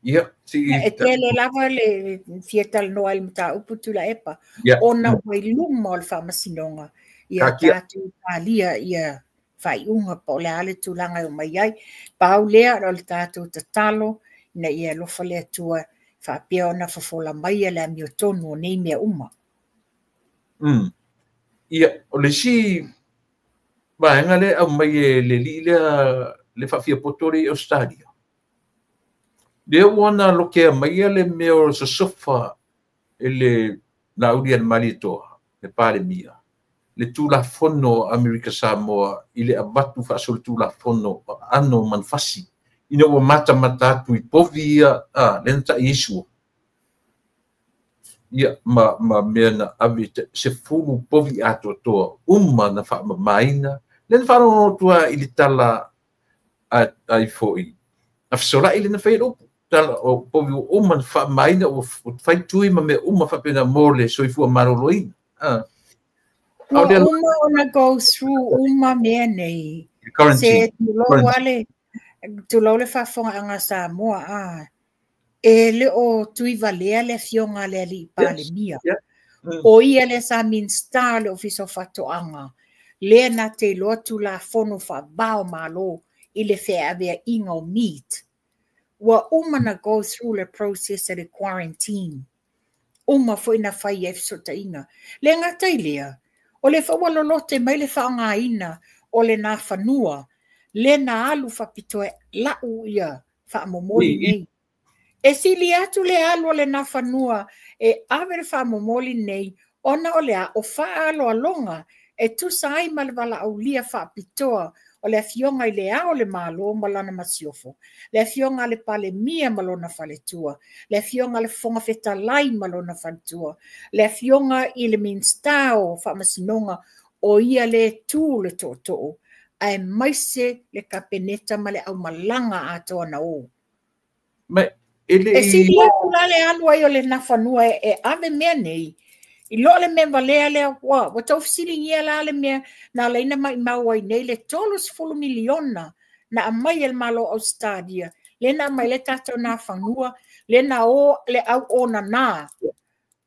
Ia, e tele lava le fia talanoa i le mataupu Tuilaepa, ona ua i luma o le faamasinoga, ia tatou talia ia faaiuga po o le a le tulaga e omai ai. Pau lea o le tatou tatalo, ina ia alofa le Atua faapea ona fofola mai le amiotonu o nei mea uma. Ia, o le isi vaega lea e aumai e le alii lea le faafiapoto lea i Australia. Lea ua na lokea mai le mea o sosofa e le Laaulialemalietoa, le Palemia, le Tulafono Amerika Samoa i le avatu faasolitulafono aano o manufasi ina ua matamata atu i povi ia le na ta'i ai sua ia ma mea na ave 10 povi atoatoa uma na faamamaina le na faalogologo atu i le tala ai foi na fesola'i le na faia le upu tala o povi ua uma na faamamaina ua fai tui ma mea uma faapena mo le soifua maloloina. Ua uma ona go through uma mea nei. Se tulou ale, tulou le faafofogaaga Samoa, e le o Tuivalea le afioga a le alii Palemia. O ia lea sa Minisita o le Ofisa o Faatoaga, lea na te iloa Tulafono faavao Malo i le feaveaiga o meat. Ua uma na go through le process le quarantine. Uma foi na fai ai fesootaiga. Le gata i lea, o le foi ua lolote mai le faaaogaina o le Nafanua, le na alu faapitoa lau ia faamomoli nei. E sili atu le alu o le Nafanua e ave le faamomoli nei, ona o le a o faaaloaloga e tusa ai ma le valaaulia faapitoa o le afioga i le Ao o le Malo ma lana masiofo, le afioga a le Palemia ma lona faletua, le afioga a le Fofoga Fetalai ma lona faletua, le afioga i le Minisita o Faamasinoga, o ia le tu le tootoo, aemaise le Kapeneta ma le aumalaga atoa na o. Ma e le E sili atu la le alu ai o le Nafanua e ave mea nei, i loo le mea valea lea ua tau fesiligia la le mea na laina mai mau ai nei le 30 miliona na aumai e le Malo Australia, le na aumai le tatou Nafanua, le na o le au onana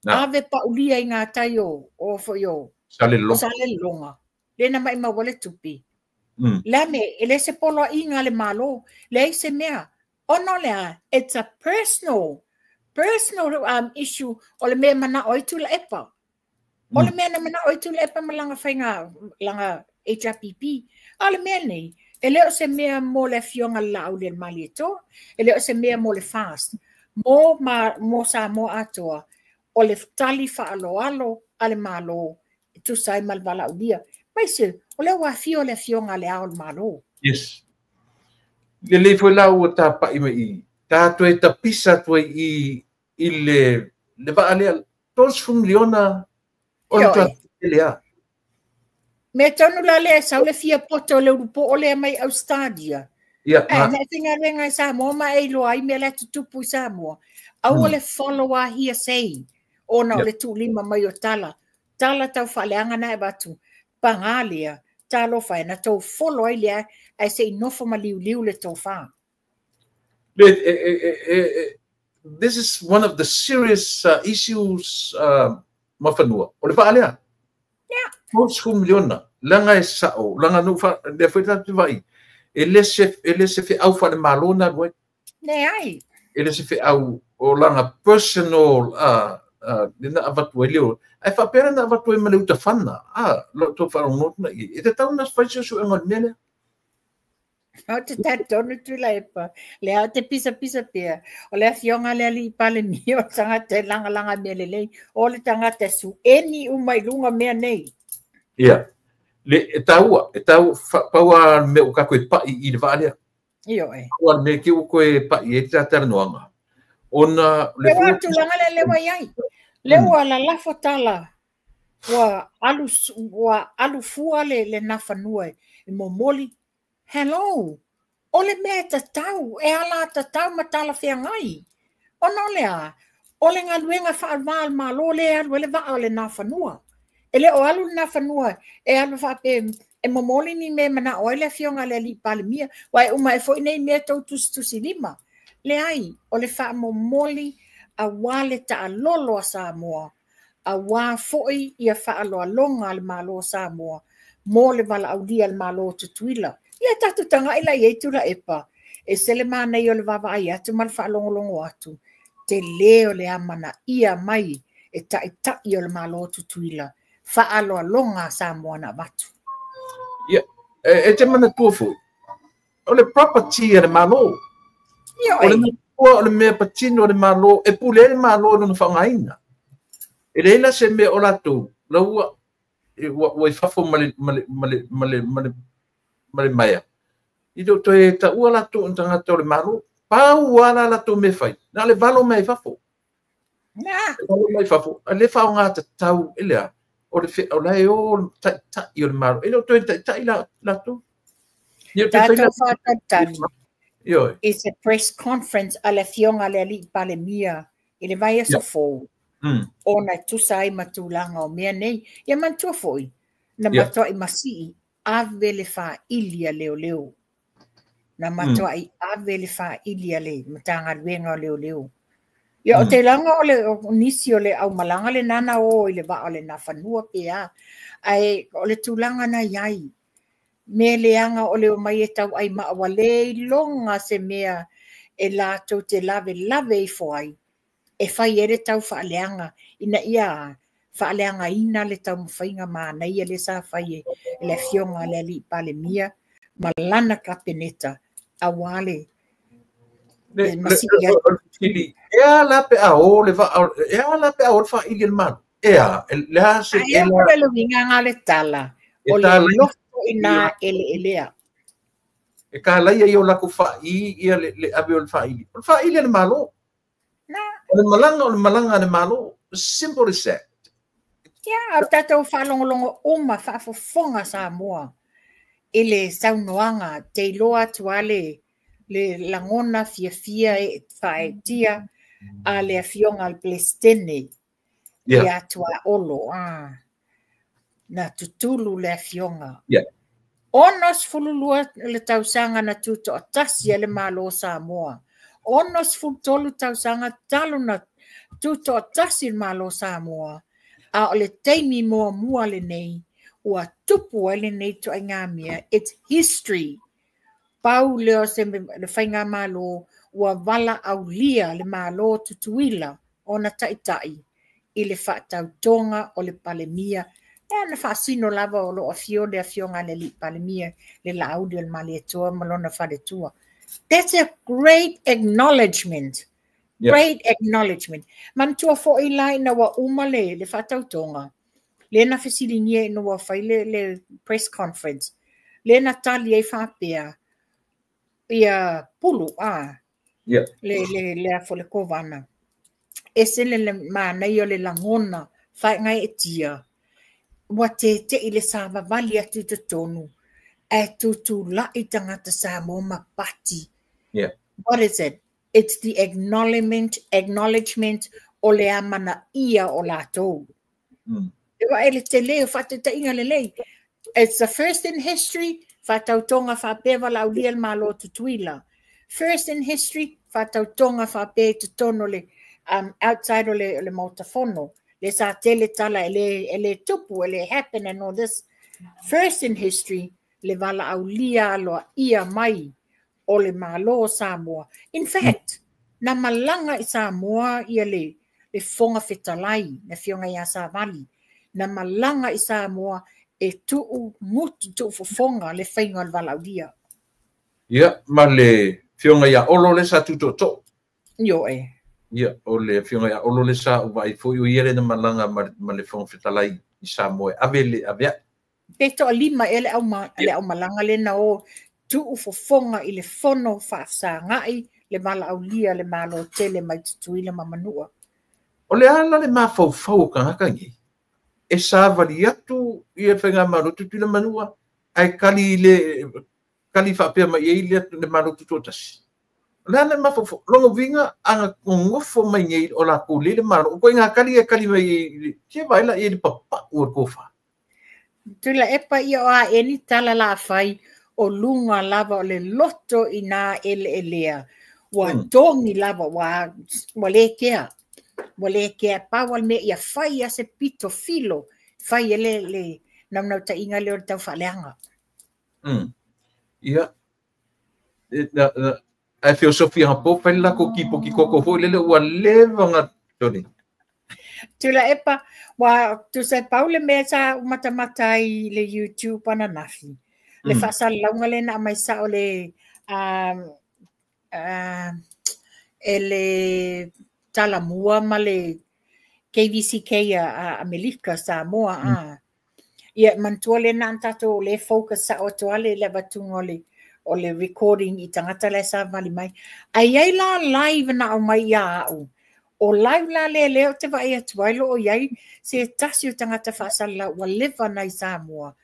ave paulia i ngā tai o foi o Salelologa. Le na mai mau le tupe. Le me e le se polo inga le Malo, le ai se mea ona le a it's a personal issue o le mea mana oi tu la epa. O le mea na mana oi tu la epa ma langa whainga, langa HRPP. A le mea nei, e le o se mea mo le afioga le Laaulialemalietoa, e le o se mea mo le FAST, mo Samoa atoa, o le tali faaloalo a le Malo, e tusa ai ma le valaaulia. Mai se, o le ua afio le afioga le Ao o le Malo. Yes. Le lei foi la ua tapa'i mai i, tātou e tapisa atu ai i le vaa lea, 30 miliona o le tuatele a. Me tonu la lea sau le fia poto le ulupo o lea mai Australia. Ia, Ai, na faigaluega i Samoa ma e iloa ai mea la tutupu i Samoa. Aua le follow a hearsay, ona o le tuulima mai o tala. Tala tau faaleaga na e avatu, paga lea, talofa e na tou follow ai lea, ae se i nofo ma liuliu le tofa. Le, e, this is one of the serious issues ma fanua. O le vaa lea. 30 miliona. Langa e sao, langa nu fa, le foi tatu vai. E le se feau fa le malo na alu ai. Le ai. E le se feau o langa personal le na avatu ai leo. Ai faapea na avatu ai ma le utafana. Ah, lo to wharongotu na i. E te tau na whai se suenga o le mea lea. O te talitonu Tuilaepa, le a te pisa pisa pea, o le afioga le alii Palemia o le tagata e lagalaga mea lelei, o le tagata e sueni uma i luga mea nei. Ia. Le, e taua, e tau, paua me o kako e pai i le vaa lea. Io e. Paua le mea ki o koe pai e te talanoaga. Ona le ua tulaga le lewa i ai. Le ua lalafo tala, ua alu fua le Nafanua e momoli. Hello, o le mea e tatau, e ala tatau ma tala feagai. Ona o le a, o le galuega faalivā al Malo le alu e le vaa o le Nafanua. E le o alu le Nafanua, e alu faape e momoli ni mea manao ai le afioga le alii Palemia, ua e uma e foi nei mea tou tusitusi lima. Leai, o le faamomoli auā le taalolo a Samoa, auā foi ia faaloaloga a le Malo o Samoa, mo le valaaulia le Malo o Tutuila. Ia tatou tagai la i ai Tuilaepa, e se le manaia o le vaavaai atu ma le faalogologo atu, telē o le amanaia mai e taitai o le Malo o Tutuila, faaloaloga a Samoa na avatu. Ia, e te manatua foi, o le property a le Malo. Io O le matua o le mea patino o le Malo, e pule le Malo i lona faaaogaina. E leai la se mea o latou, la ua ua i fafo ma le ma le ma le ma le ma le ma le maea. I le o toe taua latou o ni tagata o le Malo. Pau lava la latou mea e fai, na o le valo mai fafo. Na. Valo mai fafo, a le faaaoga tatau e le a, o le o la e o le taitai o le Malo. E le o toe taitai la latou. E le o toe fai Tatou faatalitali. Ioe. It's a press conference a le afioga a le alii Palemia i le vaiaso fou, ona e tusa ai ma tulaga o mea nei. Ia manatua foi, na matuai masii ave le faili a leoleo. Na matuai ave le faili a le Matagaluega o Leoleo. Ia o te laga o le o nisi o le aumalaga lena na o i le vaa o le Nafanua pe a. Ae o le tulaga na i ai, me leaga o le omai e tauai maa ua le iloga se mea e latou te lavelave ifo ai, e fai ai le tau faaleaga ina ia faaleagaina le taumafaiga manaia lea sa fai e le afioga a le alii Palemia ma lana Kapeneta aua le masii. E a la pe a o le vaa, e a la pe a o le faili e le Malo. E a, le a se e la. le uiga nga le tala, o le loto i nā eleelea. E kalaia i o lakou fa'i ia le ave o le faili. O le faili a le Malo. Na. O le malaga a le Malo. Simple as that. Ia, o tatou faalogologo uma faafofoga Samoa i le saunoaga, te iloa atu a le lagona fiafia e faaetia a le afioga a le Peresetene ia Tuaolo. Na tutulu le afioga. 62 le tausaga na tutoatasi ai le Malo o Samoa. 63 tausaga talu na tutoatasi le Malo o Samoa, a o le taimi muamua lenei ua tupu ai lenei ituaiga mea. It's history. Pau lea o se le faigamalo ua valaaulia le Malo o Tutuila ona taitai i le faatautoga o le Palemia. E na faasino lava o loo afio le afioga a le alii Palemia, le Laauli o le Malietoa ma lona faletua. That's a great acknowledgement. Great acknowledgement. Manatua foi la ina ua uma le faatautoga, le na fesiligia ina ua fai le press conference, le na tali ai faapea, ia Pulu, le afo le kovana. E se le manaia o le lagona faagaeetia, ua tete'i le savavali atu i totonu, ae tutulai tagata Samoa ma pati. What is it? It's the acknowledgement o le amanaia o latou. E wa e le tele o faataitaiga lelei. It's the first in history, faatautoga faapea valaaulia le Malo o Tutuila. First in history, faatautoga faapea i totonu o le outside o le Maota Fono. Le sa tele tala e le tupu, e le happen and all this. First in history, le valaaulia aloaia mai o le Malo o Samoa. In fact, na malaga i Samoa ia le Fofoga Fetalai, le afioga ia Savali. Na malaga i Samoa e tuu gutu, tuu fofoga le faiga o le valaaulia. Ia, ma le afioga ia Olo le sa tutootoo. Ioe. Ia, o le afioga ia Olo le sa ou vaai foi o ia le na malaga ma le Fofoga Fetalai i Samoa e ave le aveai. Pe toalima ea le aumalaga lena o tuu fofoga i le fono faafesagai le valaaulia le Malo tele mai Tutuila ma Manua. O le ala le mafaufau o tagata nei, e savali atu ia le faigamalo Tutuila Manua, ae kali le kali faapea mai ai le Malo Tutoatasi. O le ala le mafaufau, lona uiga aga gogofo mai nei o lakou lea i le Malo, o ituaiga kali e kali mai i se vaai la i ai le papau o le tofa. Tuilaepa ia o a eni tala la fai o luga lava o le loto i nā eleelea. Ua togi lava, ua le kea. Ua le kea pau al mea ia fai a se pito filo. Fai e le naunautai lea o le tau faaleaga. Ia, ae feosofia po fai le lakou kipoki koko foi lele ua leva ona toli. Tuilaepa, ua tusa pau le mea sa umatamata ai i le YouTube ananafi. Le faasalalauga lea na aumai sao le e le talamua ma le KVCK a Amelika, Samoa, a. Ia, manatua lea na o tatou lea focus sao atu lava le avatuga o le recording i tagata la e savavali mai. Ae i ai la live na aumai ia au. O live la lea lea ou te vaai atu ai lo o i ai se tasi o tagata faasalalau ua leva na i Samoa.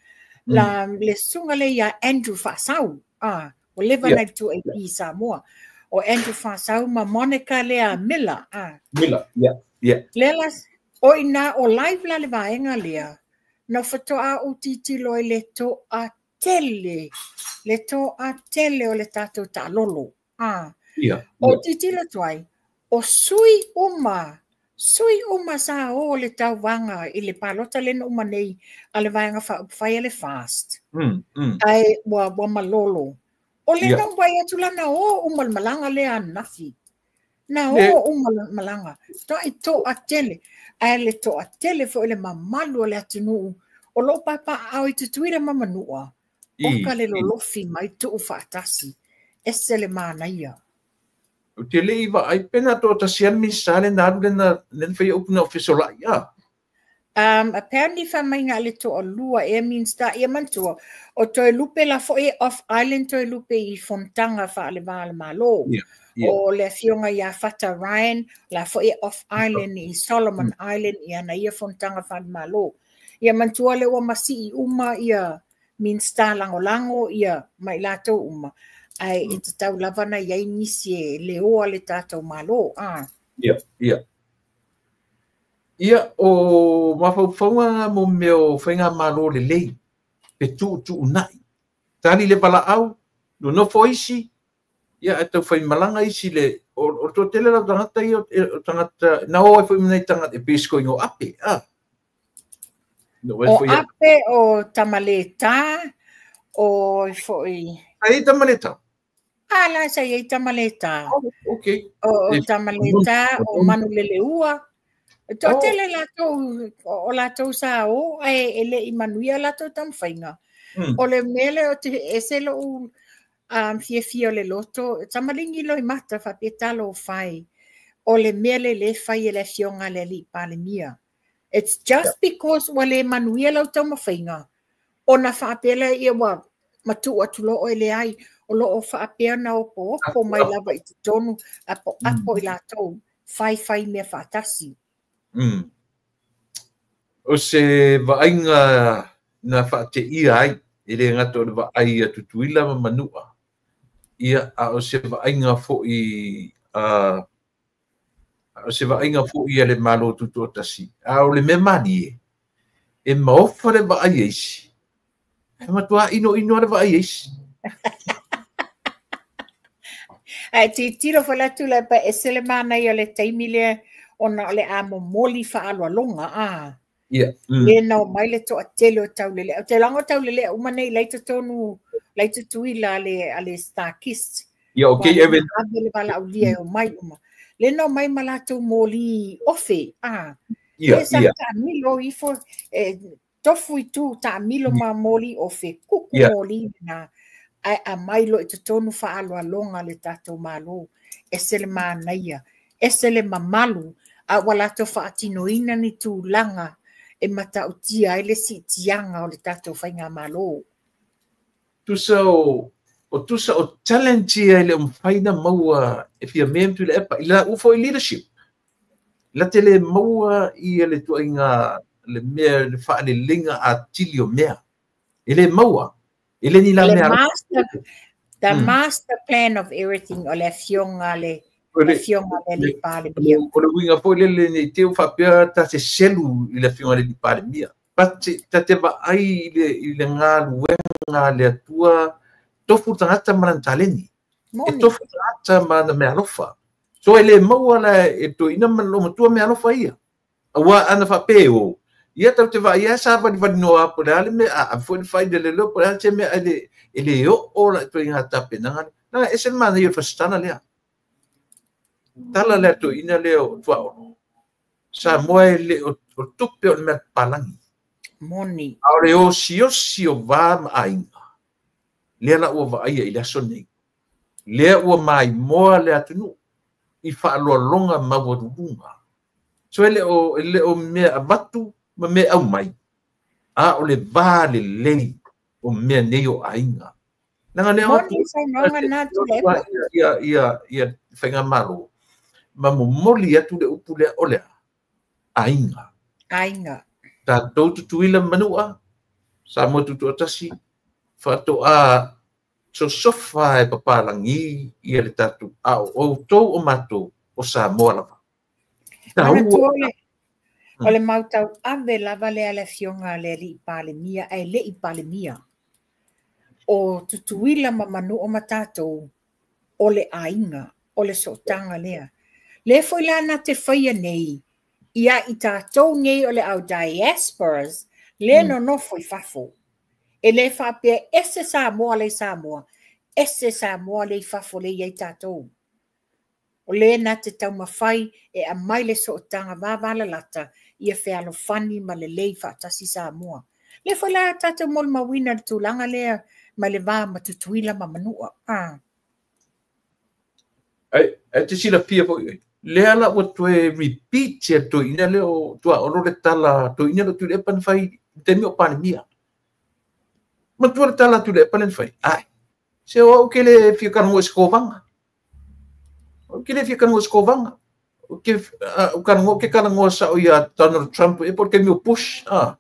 La le susuga lea ia Andrew Faasau. Ah, ua leva na i 2AP i Samoa. O Andrew Faasau ma Monica lea Miller. Ah. Miller, yeah, yeah. Lea la, o ina o live la le vaega lea, na faatoa ou tilotilo ai le toatele, le toatele o le tatou taalolo. Ah. O tilotilo atu ai, o sui uma sa o le tauvaga i le palota le na uma nei a le Vaega Faaupufai a le FAST. Ae ua malolo. O le na vaai atu la na o uma le malaga lea ananafi. Na o uma le malaga. Toai toatele. Ae le toatele foi le mamalu o le atunuu o loo papaaao i Tutuila ma Manua. O ka le lolofi mai tuu faatasi. Ese le manaia. O te le i vaai pe na toatasi a le Minisita le na alu le na le na faia upu na o fesolai a. Apparently fai mai na o le toalua ea Minisita ia manatua o Toelupe la foi e off island Toelupe i fonotaga faale-va o le Malo. O le afioga ia Fata Ryan la foi e off island i Solomon Island i ana ia fonotaga faale-Malo. Ia manatua le ua masii uma ia Minisita lagolago ia ma i latou uma. Ae e tatau lava na i ai nisi e leoa le tatou Malo. Ah. Ia. Ia, o mafaufauga mo mea o faigamalo lelei, pe tuutuunai. Tali le valaau, nonofo isi, ia, e taufaimalaga isi le, o toatele la o tagata ia, o tagata, na o ai foi ma nai tagata, e pei se koiga o Ape, a. O Ape, o Tamaleta, o foi. Ai Tamaleta. Ah, la sa i ai Tamaleta. Oh, okay. O Tamaleta, o Manuleleua. Toatele latou, o latou sa o, ae e le i manuia latou taumafaiga. O le mea lea o te ese lou fiafia o le loto, tamaligi loimata faapea talofa e, o le mea le le fai e le afioga a le alii Palemia. It's just because ua le manuia lau taumafaiga, ona faapea lea ia ua matuu atu loa oe leai, o loo faapea na opoopo mai lava i totonu, apoapo i latou, faifai mea faatasi. O se vaaiga na faateia ai, e le gata o le vaai a Tutuila ma Manua, ia, a o se vaaiga foi a o se vaaiga foi a le Malo Tutoatasi. A o le mea malie, e maofa le vaai a isi, e matua inoino le vaai a isi. Ae tilotilo foi la Tuilaepa e ese le manaia o le taimi lea ona o le a momoli faaaloaloga a. Le na omai le toatele o taulelea. Ou te lago taulelea uma nei lai totonu, lai Tutuila a le StarKist. Ia, okay, ave le valaaulia e omai uma. Le na omai ma latou moli ofe, a. E sa taamilo ifo, e, tofu i tu taamilo ma moli ofe, kuku moli na. Ae aumai loa i totonu faaaloaloga le tatou Malo. Ese le manaia, ese le mamalu, a ua latou faatinoina ni tulaga e matautia ai le siitiaga o le tatou faigamalo. Tusa o tusa o talent ia e le o mafai ona maua e Fiame ma Tuilaepa i la foi leadership. La te le maua ia le tuaiga le mea le faaleleiga atili o mea. E le maua. E le ni la mea. The master plan of everything o le afioga le afioga le alii Palemia. O le uiga foi lele nei te i faapea ta te selu i le afioga le alii Palemia. Ta te vaai i le galuega a le Atua, tofu tagata ma lana taleni. E tofu tagata ma lana meaalofa. So e le maua la e toeaina ma le matua meaalofa ia. Aua ana faapea o, ia tau te vaai a savalivali noa po le a le mea, a ave foi le fai le lelo po le a se mea e le oo la ituaiga tapenaga. Na ese le manaia o le fasitala lea. Tala lea toeaina lea o Tuaolo. Samoa e le o tupe o le mea papalagi. Moni. A o le osiosi o va ma aiga, lea la ua vaaia i le aso nei. Lea ua maimoa le atunuu i faaloaloga maualuluga. So e le o mea avatu ma mea au mai, a o le vā lelei o mea nei o aiga. Nanga lea o ia whainga malo, ma momoli atu le upu lea o lea, aiga. Aiga. Tātou tutuila manua, Samoa tutuatasi, whaatoa sosofa e papalangi ia le tātou, a o outou o mātou o Samoa lava. O le mautau ave lava le ale fionga le li palemia, e le i palemia. O tutuila ma manu o matatou, o le aiga, o le sootanga lea. Le foi la na te whaia nei, ia i tātou nei o le au diasporas, le nonofo i fafo. E le whapea ese Samoa le Samoa, ese Samoa le i fafo le iai tātou. O le na te taumawhai e a mai le sootanga vāvala lata ia whealofani ma le lei whaatasi Samoa. Le foi la tātou mol mawina le tūlanga lea ma le vā matutuila ma manua. Ai te sila pia foi. Lea la ua toe repeat sia toi ina leo tua olo le tala toi ina lo tu le pan fai te mi o panemia. Ma tua le tala tu le pan fai. Ai. Se o ke le fia kanu eskovanga. O ke le fia kanu eskovanga. O ke o kanu ke kana ngoa sa o ia Donald Trump e por ke mi o Bush. Ah.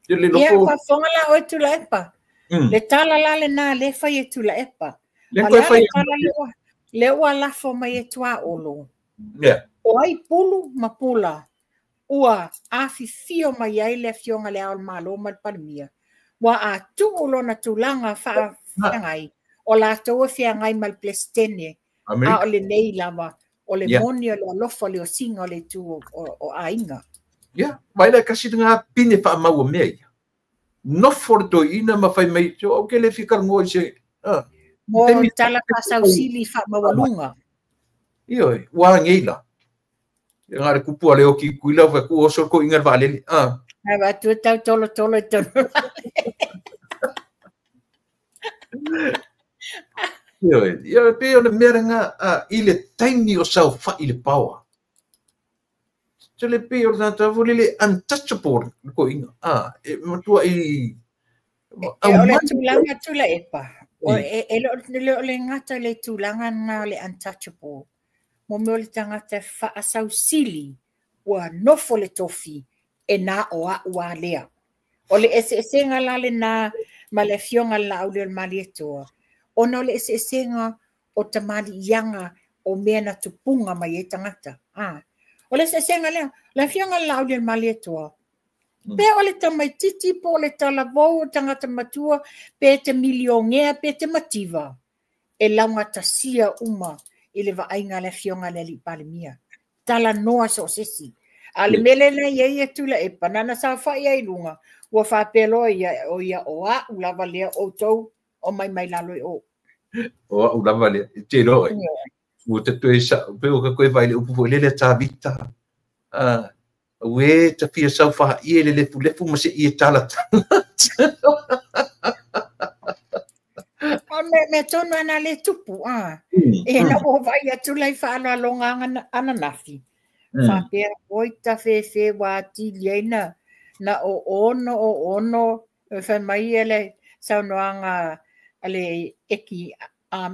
Ia whafonga la oe tula epa. Le tala la le nā le whai e tula epa. Le tala le ua lafo mai e tua olo. O ai pulu ma pula. Ua awhiwhio mai ai le fionga le ao malo ma le palemia. Ua a tuu lona tūlanga whaangai. O lātou e whiangai ma le plestene. A o le nei lava. O le moni o le alofa le o singa o le tū o ainga. Ia, vai le kasi ngā pine wha maua mea ia. Nofo le toi ina ma whai mai, o ke le whikar ngoa i se... Mo tala whasausili wha maua lunga. Ioi, wā ngeila. Ngā re kupu ale o ki kuila, wha ku oso ko inga waalele. Hai wā tua tau tolo tolo i tonu Ioi, ia pe o le mea ngā i le taimi o sau wha i le paoa. Te le pe o le tātou fo le untouchable ko inga. E matua i... O le tūlanga tūla epa. E le o le ngata le tūlanga ngā le untouchable. Mo meo le tangata whaasausili ua nofo le tofi e nā o a ua lea. O le ese esenga la le nā ma le fionga la au le mali e toa. Ona o le ese esenga o tamali ianga o mea na tupunga mai e tangata. O le esenga lea, le fionga la au le mali e toa. Pe o le tamaititi po o le talavou o tangata matua pe te miliongea pe te mativa. E launga tasia uma i le vaaiga le fionga le li palemia. Tala noa so sesi. A le mele na ia ia tula e panana sa whai ai lunga. Ua whapelo ia o ia o a ulava lea o tau o mai mai lalo i o. O a ulava lea. Te roa. Ua te toe sa, pe o ka koe vai le upu foi lele tā vita. Ue ta fia sau whaha ie le lefu lefu ma se ie tala tala. O me tonu ana le tupu. E na o vai atu lai whaano alonga ananafi. Whapea oi ta whewhe wā tili ai na o ono. Whai mai ele saunoanga ale eki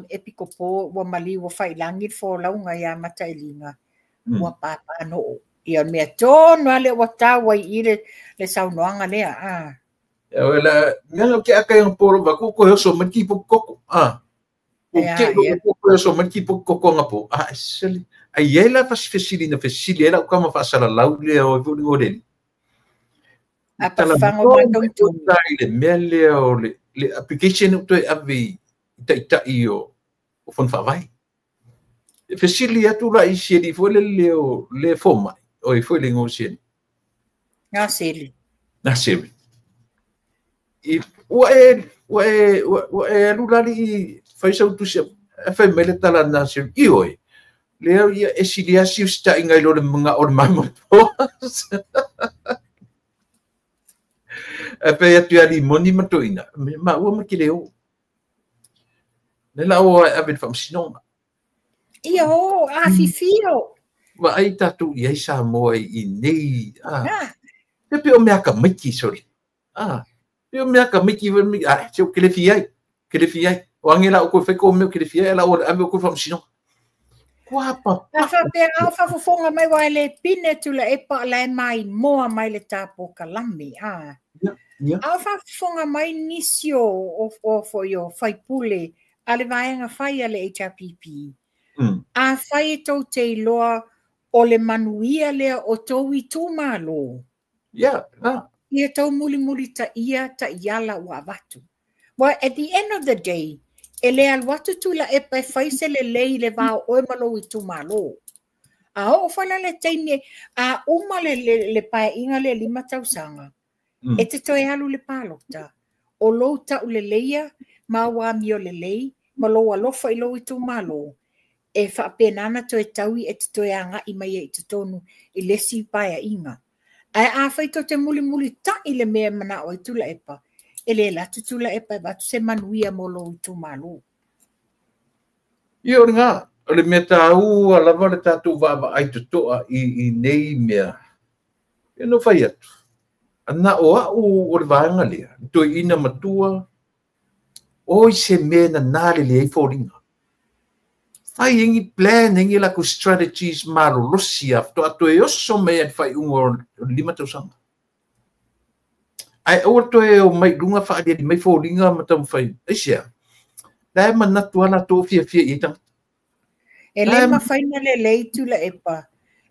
epikopo ua mali ua whailangi fōlaunga ia matailinga. Ua pāpāno o. Ia mea tonu ale ua tāwai i le saunoanga lea. Ela mea ke aka yang poro ba ko ko so man ki koko o ke ko so man ki koko ngapo sele ai ela fas fesili na fesili ela o kama fasala lau le o fu ngore a pa fango ma tontu le mea le o le application to ave tai o fon fa vai fesili atu la i seli fo le le o le foma o i fo le ngo seli na seli na seli i ua e lulali fai sau tusi fai mele tala na se i oi lea ia e silia si usta ingai lo le mga o le mamo po e pe atu ia limoni matoina ma ua makile o le la o ave le whamsinonga ia o a fifio Vaai tatou i ai Samoa i nei, e pei o mea kamaiti sole. Pei o mea kamaiti se o kelefi ai, kelefi ai. O ange la o koe whai ko mea kelefi ai, la o le ave o koe whamasinoga. Kua pa. A whapea au whafofonga mai wa le pine Tuilaepa la e mai moa mai le tapo kalame. Au whafofonga mai nisi o o whaipule a le vaenga whai a le HRPP. A whai e tau te iloa o le manuia lea o tau i tūmālo. Ia tau muli muli ta ia ta iala ua avatu. Well, at the end of the day, e le alu atu Tuilaepa e fai se lelei le vao oe ma lou itumalo. A oo foi la le taimi a uma le paeaiga le 5 tausaga, e te toe alu le palota. O lou tau leleia, ma ua amio lelei, ma lou alofa i lou itumalo, e faapenana toe taui e te toe agai mai ai i totonu i le isi paeaiga. Ae a fai tou te mulimuli tai le mea e manao ai Tuilaepa, e le alu atu Tuilaepa e avatu se manuia mo lou itumalo. Ia o ngā, o le mea tāua lava le tātou vaavaai totoa i nei mea. E no whai atu. Ana o au o le vaenga lea, toi ina matua, oi se mea na nā le lea i fōringa. Whai engi plan, engi lako strategies malolosi a to atu e oso mea e whai ungo o 5 tausaga. Ai aua toe o mai lunga whaaliali mai fōringa ma tamu whai. Aisea, lae manatu ala tō fia fia i tangata. E le mawhaina le lei Tuilaepa,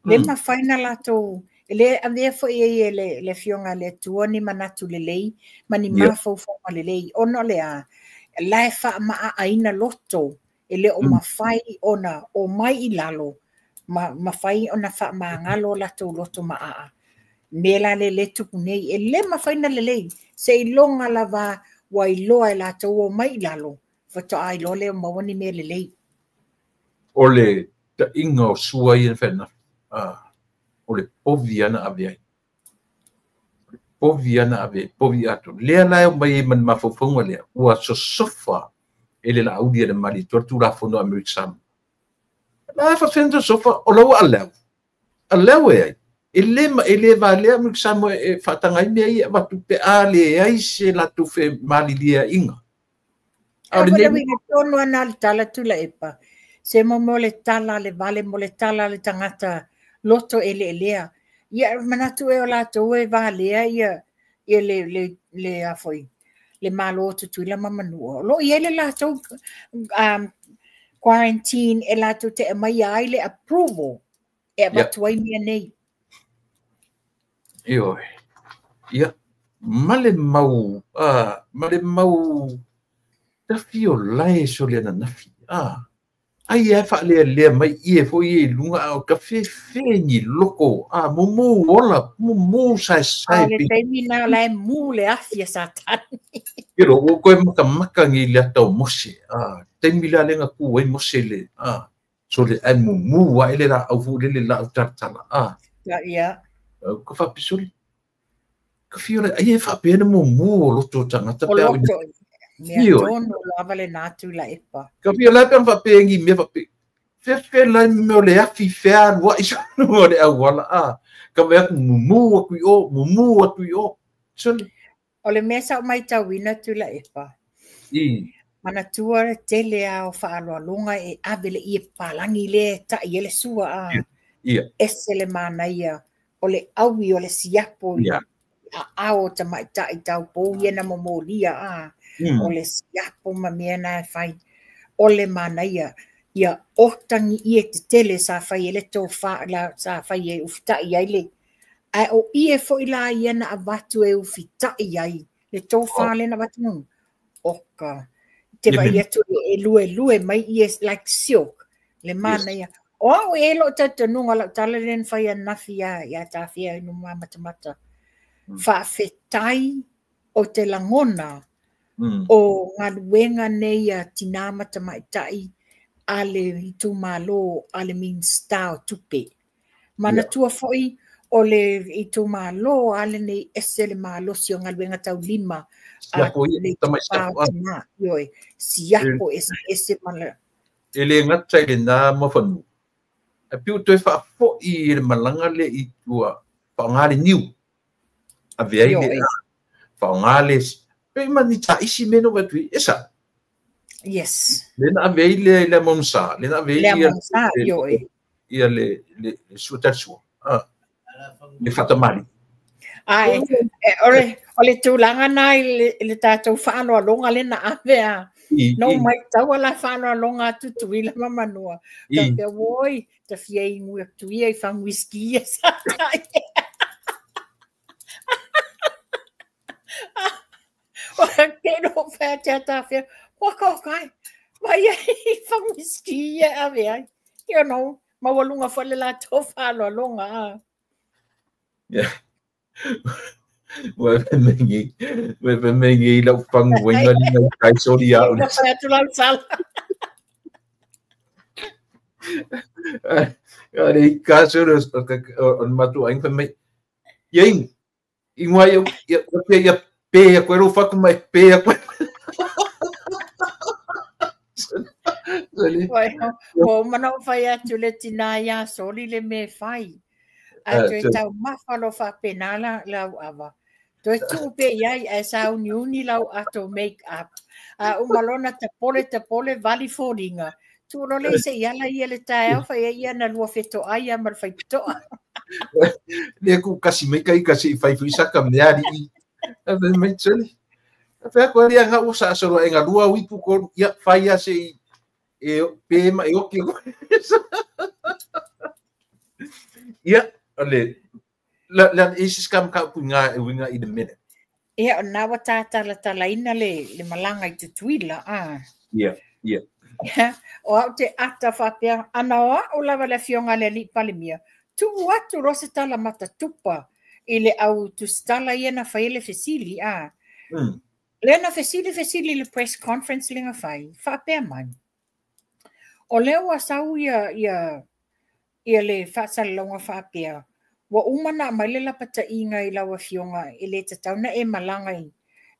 le mawhaina latou, e le avea foi ei e le fionga le atua ni manatu le lei, ma ni mafaufauga le lei. Ona o le a, lae whaamaa loto, e le o mawhai ona o mai i lalo, ma mawhai ona whaamangalo latou loto maa. Me la le le tupu nei, e le mawhaina le lei, se ilonga lava wa iloa e latou o mai i lalo, whatoa ai lo leo mawani me le lei. O le tainga o sua i whena, o le povi ana ave ai. O le povi ana ave ai, povi atu. Lea lae o mai e mani mawhaufaunga lea, ua sosofa e le lauli e le mali, tua tūrafono Amerika Samoa. La whawhena sofa, o lau a leo. A leo e ai. E le valea Amerika Samoa e whaatangai mea ia watu pe a le ai se latu whe malilia inga. A le winga tonu ana le tala Tuilaepa. Se mo le tala le vale mo le tala le tangata loto e le elea. Ia manatu e o latou e valea ia le afoi. Le malo tutuila ma manua. Lo ia le latou quarantine e latou te mai ai le approval e avatu ai mea nei. Ioe. Ia, male mau, male mau tawhi o lae so le ananafi. Ai e whaalea lea mai ie fo ie lunga o ka whewhe ni loko. Mumu ola, mumu sae sae. Le taimi nā lae mū le awhia satani. Kero, o koe makamaka ngi le atau mose. Taimi la lenga ku ai mose le. So le ai mumu wa ele la au fu le la au taratala. Ia. Ka whapisuri. Ka whiore, ai e whapena mumu o loto tangata. O loto. Mea tonu lava le nā Tuilaepa. Ka whio lai pe whapengi mea whape. Whewhe lai mea o le awhi whea rua i sonu o le awala. Ka mea mumu atu i o, mumu atu i o. Soli. O le mea sao mai tauina Tuilaepa. Manatua tele a o whaaloalonga e ave le ie palangi le tai ele sua. Ese le manaia o le awi o le siapo i a ao ta mai tai tau pou ia na momolia. O le siapo ma mea nā e whai o le manaia ia otangi ie te tele sa whai ele tō wha la sa whai e ufitai ai le. Ai o ie foi la ia na avatu e ufitai ai le tō wha le na avatu nunu. Oka te vai atu e lue lue mai ie like silk le manaia. O au e lo tatanunga lau tala len whai anafi ia tāwhia inu matamata. Whaafetai o te langona o ngaluenga nei a tina matamaitai a le itumalo a le Minista o Tupe. Manatua foi o le itumalo a le nei ese le malosi o ngaluenga taulima a le tupā ioe. Siapo ese ese mala. E le ngata i le nā mawhanu. Ae pei ua toe faafo'i i le malaga lea i tua, faaaoga le niu, ave ai le, faaaoga le, pei ma ni taisi mea na ou vaai atu i ai, e sa'o? Yes. Lea na ave ai le le amonusa, lea na ave ai le amonusa, ioe. Ia le sua talisua, le faatamalii. Ae, o le tulaga na i le tatou faaaloaloga lea na ave a. Na ou maitaua la faaaloaloga a Tutuila ma Manua. Faapea, oi, ta fia inu atu ia i fagu whisky ia sa tai. O ke no whea te atawhea, waka o kai, mai ai fagu whisky ia ave ai. Maualuga foi le latou faaaloaloga a. Yeah. Ua e mengi lau fagu uaina ni nai kai soli au. Na whai atu lau sala. A le i ka soli o le matou aiga fai mai, ia inu, inu ai au, ia ia pe aku e lou fatu ma e pe aku. Ua uma ona ou fai atu le tinā iā Soli le mea e fai. Ae toe taumafa loa faapena la lau ava. Toe tuu pea i ai ae sauniuni lau ato make up. A uma loa ona tapole tapole vali foliga. Tuu loa lea se i ala ia le taeao fai ai ia na lua fetoai ia ma le faipitoa. Lea ku kasi mai kai kasi i fai fui saka mea alii. Ae fai mai Soli. Fai atu ali aga ua saasolo ae galua au ipu tolu. Ia fai lava se i e pe ma e oki. Ia, o le la la isi ska mataupu i ngā e uiga i le mele. Ia, o lena ua tātalatalaina le malaga i Tutuila, a. Ia, ia. O au te ata faapea, ana o au lava le afioga a le Alii Palemia, tuu atu loa se tala matatupa i le au tusitala ia na fai ai le fesili, a. Lea na fesili fesili i le press conference lea na fai, faapea mai, o lea ua sau ia, ia, ia le faasalalauga faapea, ua uma ona aumai le lapataiga i lau afioga e le tatau ona e malaga i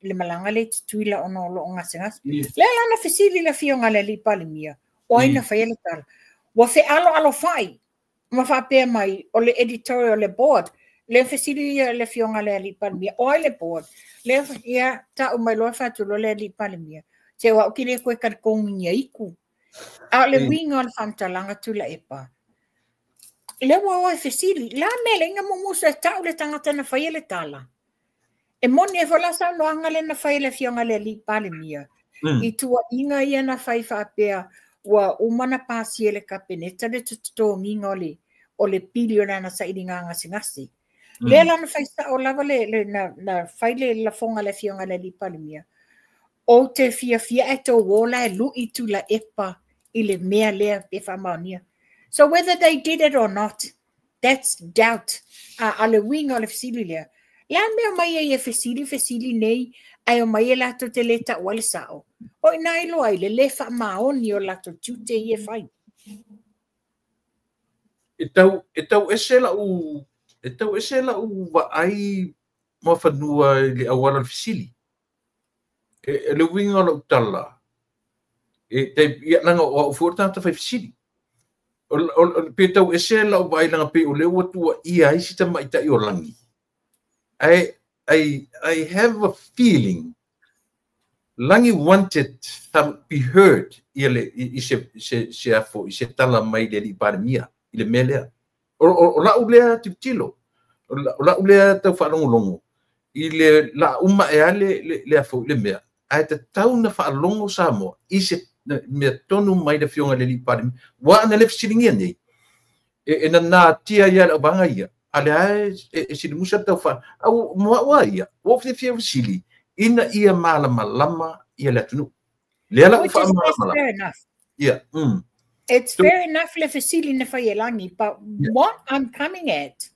le malaga lea i Tutuila ona o lo o gasegase. Lea la na fesili le afioga a le Alii Palemia, o ai na faia le tala? Ua fealoalofai ma faapea mai o le editorial o le board. Lea fesili ia le afioga a le Alii Palemia, o ai le board? Lea ia tau mai loa fai atu loa le Alii Palemia, se o au ke le koe talitonugia iku. A o le uiga o le faamatalaga Tuilaepa, lea ua o e fesili, la mea leai na mumusu e tau le tagata na faia le tala. E moni ai foi la saunoaga lea na fai e le afioga i le Alii Palemia i tuuaiga ia na fai faapea ua uma ona pasia e le Kapeneta le totogiga o le pili o lana sailiga gasegase. Lea la na fai sao lava le, le na, na fai le lafoga a le afioga i le Alii Palemia. Ou te fiafia ae tou o la e lui Tuilaepa i le mea lea pe faamaonia. So whether they did it or not, that's doubt. A le uiga o le fesili lea, le a mea o mai ai e fesili fesili nei ae o mai e latou te le taua le sao. O i ina iloa ai le le faamaoni o latou tiute ia e fai. E tau ese lau e tau ese lau vaai Muafanua i le auala o le fesili. E le uiga o lau tala, e tai ia leaga o au foi o le tagata fai fesili. O pe tau ese lau vaai leaga pei o lea ua tuuaia ai si tamaitai o Lagi. I have a feeling Lagi wanted to be heard ia le i se se se afo i se tala mai le Alii Palemia i le mea lea. O lau lea tilotilo, o lau lea tau faalogologo i le la uma e ale le afo i le mea. Ae tatau na faalogo Samoa i se mea tonu mai le afioga i le Alii Palemia. Ua ana le fesiligia nei, e nanatia ia le auvaga ia, a lea e silimusa tau wha. Au mua ua ia, ua fiafia fesili, ina ia malamalama ia le atunuu. Lea la ua Which is faamalamalama. fair enough. Ia. It's fair enough le fesili na fai e Lagi, but what I'm coming at,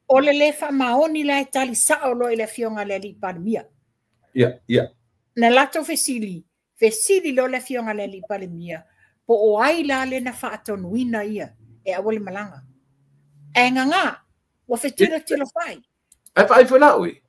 o le le faamaoni la e tali sao loa i le afioga a le Alii Palemia. Ia, ia. Na latou fesili, fesili loa le afioga a le Alii Palemia, po o ai la le na faatonuina ia e aua le malaga. Ae gagā, ua fetilotilo fai. Ae vaai foi la oe.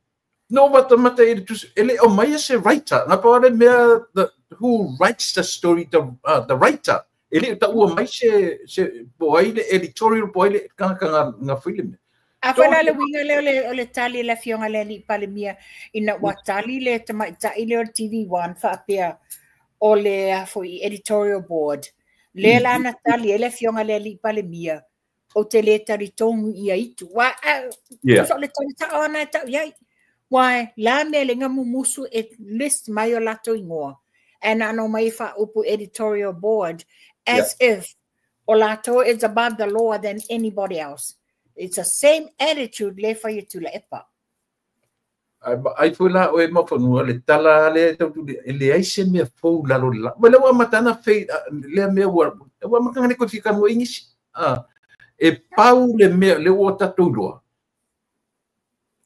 No wata mata i le tusi, e le o mai e se writer. Ngā pa le mea, who writes the story, the writer. E le taua mai se po ai le editorial po ai le tagata na fai le mea. Afai la le uiga lea o le tali a le Afioga i le Alii Palemia ina ua tali le tamaitai lea o le TV1 faapea o le a foi editorial board, lea la na tali ai le Afioga i le Alii Palemia, ou te le talitonu ia itu. Ua, tusa o le tali sao lava na e tau i ai. Ua la mea le mumusu e list mai o latou igoa. Ae na ona omai e faaupu editorial board as if o latou is above the law than anybody else. It's the same attitude le fai e Tuilaepa. Ai ai foi la oe Muafanua le tala lea tau tuli e leai se mea fou i lalo o le la. Ua lea ua amata ana fei lea mea ua amata ana koe fia kanoa i nisi. E pau le mea lea ua tatou iloa.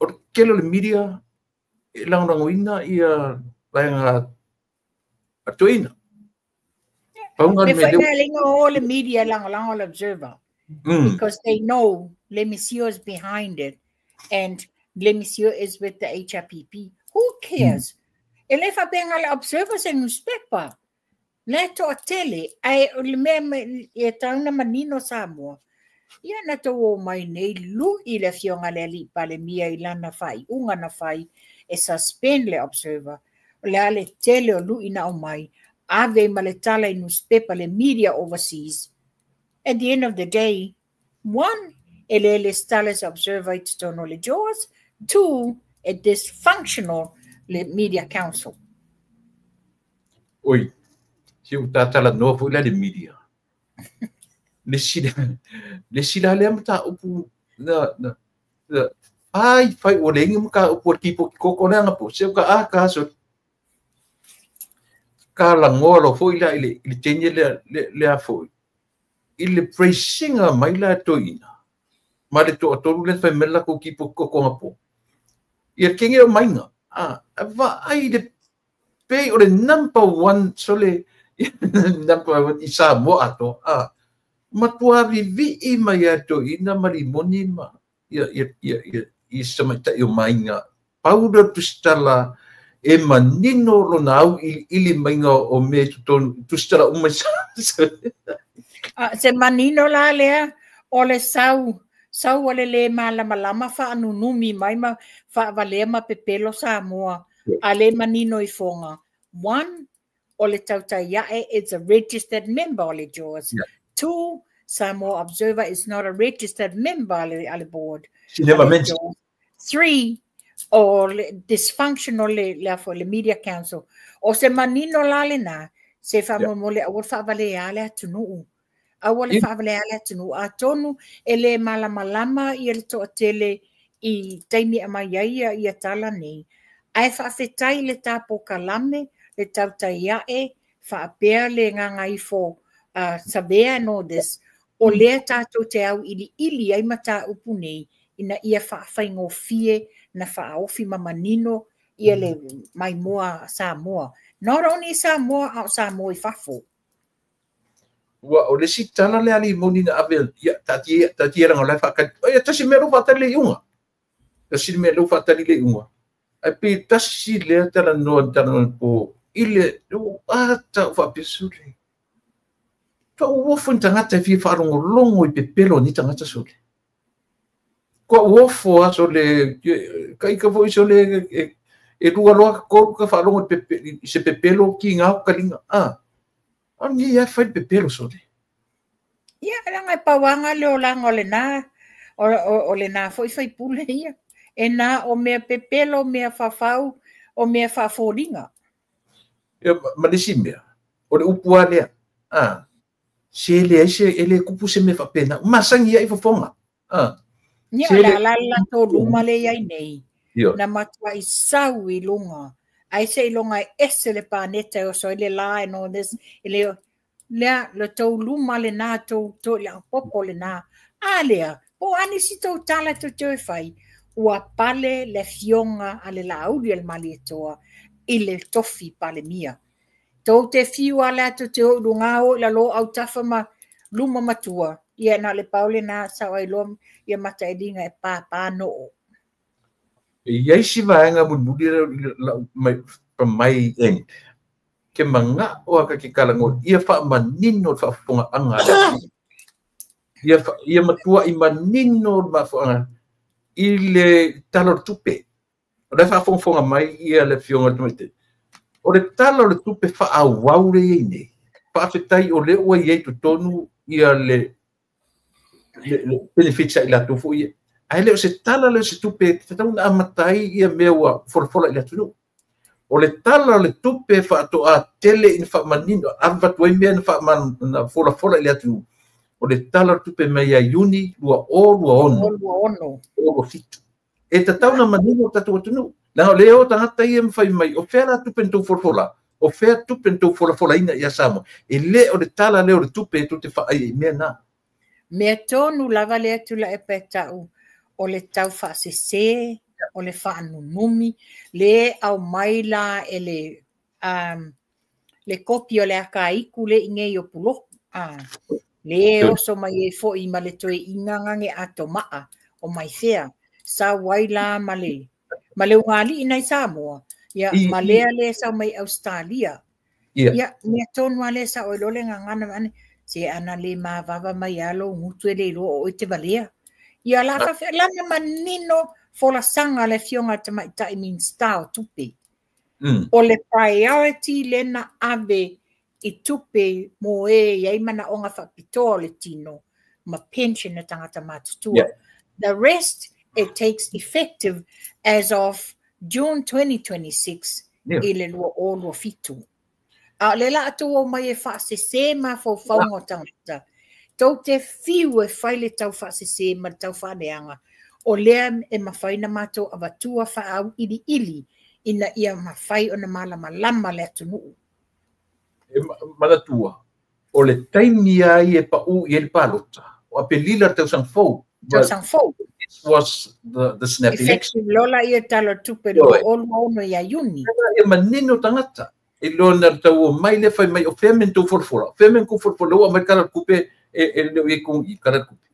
O le tele o le media e lagolagoina ia vaega a toeaina. Pau na le mea lea. Le o le media lagolago le Observer. Because they know Lemisio is behind it and Lemisio is with the HRPP. Who cares? E le faapea le Observer se newspaper. Le toatele, ai o le mea e tauna manino Samoa. Ia na tou o mai nei lui le Afioga le Alii Palemia i lana faaiuga na fai e suspend le Observer. O le a le tele o lui na aumai, ave ma le tala i newspaper le media overseas. At the end of the day, one, e le lesitala se Observer i totonu o le JAWS. Two, e dysfunctional le Media Council. Oi, si u talanoa foi la le media. Le sila lea mataupu na fai fai o le ingi mataupu o le kipo ki koko le anga po se ka a ka so ka langoa lo foi la i le tenge le a foi i le praising mai la toina ma le to tolu le fai mela ko kipo koko nga po ia kenge o mainga a va ai le pe o le number one so le number one i Samoa ato a matua vivi'i mai a toeaina ma limoni ma ia ia ia ia i se tamaitai o maiga pau lea o le tusitala e manino lona auiliili maiga o mea i totonu tusitala uma i Se manino la lea o le sau sau o le lē malamalama faanunumi mai ma faavalea ma pepelo Samoa a lē manino i foga. One, o le tautai ae it's a registered member o le JAWS. Two, Samoa Observer is not a registered member a le board. She never mentioned. Three, o le dysfunctional le afo le Media Council. O se manino la lena, se faamolemole aua le faavalea le atunuu. Aua le faavalea le atunuu. Atonu e le malamalama ia le toatele i taimi e aumai ai ia tala nei. Ae faafetai le tapokalame, le tautai ae, faapea le gagaifo Savea and all this, o lea tatou te auiliili ai mataupu nei ina ia faafaigofie na faaofi ma manino ia le maimoa Samoa. Not only Samoa, a o Samoa i fafo. Ua o le isi tala lea a limoni na ave ia taatia taatia leaga o la e faatali ia tasi mea lea ua faatali le iuga. Tasi le mea lea ua faatali le iuga. Ae pe tasi lea talanoa na talanoa po i le ata o faapea sole. Ua uofo ni tagata e fia faalogologo i pepelo o ni tagata sole. Kua uofo a sole ka ika foi sole e lua loa ka tolu ka faalogo i se pepelo ki ngā kalinga. A ni e fai le pepelo sole. Ia, leaga e pauaga le olaga o lena, o lena foi faipule ia. E na o mea pepelo, mea fafau, o mea faafoliga. Ia, ma le isi mea, o le upu lava lea, se leai se, e le kupu se mea faapena, masani ai fofoga. Ia, o le a la le latou luma lea i ai nei, na matuai sau i luga, ai seiloga e ese le paneta e oso ai le la and all this, e le lea le tou luma lena, tou toilapopo lena. A lea, po o a nisi tou tala tou te o e fai, ua pale le afioga a le Laauli a le Malietoa i le tofi Palemia. Tou te fiu a le tou te o i luga o i lalo autafa ma luma matua, ia na o le pau lena sao ai loa ia matailiga e pāpā noo. E i ai si vaega mulimuli lau mai, from my end. Ke mana'o a ka ke talanoa ia faamanino le faafofogaaga a le atunuu. Ia matuai manino le mafuaaga i le Tala o le Tupe. O la e faafogafoga mai ia le Afioga i le Tamaitai. O le Tala o le Tupe faaauau lea e i ai nei, faafetai o lea ua i ai i totonu ia le benefits a i latou foi ia. Ae le o se tala lea o se tupe e tatau ona amata ai ia mea ua folafola i le atunuu. O le Tala o le Tupe faatoa tele ina faamanino, avatu ai mea na folafola i le atunuu. O le Tala o le Tupe mai ia Iuni 2026, 2027. E tatau ona manino le tatou atunuu. Leaga o lea e o tagata ia ma fai mai, o fea la tupe na tou folafola? O fea tupe na tou folafolaina ia Samoa? E le o le Tala lea o le Tupe e tou te vaai ai i mea na. Mea tonu lava lea Tuilaepa e tau o le taufaasese, o le faanunumi, le aumai la e le le kopi o le akaiku le inei o Puloku. Le oso mai ai foi ma le toeaina gage atomaa o Maifea. Sau ai la ma le ma le ugalii nai Samoa, ia ma lea le sau mai Ausetalia. Ia, mea tonu lava lea sao ai loa le gagana ma ane, se ana le mavava mai lava lou gutu e le iloa o oe te valea. Ia la faafefea, lana manino folasaga a le Afioga i le Tamaitai Minisita o Tupe. O le priority lea na ave i tupe mo e i ai manaoga faapitoa o le tino ma pension a tagata matutua. The rest, it takes effective as of June 2026 i le 2027. A o lea la a tou omai e faasese mafaufauga o tagata, tou te fiu e fai le taufaasese ma le taufaaleaga, o lea e mafai ona matou avatua faaauiliili ina ia mafai ona malamalama le atunuu. E manatua, o le taimi lava ia e pau i ai le palota, o Aperila le tausaga fou. Tausaga fou. This was the snap election. Effective loa ia Tala o le Tupe 2026 ia Iuni. Ia manino tagata. I lona le tau omai lea fai mai o fea mea na tou folafola, o fea mea na tou folafola, ua aumai le Tala o le Tupe e le o i ai i le Tala o le Tupe.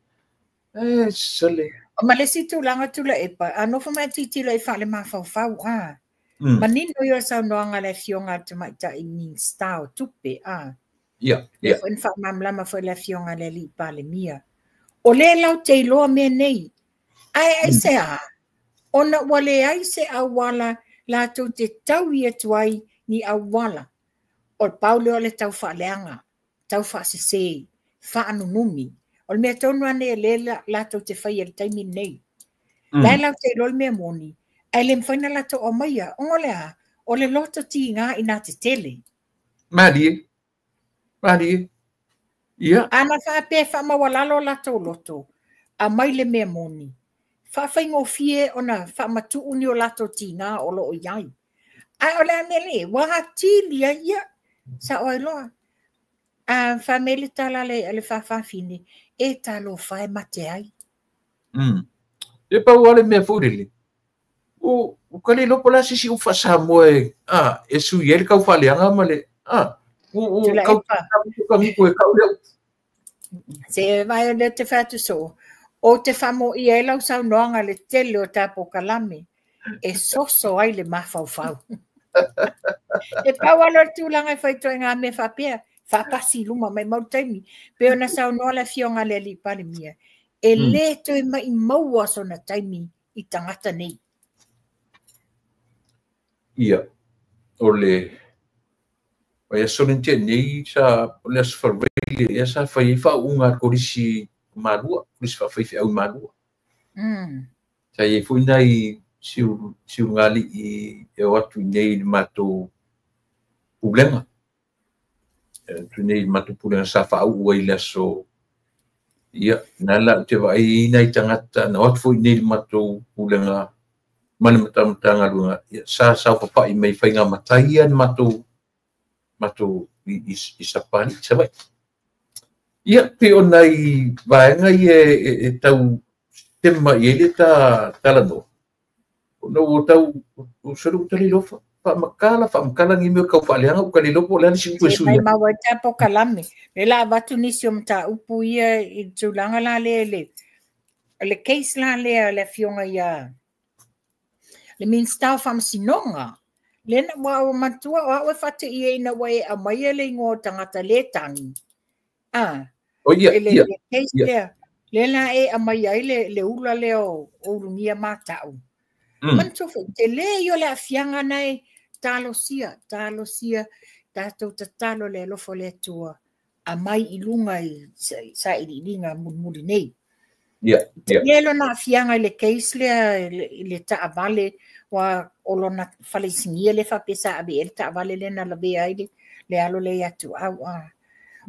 E sole. Ma le isi tulaga Tuilaepa, a nofo mai tilotilo i faalemafaufau, a. Manino ia o le saunoaga a le Afioga a le Tamaitai Minisita o Tupe, a. Lea foi na faamalamalama foi le Afioga i le Alii Palemia. O lea latou te iloa mea nei, ae aisea, ona ua leai se auala latou te taui atu ai ni auala. O le pau lea o le taufaaleaga, taufaasese, faanunumi. O le mea tonu lava lenei o lea latou te faia i le taimi lenei. La e latou te iloa le mea moni, ae le mafai ona latou aumaia. Ona o le a? O le loto tiga ina tetele. Malie. Malie. Ia. Ana faapea e faamaualalo o latou loto, aumai le mea moni, faafaigofie ona faamatuu ni o latou tiga o lo o i ai. Ae o le a mea nei, ua atili ai, ia, sao ai loa. A fai mai le tala a le faafafine, e talofa e mate ai. E pau lava le mea foi lele, ua ka le iloa po o le a se isi upu faa-Samoa e, a, e sui ai le taufaaleaga ma le, a, ua kau e kau lea upu. Se vai o lea te fai atu soo, ou te faamoia ai lau saunoaga i le tele o ta polokalame e soso ai le mafaufau. E pau lava lea o le tulaga e fai ituaiga mea faapea, faapasi i luma maimau le taimi. Pei ona saunoa le Afioga i le Alii Palemia, e le toe maimauina sona taimi i tagata nei. Ia, o le vaiaso lea na tea nei, sa, o le aso Faraile ea sa fai ai faauuga a le Kolisi Malua, Kolisi Faafaifeau i Malua. Sa i ai foi nai siugalii e o atu i nei i le matou pulega. E atu nei i le matou pulega sa faauu ai i le aso. Ia, na la ou te vaai i nai tagata na o atu foi i nei i le matou pulega ma le Matagaluega, ia, sa saofafai mai faiga matai ia na matou i Sapani, i Savaii. Ia, pei o nai vaega ia e tau sema i ai le ta talanoa. Ona ua tau, ua sole ua tali loa faamatala, faamatala ni mea tau faaleaga, ua tali loa po o le a le isi upu e sui ai. Maimau ai ta polokalame. Le la avatu nisi o mataupu ia i le tulaga la lea le case la lea le Afioga ia le Minisita o Faamasinoga, Lea na ua manatua o au e faateia ina ua e aumaia le igoa o tagata le tagi. Ah. Oh, ia, le, ia. Le case lea. Lea la e aumaia ai le ula lea o Ulugia Mata'u. Manatua foi, tele ia o le aafiaga na e talosia, talosia, tatou tatalo le alofa o le Atua, aumai i luga i sailiiliga mulimuli nei. Ia. Tele lona aafiaga i le case lea i le taavale, ua o lona faleisinia le faapea sa ave i ai le taavale lea na lavea ai le alo lea ia Tuau. Ah.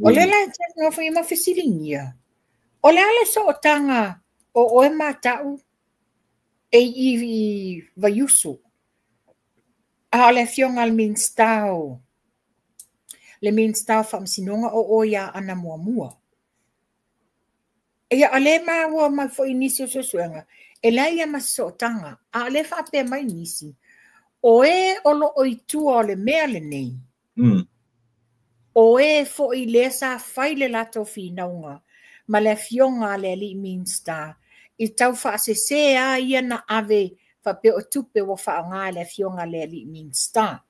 O lea la e nofo ma fesiligia, o le a le sootaga o oe Mata'u e i Vaiusu, a o le afioga le Minisita o le Minisita o Faamasinoga o oe ia Ana muamua. Ia, o lea maua mai foi nisi o suesuega, e leai ia ma se sootaga, a o lea faapea mai nisi, o e o loo i tua o le mea lenei, o e foi lea sa fai le latou finauga ma le afioga a le alii Minisita i tau faasese a ia na ave faapea o tupe ua faaaoga e le afioga a le alii Minisita.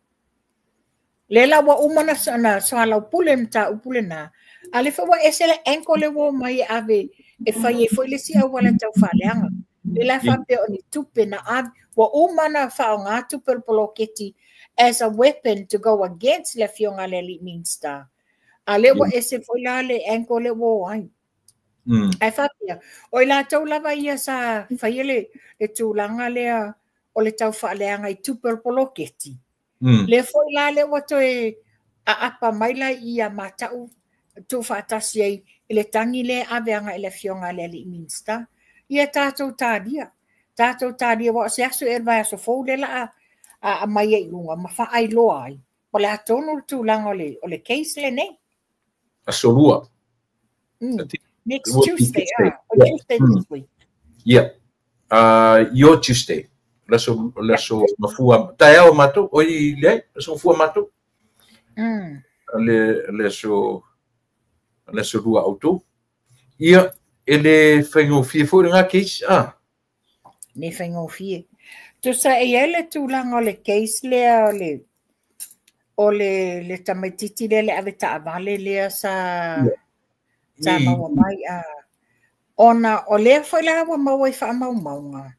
Lea la ua uma na soalaupule le mataupu lena, a lea foi ua ese le angle le ua omai e ave e fai ai foi le isi auala tau faaleaga. Lea la faapea o ni tupe na ave, ua uma na faaaoga tupe o le poloketi as a weapon to go against le afioga a le alii Minisita. A lea ua ese foi la le angle le ua o ai. Ae faapea, o i latou lava ia sa faia le tulaga lea o le tau faaleaga i tupe o le poloketi. Lea foi la lea ua toe aapa mai la ia Mata'u tuufaatasi ai i le tagi lea ave agai i le afioga a le alii Minisita. Ia tatou talia, tatou talia, ua o se aso ea le vaiaso fou lea la a aumai ai i luga ma faailoa ai. O le a tonu le tulaga o le case lenei. Aso Lua. Next It will be Tuesday, Tuesday. Ah, or Tuesday this week. Yeah. Your Tuesday. Le aso mafua. Taeao matou. O i le, aso mafua matou. Le aso Lua autou. Ia, e le faigofie foi le ngā case. Ah. Ne faigofie. Tusa e i ai le tulaga o le case lea o le tamaititi lea le ave taavale lea sa maua mai a ona o lea foi la ua maua i faamaumauga.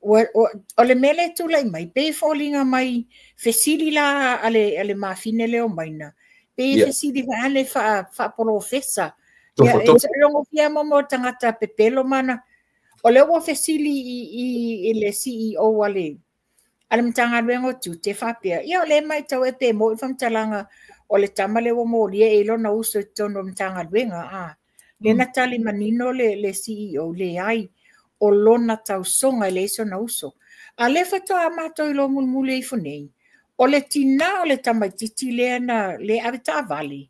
O le mea le tulai mai, pe foliga mai fesili la a le mafine lea o maina. Pe fesili vaale faapolofesa. Ia, Tofo. e logofia mo tagata pepelo mana. O lea ua fesili i le CEO a le Matagaluega o Tiute faapea, ia o lea matau e pe mo i faamatalaga o le tama lea ua molia e lona uso i totonu o le Matagaluega. A. Lea na tali manino le CEO, leai, o lona tausoga e leai sona uso. A lea faatoa matou iloa mulimuli ifo nei, o le tinā o le tamaititi lea na le ave taavale.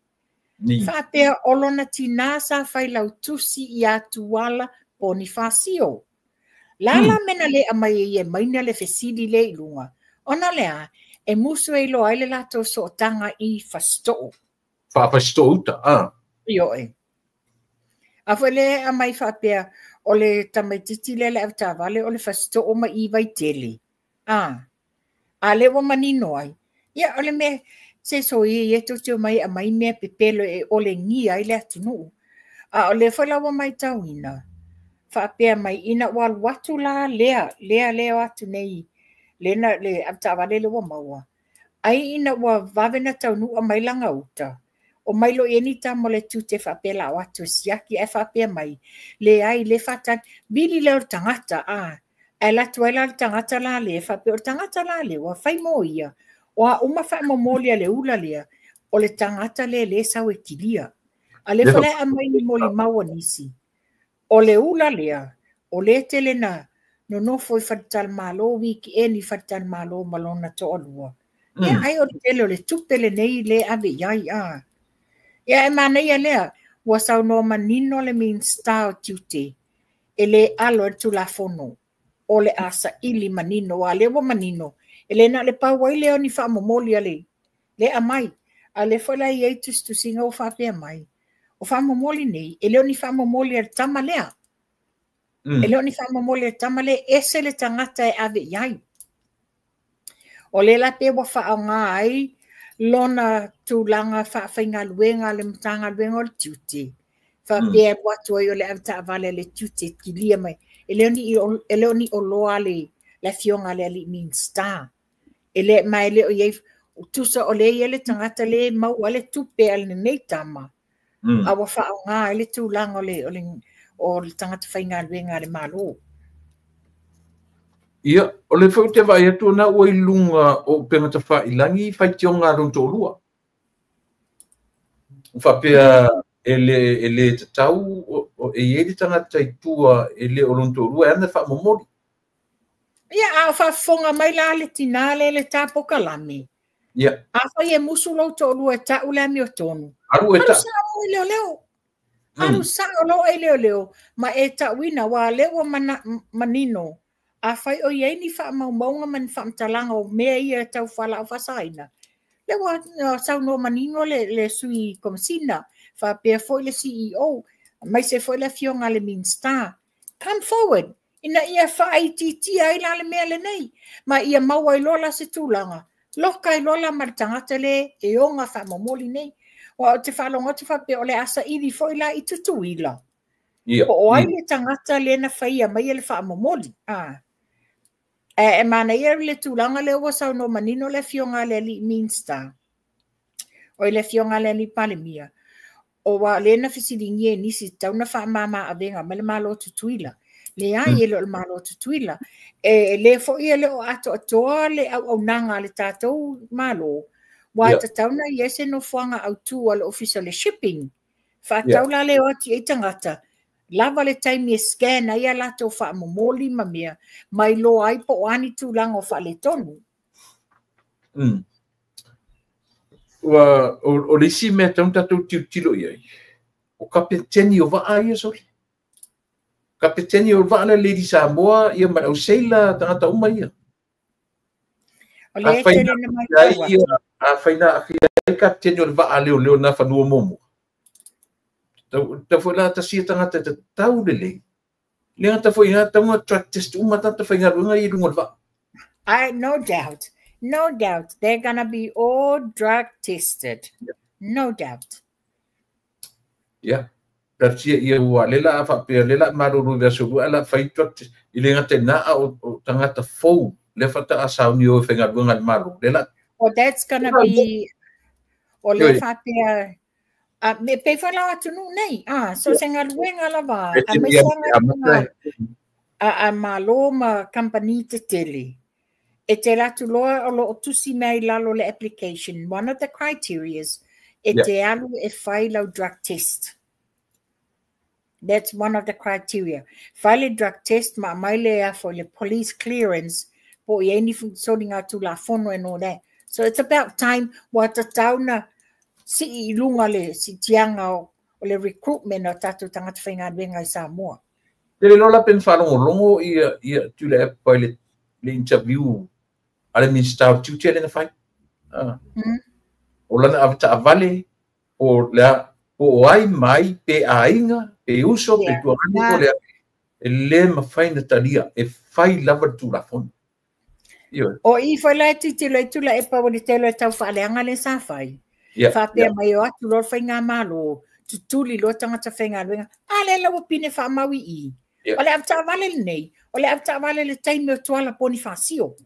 Faapea o lona tinā sa fai lautusi ia Tuala Ponifasio. La la mena le aumai ai e maina le fesili lea i luga. Ona lea, e musu e iloa ai le latou sootaga i Fasito'o. Faafasito uta. Ah. Ioe. A foi le aumai faapea o le tamaititi lea le ave taavale o le Fasito'o ma i Vaitele. Ah. A lea ua manino ai. Ia, o le mea, se so ia ia tou te omai e aumai mea pepelo e olegia ai le atunuu. A o lea foi la ua matauina, faapea mai ina ua alu atu la lea, lea lea o atu nei, le na le avetaavale le ua maua. Ai ina ua vave na taunuu mai laga uta, o mai lo i ni tama o le tiute faapea la o atu e siaki ae faapea mai, leai le faatali, vili lea o le tagata, a. Ae alu atu ai la le tagata la lea, faapea o le tagata la lea, ua fai mo ia. O a uma faamomoli a le ula lea, o le tagata lea le sau e kilia. A le foi la aumai ni molimau a nisi. O le ula lea, o le tele na nonofo i faletalimalo, weekend i faletalimalo ma lona toalua. Ia, ai o le tele o le tupe lenei le ave i ai, a. Ia, e manaia lea, ua saunoa manino le Minisita o Tiute, e le alo e le Tulafono, o le a saili manino, a lea ua manino, e le na le pau ai lea o ni faamomoli a le aumai. A lea foi la i ai tusitusiga ua faapea mai. O faamomoli nei, e le o ni faamomoli a le tama lea. E le o ni faamomoli a le tama lea, ese le tagata e ave i ai. O lea la pe ua faaaoga ai lona tulaga faafaigaluega a le Matagaluega o le Tiute, faapea e alu atu ai o le avetaavale a le Tiute e kilia mai. E le o ni oloa a le afioga a le alii Minisita. E le, ma e le o i ai, tusa o lea e i ai le tagata lea e maua ai le tupe a lenei tama, a ua faaaoga ai le tulaga o le tagata faigaluega a le Malo. Ia, o le foi ou te vaai atu ona ua i luga o upega tafailagi faitioga a lona toalua. Faapea e le tatau e i ai le tagata i tua e le o lona toalua e ana faamomoli. Ia, a o faafofoga mai la le tinā lea i le tapokalame. Ia. Afai e musu lou toalua e ta'u le amiotonu. Alu e ta'u. Alu sa'o i leoleo. Alu sa'o loa i leoleo ma e ta'uina, aua o lea ua manino. Afai o i ai ni faamaumauga ma ni faamatalaga o mea ia tau fualaau faasaina, lea ua saunoa manino le sui Komesina, faapea foi le CEO, aemaise foi le afioga a le Minisita. Come forward, ina ia faaitiitia ai la le mea lenei, ma ia maua ai loa la se tulaga, loka ai loa la ma le tagata le e oga faamomoli nei. Aua ou te faalogo atu faapea o le a saili foi la i Tutuila. Ia. Po o ai le tagata lea na faia mai le faamomoli. E manaia le tulaga lea ua saunoa manino le afioga a le alii Minisita, o le afioga a le alii Palemia, aua o lea na fesiligia e nisi tatau na faamama avega mai le Malo Tutuila. Leai, e le o le Malo Tutuila. E le foi e le o atoatoa le auaunaga a le tatou Malo, ua tatau na i ai se nofoaga autu a le Ofisa o le Shipping. Faatau la le o atu i ai tagata, lava le taimi e scan ai a latou faamomoli ma mea, ma iloa ai po o a ni tulaga o faaletonu. Ua, o le isi mea tatau ona tatou tilotilo i ai, o kapeteni o vaa ia sole. Kapeteni o vaa le Lady Samoa, ia ma le au seila, tagata uma ia. O lea e tele na matau atu. Afai na aafia ai kapeteni o le vaa leoleo na fanua muamua. Tau foi la tasi ia tagata e tatau lelei. Le gata foi ina tatau ona drug test uma tagata faigaluega ia i luga o le vaa. I, no doubt. No doubt. They're gonna be all drug tested. No doubt. Yeah. Tausia ia ua le la a faapea le la malolo i le aso lua a la fai drug test. I le gata i lena a o tagata fou lea faatoa sauni o e faigaluega a le Malo. Le la Well, that's gonna be o lea faapea me pei foi la o atunuu nei. So se galuega lava aemaise galuega a Malo ma kamupani tetele. E te alu atu loa o lo o tusi mea i lalo o le application. One of the criterias e te alu e fai lau drug test. That's one of the criteria. Fai le drug test ma aumai le afo le police clearance po o i ai ni soliga tulafono and all that. So it's about time ua tatau na sii i luga le siitiaga o le recruitment o tatou tagata faigaluega i Samoa. Te le loa la pe na faalogologo ia Tuilaepa i le interview a le Minisita o Tiute lea na fai. O lana avetaavale po o le a, po o ai ma ai, pe aiga, pe uso, pe tuagani, po o le a, e le mafai ona talia, e fai lava le Tulafono. Ioe. O i foi la e tilotilo ai Tuilaepa ua le tele o le taufaaleaga lea sa fai. Faapea mai o atu loa le faigamalo, tutuli loa tagata faigaluega, a lea la ua pine faamau i i. O le avetaavale lenei, o le avetaavale le taimi o Tuala Ponifasio.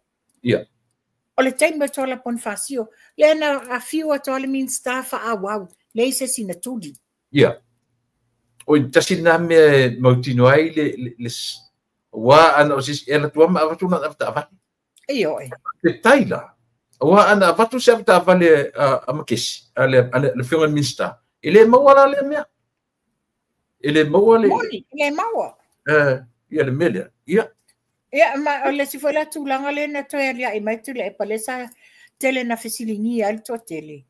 O le taimi o Tuala Ponifasio, lea na afiu atu lava le Minisita faaauau, leai se isi na tuli. Ia. O i tasi lena mea e mautinoa ai le aua ana o se isi e alu atu lava ma avatu lana avetaavale. Ioe. Faafetai la, aua ana avatu se avetaavale a Makesi, a le afioga i le Minisita, e le maua la lea mea. E le maua le Moni, e le maua. Ia le mea lea. Ia. Ia, ma o le isi foi la tulaga lea na toe aliae mai Tuilaepa lea sa tele na fesiligia ai le toatele.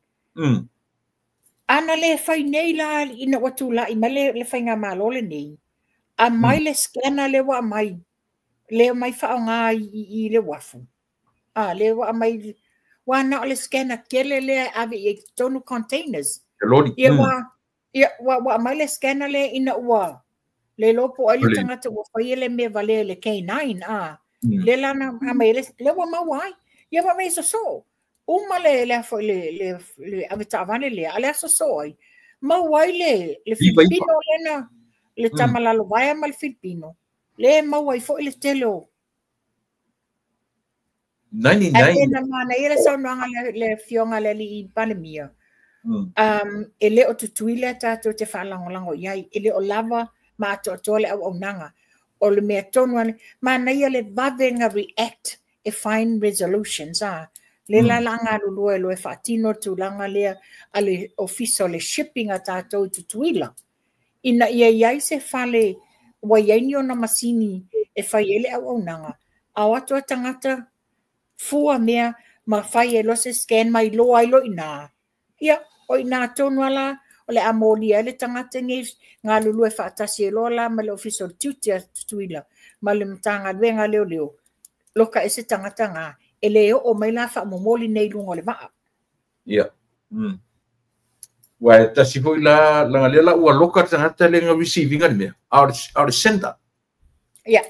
Ana le fai nei la ina ua tulai mai le faigamalo lenei, aumai le scanner lea ua aumai, lea aumai faaaoga i le uafu. Lea ua aumai, ua na o le scanner tele lea e ave i ai totonu containers. Loli. Ia ua aumai le scanner lea ina ua le iloa po o ai le tagata ua faia le mea valea i le K9. Lea la na aumai ai lea ua maua ai. Ia ma mea sosoo. Uma le le foi le le le avetaavale lea, a le aso sosoo ai. Maua ai le Filipino lena, le tama lalovaea ma le Filipino. Le maua ai foi le tele o 99. Ae na manaia le saunoaga le afioga le alii Palemia. E le o Tutuila tatou te faalagolago i ai, e le o lava ma atoatoa le auaunaga. O le mea tonu ane, manaia le vave na react e find resolutions. Le la la galulue e loe faatino tulaga lea a le ofisa o le shipping a tatou i Tutuila. Ina ia iai se fale ua iai ni ona masini e fai ai le auaunaga. A o atu a tagata fua mea ma fai e lo se scan mai loa ai lo ina. Ia, o ina tonu ala o le amolia le tagata nei galulue faatasi e loa la ma le ofisa o le tiute a Tutuila ma le Matagaluega leoleo. Loka e se tagata ngā, e le o mai la faamomoli nei lunga o le maa. Ia. Wa e tasi foi la langa lea la ua loka tagata le nga receiving le mea. A o le sender. Ia.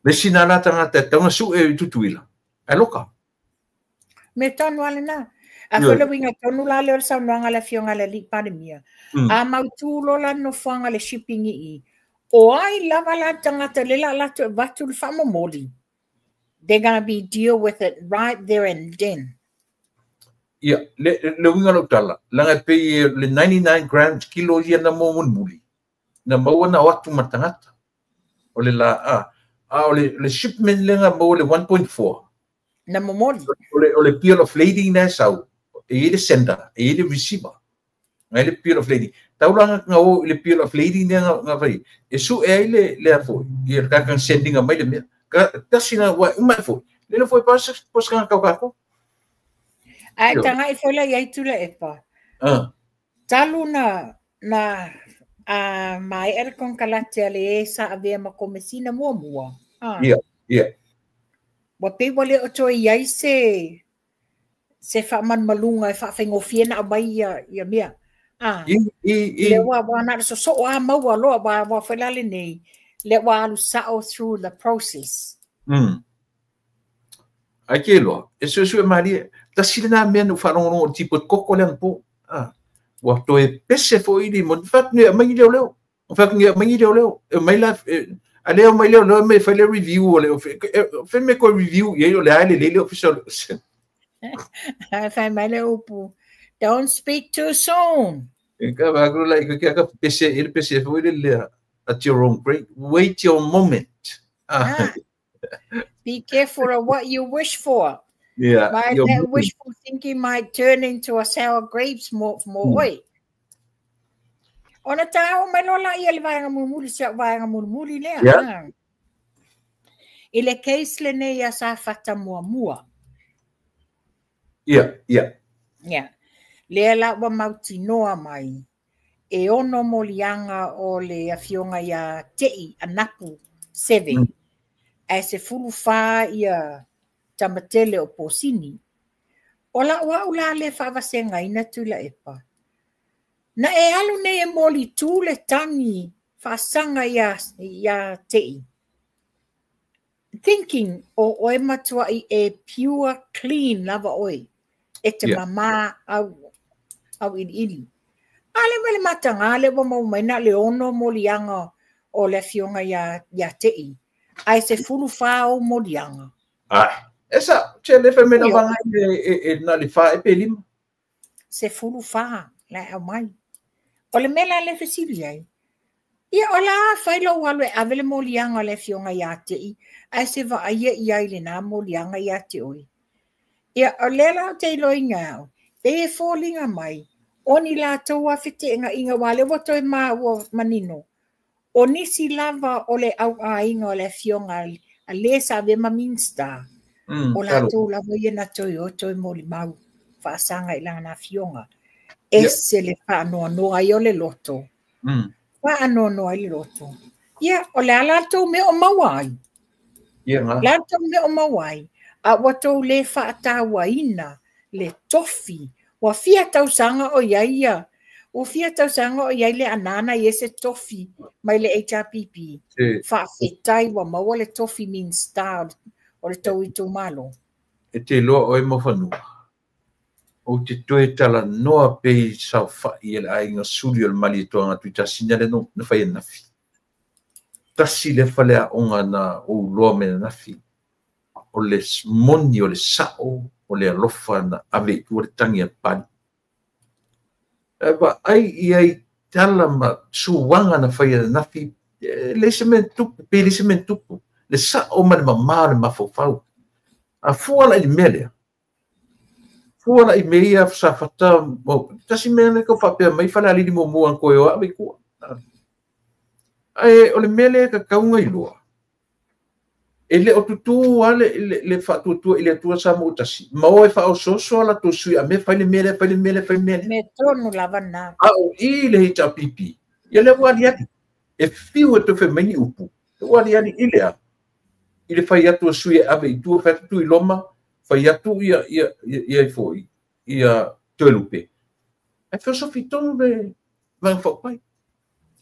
Le sina la tagata taunga su e Tutuila. E loka. Me tonu ale na. A foi le winga tonu la leo le saunoaga le afioga le alii Palemia. A mautu lo la nofoaga le shipping i. O ai lava la tagata le la latou e vatu le faamomoli. They're going to be deal with it right there and then. Ia, le winga lau tala, langa pe le 99 grams kilo ia na mo muli. Na maua na watu matangata. O le la, a o le shipment lenga mo le 1.4. Na momoli. O le bill of lading na sau. E le sender, e le receiver. Ngai le bill of lading. Taulanga nga o le bill of lading nga nga vai. E su e ai le afo. Ia kakang sending mai le mea. Tasi na wa uma foi. Le foi pas pos ka ka ka. Ai tanga i foi la iai tula epa. Talu na na a mai el kon kalate ale e sa avea ma komesina mua mua. Ia, ia. Wa pe wale o toi iai se se faamanmalunga e faafaigofiena aumai ia ia mea. Le ua ua na so so a maua loa ua ua foi la lenei le ua alu sao through the process. Ai ke loa, e suesue malie, tasi lena mea na faalogologo o le tipo e koko le anapo. Ua toe pese foi li mo fatu ni mai leo leo. Fatu ni mai leo leo. E mai la a leo mai leo leo me fai le review o le fe me ko review ye o le ai le le official. Fai mai le upu. Don't speak too soon. E ka va ko la ke ka pese ele pese foi le le at your own great wait your moment. Be careful of what you wish for. Yeah, that wishful thinking might turn into a sour grapes more oi. Ona tau mai lola ia le vaega mulimuli se vaega mulimuli lea. Yeah. I le case le nei ia sa fata muamua. Yeah, yeah. Yeah. Lea la ua mautinoa mai. E ono molianga o le afioga ia Tei Anapu 7. Ae se fulu whā ia tamatele o Posini. O la ua ula le whaavasenga ina tula epa. Na e alu nei e moli tū le tangi whaasanga ia Tei. Thinking o oe matua i e pure clean lava oe. E te mama au ili ili. Ale mele matanga le wa mau maina le ono molianga o le afioga ia Tei. Ai se fulu whā o molianga. Esa, che le fe mena vanga e na le whā e pe lima. Se fulu whā, la au mai. O le mela le fesili ai. Ia o la whailo walu e ave le molianga le afioga ia Tei. Ai se wa aia ia i le nā molianga ia te oi. Ia o le la o te iloinga au. Pe e fōlinga mai. O ni lātou a white inga inga wale wa toi mā ua manino. O nisi lava o le au ainga o le afioga a le sa ve ma minsta. O lātou lava ia na toi o toi moli mau whaasanga i langa na afioga. E se le whaanoa noa i o le loto. Whaanoa noa i le loto. Ia, o le a lātou mea o mauai. Lātou mea o mauai. A watou le whaataua ina, le tofi. Wa fia tausanga o ia ia. O fia tausanga o ia le anana i ese tofi mai le HRPP. Whaafetai wa maua le tofi minsta o le tau i tō malo. E te iloa oe Muafanua, ou te toe talanoa pea i saofa'i e le aiga suli o le Malietoaga Tuitasina lea na fai ananafi. Tasi lea faleaoga na ou iloa mai ananafi, o le moni o le sa'o o le alofa na ave i tua le tagi a le Papalii. Ae vaai i ai tala ma suaga na fai ananafi, e leai se mea na tupu, pe leai se mea na tupu. Le sa'o ma le mamā o le mafaufau. A fua la i le mea lea, fua la i mea ia Safata, tasi mea lea tau faapea mai Falealili muamua na toe o ave i tua. Ae o le mea lea e tatau ona iloa, e le o tutū lava le faatuatua i le Atua Samoa ua tasi, ma o e faaosooso a latou sui a mea fai le mea lea, fai le mea lea, fai le mea lea. Mea tonu lava na. A o i le HRPP, ia lea ua aliali. E fiu e toe fai mai ni upu, ua aliali i le a? I le fai atu a sui e ave i tua, fai atu Tuiloma, fai atu ia ia ia foi, ia Toelupe. Ae feosofi tonu le Vaega Faaupufai.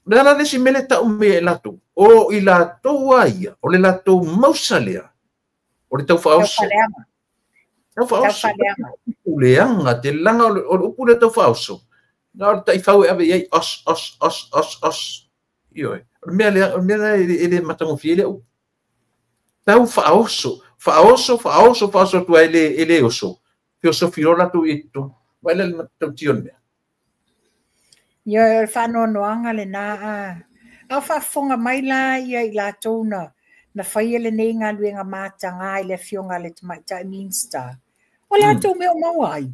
O le a la le isi mea lea e tau mai e latou? O i latou lava ia, o le latou mausa lea, o le taufaoso. Taufaaleaga. Taufaoso. Leaga, te laga o le upu lea taufaoso, na o le taifau e ave i ai, os, os, os, os, os. Ioe. O le mea lea, o le mea lea e le matagofie lea upu. Taufaoso, faaoso, faaoso, faaoso atu ai e le oso. Feosofi loa latou i totonu. Vaai la le matautia o le mea. Ioe, o le faanoanoaga lena. A o faafofoga mai la ia i latou na faia lenei galuega mataga i le afioga a le Tamaitai Minista. O le a tou mea o maua ai?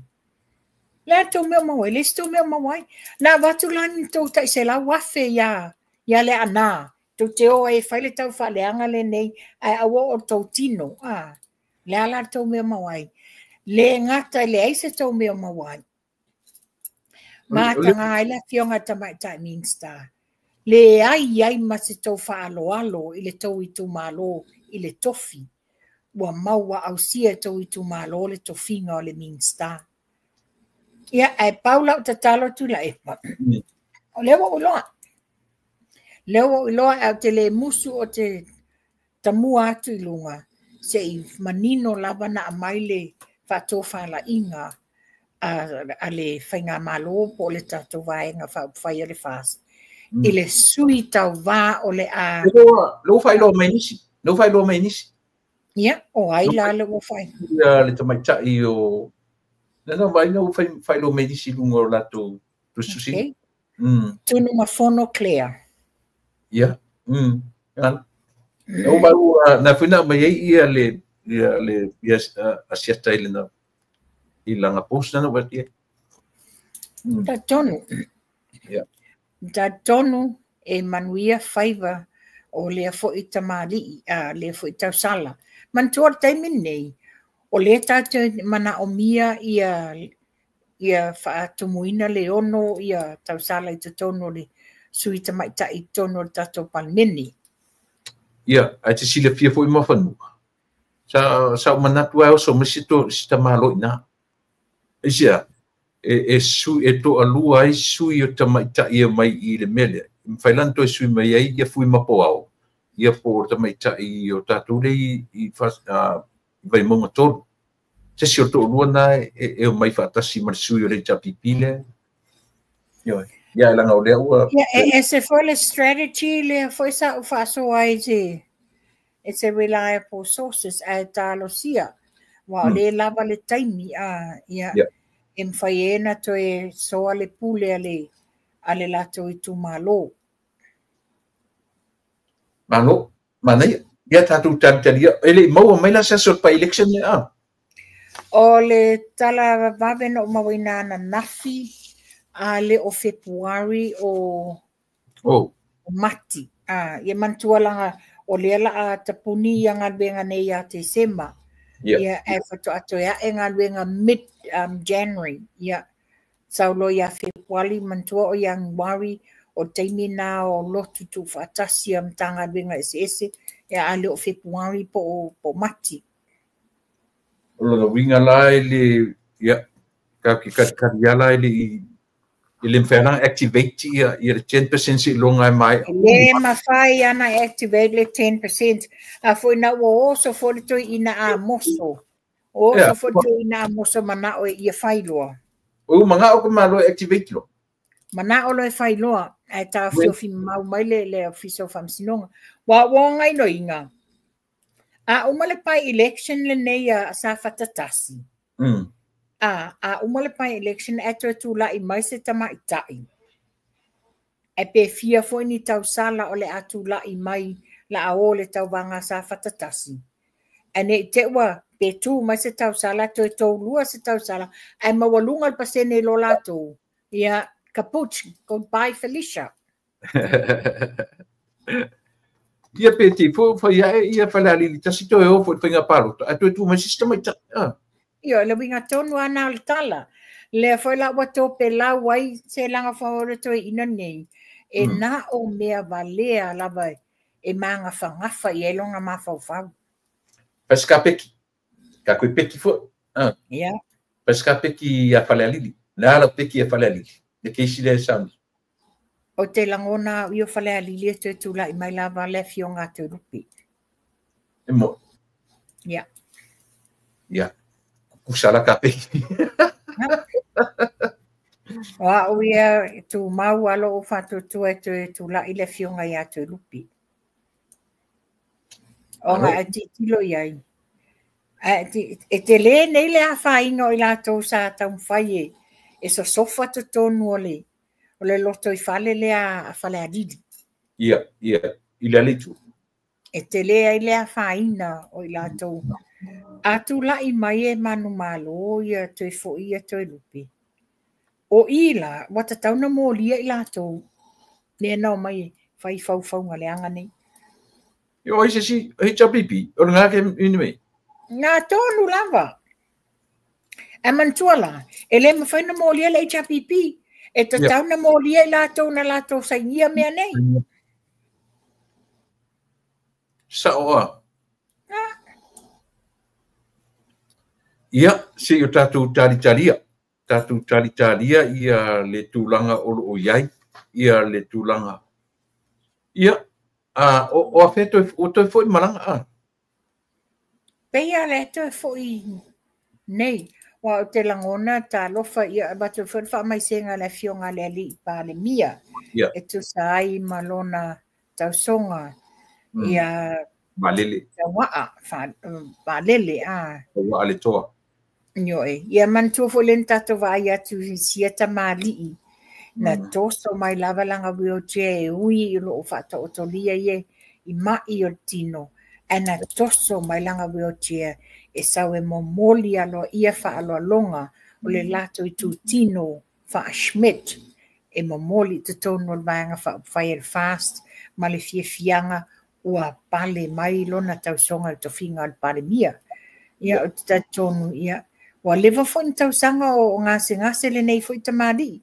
Le a tou mea o maua ai? Le isi tou mea o maua ai. Na avatu la ni tou tai 100,000 ia Leaana. Tou te o ai e fai le taufaaleaga lenei, ae aua o tou tino. Le a la tou mea o maua ai? Le gata e leai se tou mea o maua ai. Mataga ai le afioga a Tamaitai Minista. Leai ai ma se tou faaaloalo i le tou itumalo i le tofi. Ua maua ausia e tou itumalo le tofiga o le Minista. Ia, ae pau lau tatalo Tuilaepa. O lea ua ou iloa. Lea ua ou iloa ae ou te le musu o te tamua atu i luga, se i manino lava na aumai le faatofalaiga a le Faigamalo po o le tatou vaega faaupufai o le FAST i le sui tauvā o le a... Lea ua faailoa mai nisi. Lea ua faailoa mai nisi. Ia, o ai la le ua fai? Ia, le tamaitai o... Lea na vaai na ua faailoa mai nisi i luga o latou tusitusiga. Okay. Tunumafono Claire. Ia. Na ua na foi na mai ai ia le ia Asiata i lena i langa post na ua ia. Tonu. Ia. Tonu e manuia faiva o lea foi tamalii, lea foi tausala. Manatua le taimi nei, o lea tatou manaomia ia faatumuina le 6 ia tausala i totonu o le sui tamaitai i totonu o le tatou Palemene. Ia, ae te silafia foi Muafanua. Sa ou manatu ai oso mai si tamalo i nā. Aisea, e toalua ai sui o tamaitai e mai i le mea lea. Mawhai lan toe sui mai ai ia fui mapo ao. Ia po o tamaitai o tātou le i Vaimauga 3. Se si o toalua nā e o mai whaatasi ma le sui o le HRPP lea. Ioe. Ia, e langa o lea ua... Ia, e se foi le strategy lea foi sa u faasoa ai se... It's a reliable sources ae talosia. Wa o le lava le taimi ia e mawhai e na toe soa le pule a le latou itumalo. Malo, manaia. Ia tātou talitalia. E le maua mai la se aso pa election le a? O le tala vave na o mauina ana nafi a le o February o Mati. Ia manatua langa o lea la a tapuni ia galuega nei ia Tesema. Ia e whatoato e ae galuega mid January. Ia saulo ia February manatua o January o taimi nā o lotu tu whaatasi a mtanga galuega ese ese. Ia a le o February po o Mati. O lona uiga la e le ia ka ki ka la e le i le mawhai activate ia le 10% si longa e mai. Le mawhai ana activate le 10%. A foi na ua oso foi le toi ina a moso. O so foi toeaina Amosa manao e ia fai loa. O manao ka malo e activate loa. Manao loa e fai loa, ae taofiofi mau mai le ofisa o faamasinoga. Ua ua gainoiga. A uma le by election lenei a Safata 1. A uma le by election e toe tula'i mai se tamaita'i. E pe fia foi ni tausala o le a tula'i mai la a o le tauvaga Safata 1. Ae nei te ua pe tu mai se tausala toe toulua se tausala ae maualuga le pasene i lo latou. Ia, kaput, goodbye Felicia. Ia pe te fo fai ae ia Falealili tasi toe o foi faiga palota ae toe tu mai se isi tamaitai. Ia, le uiga tonu lava na o le tala. Lea foi la ua topelau ai se laga o le toeaina nei, e na o mea valea lava e magafagafa i ai lona mafaufau. Fai se kapeki. Ka koe peki foi. Ia. Fai se kapeki ia Falealili. Le a lau peki ia Falealili. Le keisi lea e sauni. O te lagona au i o Falealili e toe tula'i mai lava le afioga a Toelupe. E mo. Ia. Ia. Kusa la kapeki. O a'u ia e tumau a lo'u faatuatua e toe tula'i le afioga iā Toelupe. Ona ae tilotilo i ai. E tele nei le afaina o i latou sa taumafai e sosofa totonu o le lotoifale lea a Falealili. Ia, ia, i le aleitu. E tele ai le afaina o i latou. A tula'i mai e manumalo ia toe fo'i ia Toelupe. O i la, ua tatau na molia i latou. Lea na omai e fai faufauga leaga nei. Ia o ai se isi HRPP, o le ngā ke ini mei. Ngā tonu lava. Ae manatua la, e le mafai na molia le HRPP. E tatau na molia i latou na latou sainia mea nei. Sa'o a. Ia, se i o tatou talitalia. Tatou talitalia ia le tulaga o loo i ai, ia le tulaga. Ia, o afea toe, o toe foi malaga a. Peia le toe foi nei. Ua o te lagona talofa ia avatu foi le faamaisega a le afioga a le alii Palemia. E tusa ai ma lona tausoga ia Vaalele. Tauaa, vaalele a. Tauaa le toa. Ioe. Ia manatua foi le na tatou vaai atu i sia tamalii. Na toso mai lava lana wheelchair e ui i loo faataotolia ia i ma'i o le tino. Ae na toso mai lana wheelchair e sau e momoli aloaia faaaloaloga o le latou itutino faa-Schmidt e momoli i totonu o le vaega faaupufai a le FAST ma le fiafiaga ua pale mai lona tausoga i le tofiga o le Palemia. Ia o te talitonu ia ua leva foi ni tausaga o gasegase lenei foi tamalii.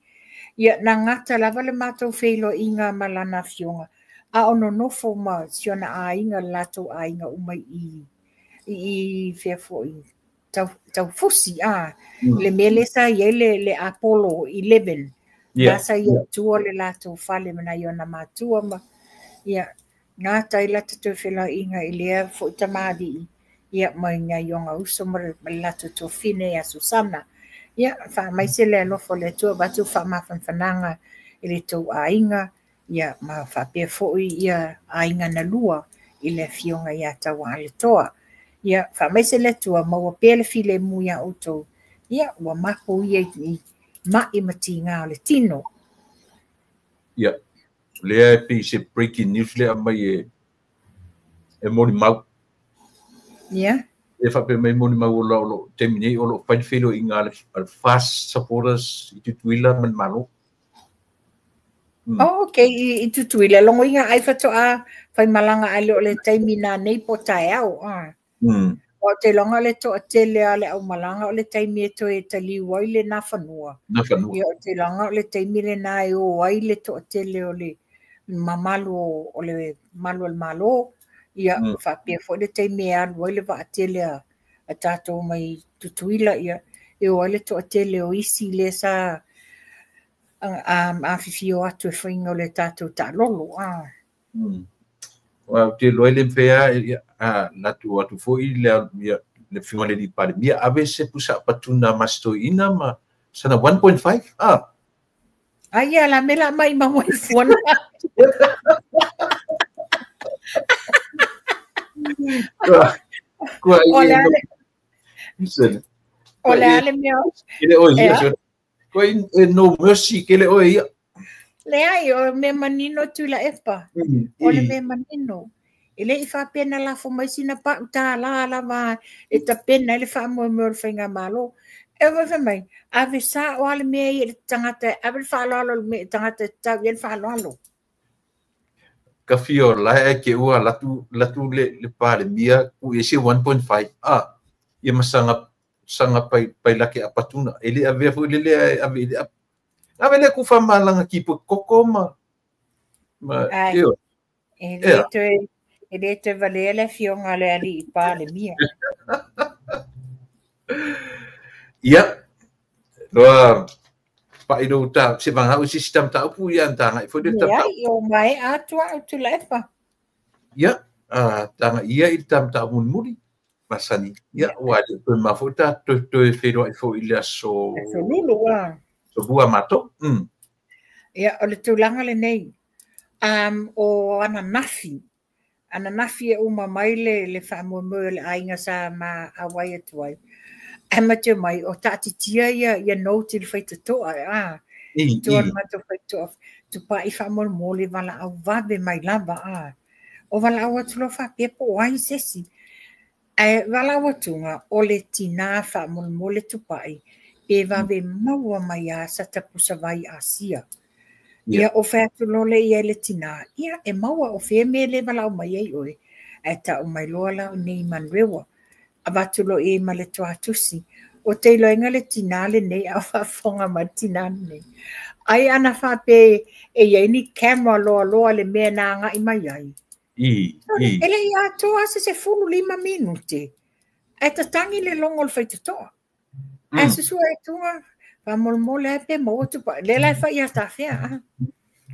Ia na gata lava le matou feiloaiga ma lana afioga a o nonofo ma si ona aiga le latou aiga uma i fea foi Taufusi a le mea lea sa i ai le Apollo 11. Na sa i ai tua le latou fale ma nai ona matua ma ia gata ai la tatou feiloaiga i lea foi tamalii ia mai nai ona uso ma le latou tuafafine ia Susana. Ia faamaise le alofa o le Atua avatu faamafanafanaga i le tou aiga ia ma faapea foi ia aiga na lua i le afioga ia Tauaaletoa. Ia faamaise le Atua maua pea le filemu iā outou. Ia ua mapu ia i ma'i ma tigā o le tino. Ia, lea e pei se breaking news lea aumai e molimau. Ia. E faapea mai molimau o lo taimi nei o lo o fai le feiloaiga a le FAST supporters i Tutuila ma le Malo. Oh, okay, i Tutuila. Logoina ai faatoa faimalaga ai le o le taimi na nei po taeao. O te iloga o le toatele a le aumalaga o le taimi e toe taliu ai le nafanua. Nafanua. Ia o te iloga o le taimi lena e o ai le toatele o le mamalu o le malu o le Malo. Ia faapea foi le taimi e alu ai le vaatele a tatou mai Tutuila. Ia e o ai le toatele o isi lea sa afifio atu e faiga o le tatou taalolo. Ua te iloa ai le mafai lava latou atu foi le le Afioga i le Palemia ave se pusa patuna ma si toeaina ma sana 1.5 a. Ai ia la mea la mai maua i fuana. Kua O le ale o le ale mea. Kele oe ia. Kua e no mercy kele oe ia. Leai, o mea manino Tuilaepa. O le mea manino. E le i faapea na lafo mai sina pau tālā lava e tapena ai le faamoemoe o le faigamalo. E fai mai, ave sa o ale mea ia i le tagata, ave le faaaloalo i le tagata e tatau i ai le faaaloalo. Ka fia o lae ai ke ua latu, latu le Palemia ku e se 1.5 a ia ma sanga, sanga pai, pai lake a patuna. E le avea foi le lea e ave i le ave le ku whamalanga ki po koko ma Ai, eo. E le toe, e le toe valea le afioga a le alii Palemia. Ia, loa pa'i lou ta se vagau i se isi mataupu ia na tagai foi le ta Leai, o maea atu au Tuilaepa. Ia, taga ia i le ta mataupu mulimuli masani. Ia, ua le toe ma foi ta toe toe feiloai foi i le aso Aso Lulu a. Aso Lua matou. Ia, o le tulaga lenei, o ananafi, ananafi e uma mai le faamoemoe o le aiga sa ma auai atu ai. Ae ma te mai, o taatitia ia note i le faitotoa, a. Tua le matou faitotoa, tupai faamolemole valaau vave mai lava, a. O valaau atu loa faapea po o ai se isi. Ae valaau atuga, o le tinā faamolemole tupai, pe vave maua mai a sa tapusa vai Asia. Ia, o fai atu loa le ia i le tinā, ia, e maua o fea mea le valaau mai ai oe. Ae tau mai loa la o nei Manurewa. Avatu loa i ai ma le tuatusi. O te iloaina le tinā lenei a o faafofoga mai le tinā lenei. Ai ana faapea e iai ni camera loaloa le mea na agai mai ai. E le i atoa se 15 minute. Ae tatagi le logo o le faitotoa. Ae susua e tuga, faamolemole ai pe maua tupai. Le la e fai ia tafea, a.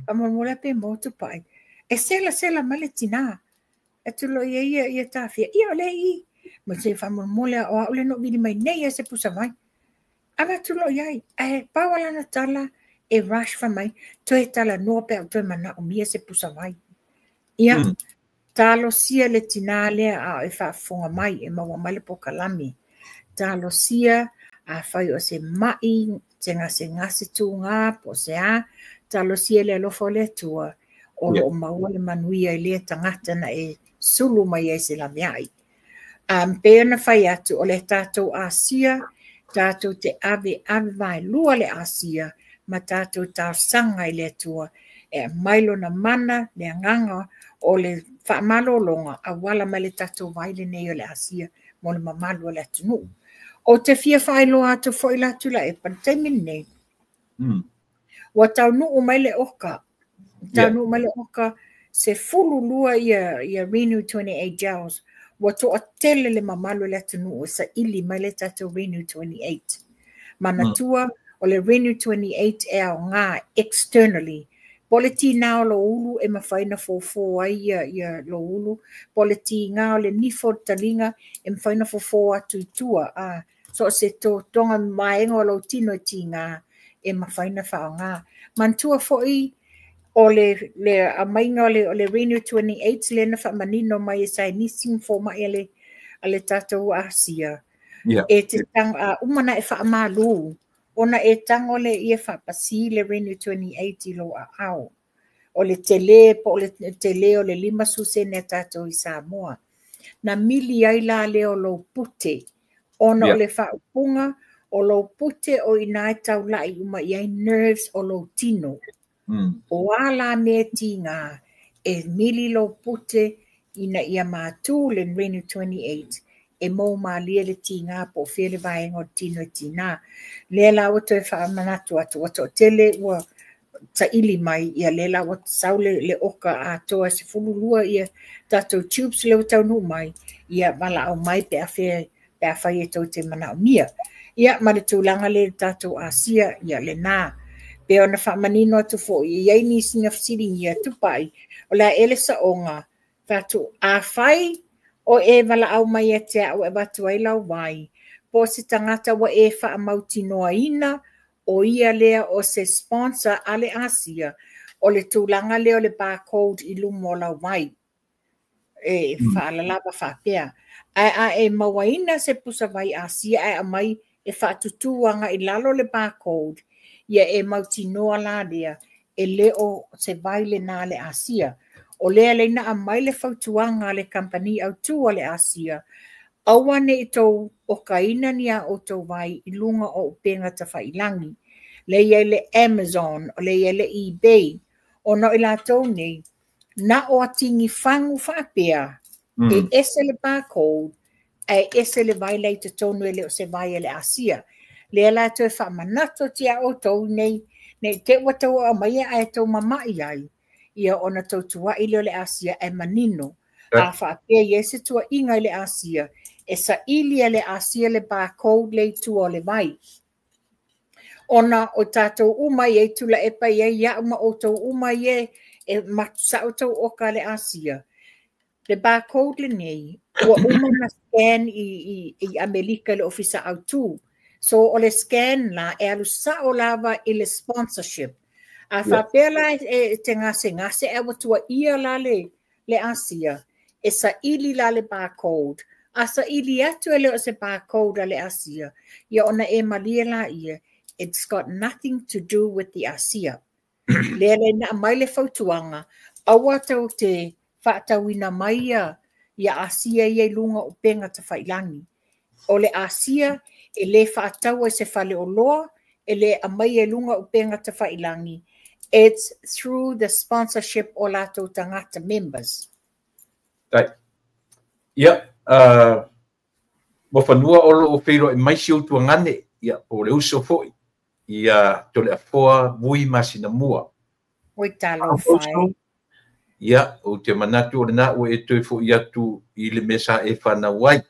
Faamolemole ai pe maua tupai. E sela sela mai le tinā. E tulo ia ia ia tafea. Ia o le i. Ma se faamolemole o au le no vili mai nei e se pusa vai. Avatu loa i ai. Ae pau alana tala e rush fai mai. Toe tala noa pe au toe manaomia se pusa vai. Ia, talosia le tinā lea a o e faafofoga mai e maua mai le pokalame. Talosia afai o se ma'i, se gasegase tugā po o se a, talosia le alofa o le Atua o loo maua le manuia i lea tagata na e sulu mai ai se laveai. Pei ona fai atu o le tatou Asia, tatou te ave ave vaelua le Asia ma tatou talosaga i le Atua e aumai lona mana, le agaga o le faamalologa auala mai le tatou vai lenei o le Asia mo le mamalu o le atunuu. Ou te fia faailoa atu foi la Tuilaepa i le taimi lenei. Ua taunuu mai le oka. Taunuu mai le oka 12 ia Renu 28 gels. Ua toatele le mamalu o le atunuu e saili mai le tatou Renu 28. Manatua o le Renu 28 e aoga externally. Po o le tinā o lou ulu e mafai ona fofo ai ia lou ulu, po o le tigā o le nifo o le taliga e mafai ona fofo atu i tua, a so o se totoga vaega o lou tino e tigā e mafai ona faaaoga. Manatua foi o le aumaiga o le Renu 28 lea na faamanino mai e saienisi ma fomai a le tatou Asia. E te tanga, uma na e faamalu, ona e tago le ia faapasi le Renu 28 i lou aao. O le tele, po o le tele o le 50 sene a tatou i Samoa. Na mili ai la lea o lou pute, ona o le faaupuga o lou pute o ina e taulai uma i ai nerves o lou tino. O a la mea tigā, e mili lou pute ina ia matū le Renu 28 e mou malie le tigā po o fea le vaega o le tino e tigā. Lea la ua toe faamanatu atu, ua toatele ua saili mai, ia lea la ua sau le oka atoa 12 ia tatou tubes lea ua taunuu mai, ia valaau mai pe afai e tou te manaomia. Ia ma le tulaga lea i le tatou Asia, ia lena. Pe ona faamanino atu foi, e iai nisi na fesiligia tupai, o le a ea le saoga, fatu afai O e valaau mai ia te a'u e avatu ai lau vai, po o se tagata ua e faamautinoaina o ia lea o se sponsor a le Asia, o le tulaga lea o le barcode i luma o lau vai. E faalalava faapea. Ae a e mauaina se pusa vai Asia ae aumai e faatutū agai i lalo le barcode, ia e mautinoa la lea e le o se vai lena a le Asia. O lea lea na aumai le fautuaga a le kamupani autū a le Asia, aua ne i tou okaina ni a outou vai i luga o upega tafailagi. Lea e i ai le Amazon, o lea e i ai le eBay, ona o i latou nei, na o atigi fagu faapea, e ese le barcode, ae ese le vai la i totonu e le o se vai a le Asia. Lea la toe faamanatu atu ia outou nei, ne i te i ua tou aumaia ae tou mama'i ai, ia ona tou tua'i lea o le Asia ae manino. A faapea e i ai se tuuaiga i le Asia, e saili e le Asia le barcode lea i tua o le vai. Ona o tatou uma e i ai Tuilaepa, e i ai au ma outou uma ia e sao tou oka a le Asia. Le barcode lenei, ua uma ona scan i Amerika i le Ofisa Autū. So o le scan la, e alu sao lava i le sponsorship. A faapea la e te gasegase ae ua tuuaia la le Asia, e saili la le barcode. A saili atu e le o se barcode a le Asia, ia ona e malie la ia, it's got nothing to do with the Asia. Lea le na aumai le fautuaga, aua tou te faatauina mai ia Asia ia i luga o upega tafailagi. O le Asia e le faataua i se faleoloa, e le aumaia i luga o upega tafailagi, it's through the sponsorship o latou tagata members. Tai. Ia, Muafanua o lo o feiloai mai si ou tuagane, ia, po o le uso foi, ia Toleafoa Vui Masinamua. Oi talofa e. Ia, ou te manatu o lena ua e toe foi atu i le mea sa e fanau ai.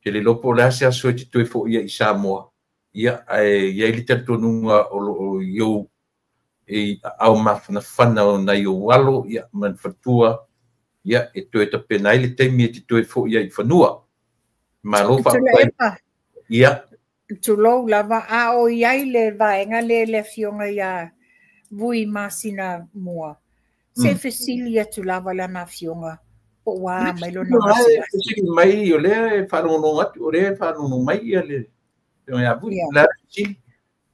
Te le iloa po o le a se aso e te toe foi ai i Samoa, ia, ae i ai le talitonuga o lo o i ou e aao mafanafana o nai ou alo, ia, ma le faletua, ia, e toe tapena ai le taimi e te toe foi ai i fanua. Malo faafetai. Tuilaepa. Ia. Tulou lava, a o i ai le vaega lea le afioga ia Vui Masina Mua, se i fesili atu lava lana afioga po ua a mai lona gasegase. Fesili mai, o lea e faalogologo atu, o lea e faalogologo mai ia le afioga ia Vui. O le a le fesili?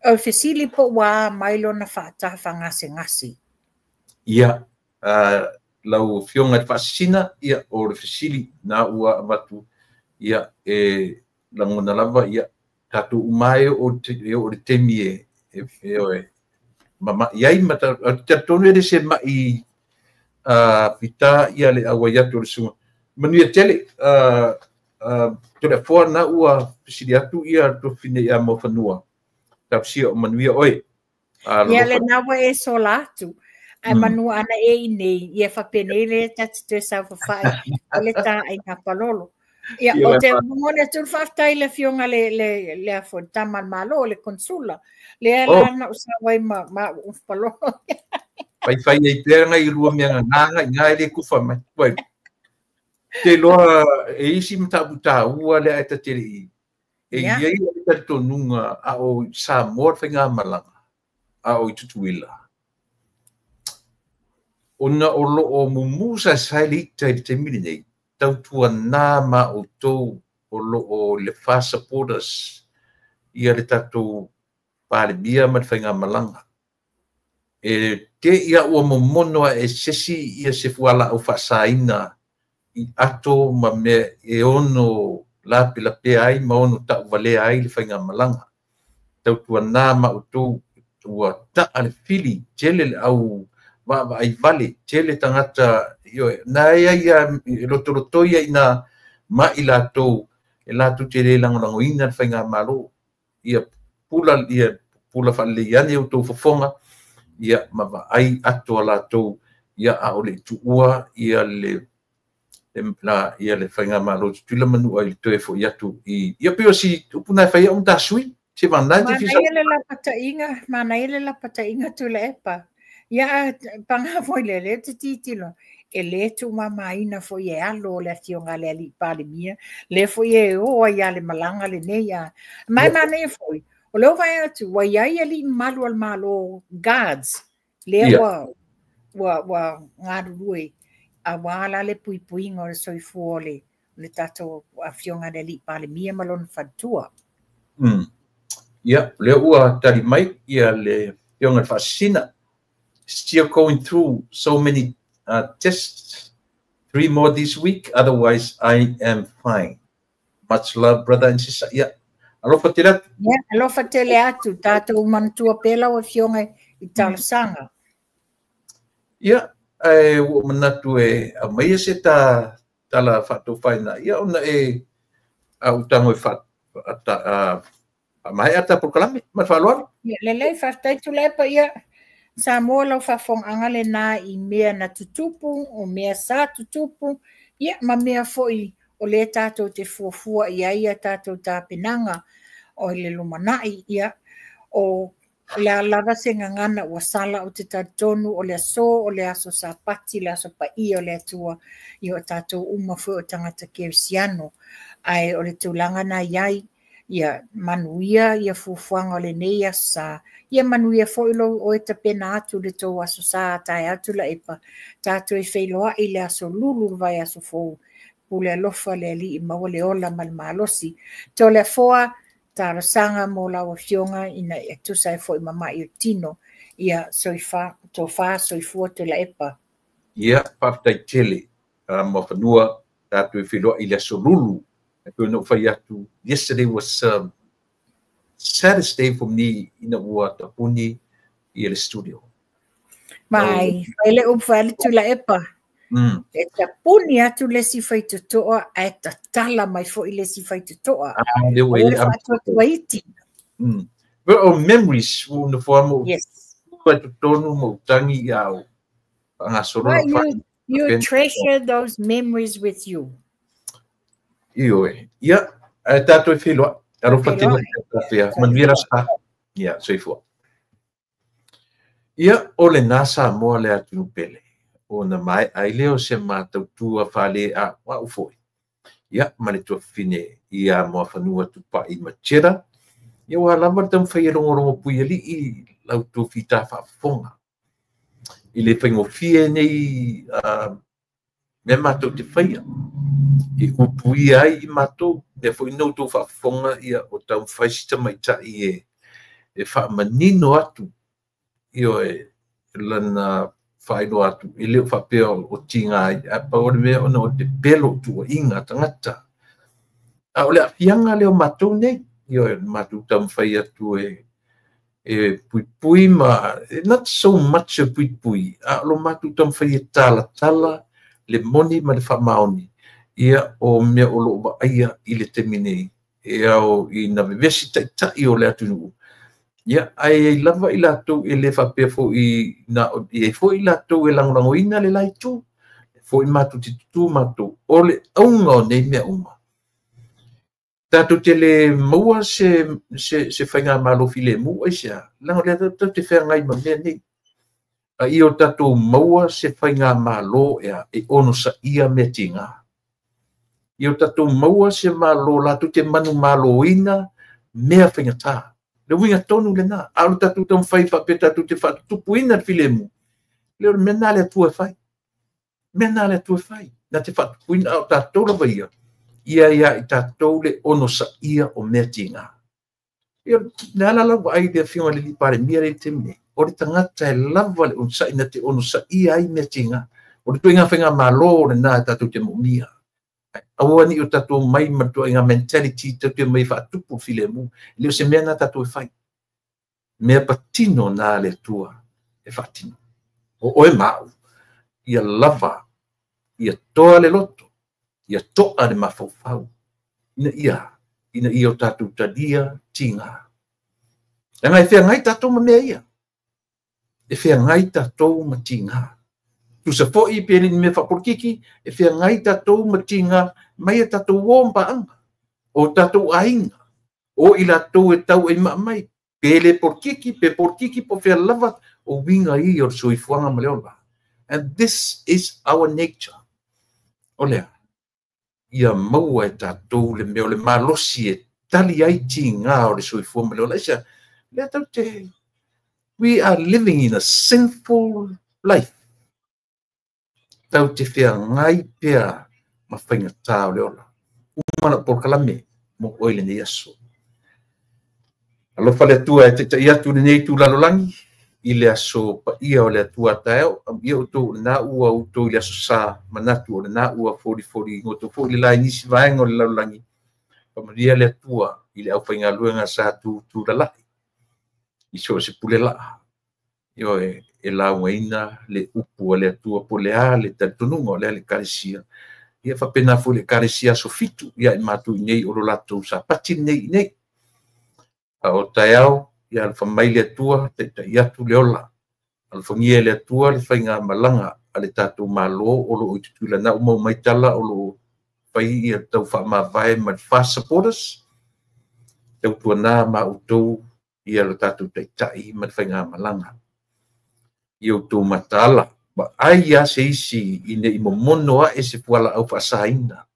O le fesili po ua a mai lona faatafa gasegase. Ia, lau afioga i le Faasisina, ia, o le fesili na ua avatu, ia, e lagona lava, ia, tatou uma e oo i le taimi e mama'i ai, ma talitonu e le se ma'i fita ia le auai atu o le susuga. Manuia tele, Toleafoa na ua fesili atu ia le tuafafine ia Muafanua, talosia o manuia oe. Ia lena ua e sola atu. Ae manu ana e i nei, ia faapenei lea ta te toe saofafai o le tāaiga palolo. Ia, o te momoli atu le faafetai i le afioga le afo tama a le Malo, le konsula. Lea la na ou sau ai ma au ofu palolo. Faifai ai pea ngai lua mea gagaga i na e le kufa mai. Wai, te iloa e isi mataupu taua lea ae ta te le i. E i ai le talitonuga a o i Samoa le faigamalaga, a o i Tutuila. Ona o lo o mumu saesae le ita i le taimi lenei, tautuana ma outou o lo o i le FAST supporters ia le tatou Palemia ma le faigamalaga. E te i a ua momono ae se isi ia se fualaau faasaina i ato ma mea e ono lapelapea ai ma ono tauvalea ai le faigamalaga. Tautuana ma outou ua taa le fili, tele le au vaavaai vale, tele tagata, ioe, na e ai e lotolotoi ai na ma i latou e latou te le lagolagoina le faigamalo. Ia pula, ia pula faalelei ane outou fofoga, ia ma vaai ato a latou, ia a o le i tuua ia le la ia le faigamalo Tutuila Manua i le toe foi atu i ia pei o si upu na e fai ai o Matasui se vana te fia Manaia le lapataiga, manaia le lapataiga Tuilaepa. Ia a paga foi lea, lea te titilo. E lē tuumamaina foi e alo o le afioga a le alii Palemia, lea foi e o ai a le malaga lenei a. Ma e manaia foi, o lea ua vaai atu, ua i ai alii mamalu o le Malo, guards, lea ua galulue auā la le puipuiga o le soifua o le tatou afioga i le alii Palemia ma lona faletua. Ia, lea ua tali mai ia le afioga i le Faasisina. Still going through so many tests, 3 more this week, otherwise I am fine. Much love, brother and sister. Ia, alofa tele atu. Ia, alofa tele atu, tatou manatua pea lau afioga i talosaga. Ia, ae ua manatu e aumaia se ta tala faataufaina, ia ona e autago e faamaea ta polokalame ma le faaaloalo. Ia, lelei, faafetai Tuilaepa, ia Samoa lau faafofogaaga lena i mea na tutupu, o mea sa tutupu, ia ma mea foi o lea tatou te fuafua i ai a tatou tapenaga o le lumanai, ia o le a lava se gagana ua sala o te talitonu o le aso, o le aso Sapati, le aso paia o le Atua, ia o tatou uma foi o tagata kerisiano, ae o le tulaga na i ai, ia manuia ia fuafuaga o lenei aso sa, ia manuia foi lou oe tapena atu le tou aso sa taeao Tuilaepa, tatou e feiloai le aso Lulu le vaiaso fou, pule alofa le alii maua le ola ma le malosi. Toleafoa, talosaga mo lau afioga ina ia tusa ai foi ma mai o tino, ia soifa, tofa soifua Tuilaepa. Ia, faafetai tele Muafanua, tatou e feiloai le aso Lulu. E pei ona ou fai atu, yesterday was saddest day for me ina ua tapuni ia le studio. Mai, fai le upu fai le Tuilaepa. E tapuni atu le isi faitotoa, ae tatala mai foi le isi faitotoa. Le ua O le faatuatuaiti. But o memories ua una foa mo Yes. faitotonu ma utangi ia au. Whangasoro Well, you treasure those memories with you. Ioe. Ia, ae tātou e whenua. Alofa tele tātou. Manuia la sa. Ia, soifua. Ia, o le nā Samoa le atunu pele. O na mai ai leo se mātau tua whale a wau foi. Ia, ma le tuafine ia Muafanua Tupai Matera. Ia, ua lava le taumafai e logologo pui alii lau tuafita faafofoga. I le faigofie nei mea mātou te whaia. I upuia ai i mātou, mea foi nau tau faafofoga ia o taumafai si tamaitai e faamanino atu. Ioe, lana whainoa atu, i leo whapea o tinga ai, a pa o le mea ona o te pelo tua inga tangata. A o le afianga leo mātou nei, ioe, mātou taumafai atu e pui pui ma, not so much a pui pui, a lo mātou taumafai e tala tala, le moni ma le whamaoni, ia o mea o loo vaaia i le temi nei, e au i na vevesi taitai o le atunuu. Ia, ai ai lava i latou e le faapea foi na i ai foi latou e lagolagoina le la itu, foi matou te tutū matou o le auga o nei mea uma. Tatou te le maua se faigamalo filemu ai sea, leaga o lea tatou te feagai ma mea nei. A ia o tatou maua se faigamalo ea e onosaia mea tiga. Ia o tatou maua se malo latou te manumaloina mea faigata. Le uiga tonu lena, a o le tatou taumafai faapea tatou te faatutupuina le filemu. Le o le mea na le Atua e fai. Mea na le Atua e fai. Na te faatutupuina a o tatou lava ia, ia ia i tatou le onosaia o mea tiga. Ia, le ala lava ai le afioga i le alii Palemia le taimi nei. O le tagata e lava le onosai na te onosaia ai mea tiga. O le tuaiga faigamalo lena e tatou te moomia. Aua ni o tatou mai ma le tuaiga mentality tatou te mai faatupu le filemu. Le o se mea na tatou e fai. Mea patino na le Atua e faatino. O oe mau, ia lava, ia toa le loto, ia toa le mafaufau, ina ia o tatou talia tiga. Leaga e feagai tatou ma mea ia. E feagai tatou ma tiga. Tusa foi pe le ni mea faapolokiki, e feagai tatou ma tiga mai e tatou o ma paaga, o tatou aiga, o i latou e tau ai maa mai, pe le polokiki, pe polokiki po fea lava, o uiga ia o le soifuaga ma le ola. And this is our nature. O lea, ia maua e tatou le mea o le malosi e tali ai tiga o le soifua ma le ola. Aisea? Lea tatou te, we are living in a sinful life. Tatou te feagai pea ma faigata o le ola. Uma lau polokalame mo oe i lenei aso. Alofa le Atua e taitai atu lenei itu lalolagi i le aso paia o le Atua taeao. Ia outou o lena ua outou i le aso sa, manatu o lena ua folifoli goto foi le la i nisi vaega o le lalolagi. Faamanuia le Atua i le aufaigaluega sa tutulalai i so o se pule laa. Ioe, e laugaina le upu a le Atua po o le a le talitonuga o le a le Ekalesia. Ia faapena foi le Ekalesia aso 7 ia i matou i nei o lo latou sapati lenei i nei. A o taeao, ia alofa mai le Atua, taitai atu le ola. Alofagia e le Atua le faigamalaga a le tatou Malo o lo o i Tutuila na ua maua mai tala o lo o fai ia tau faamavae ma le FAST supporters. Tautuana ma outou ia lo tatou taitai ma le faigamalaga. Ia outou mataala, vaai lava se isi ina i momono ae se fualaau faasaina.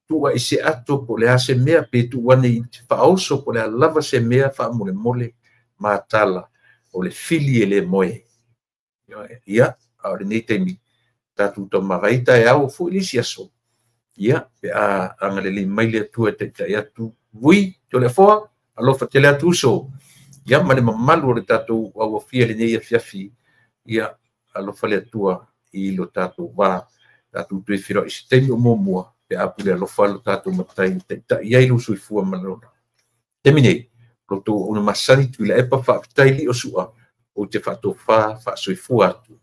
Tuu ai se ato po o le a se mea, pe tuu ane i te faaoso po o le a lava se mea faamolemole mataala o le fili e le moe. Ia, a o lenei taimi, tatou taumavae taeao foi le isi aso. Ia, pe a agalelei mai le Atua e taitai atu, vui, Toleafoa, alofa tele atu uso. Ia, ma le mamalu o le tatou auafia lenei afiafi. Ia, alofa le Atua i lo tatou va. Tatou toe feiloai i se taimi o muamua, pe a pule alofa lo tatou matai taitai ai lou soifua ma le ola. Taimi nei, lo tou auauna masani Tuilaepa, faafetai Lio Sua, ou te faatofa faasoifua atu.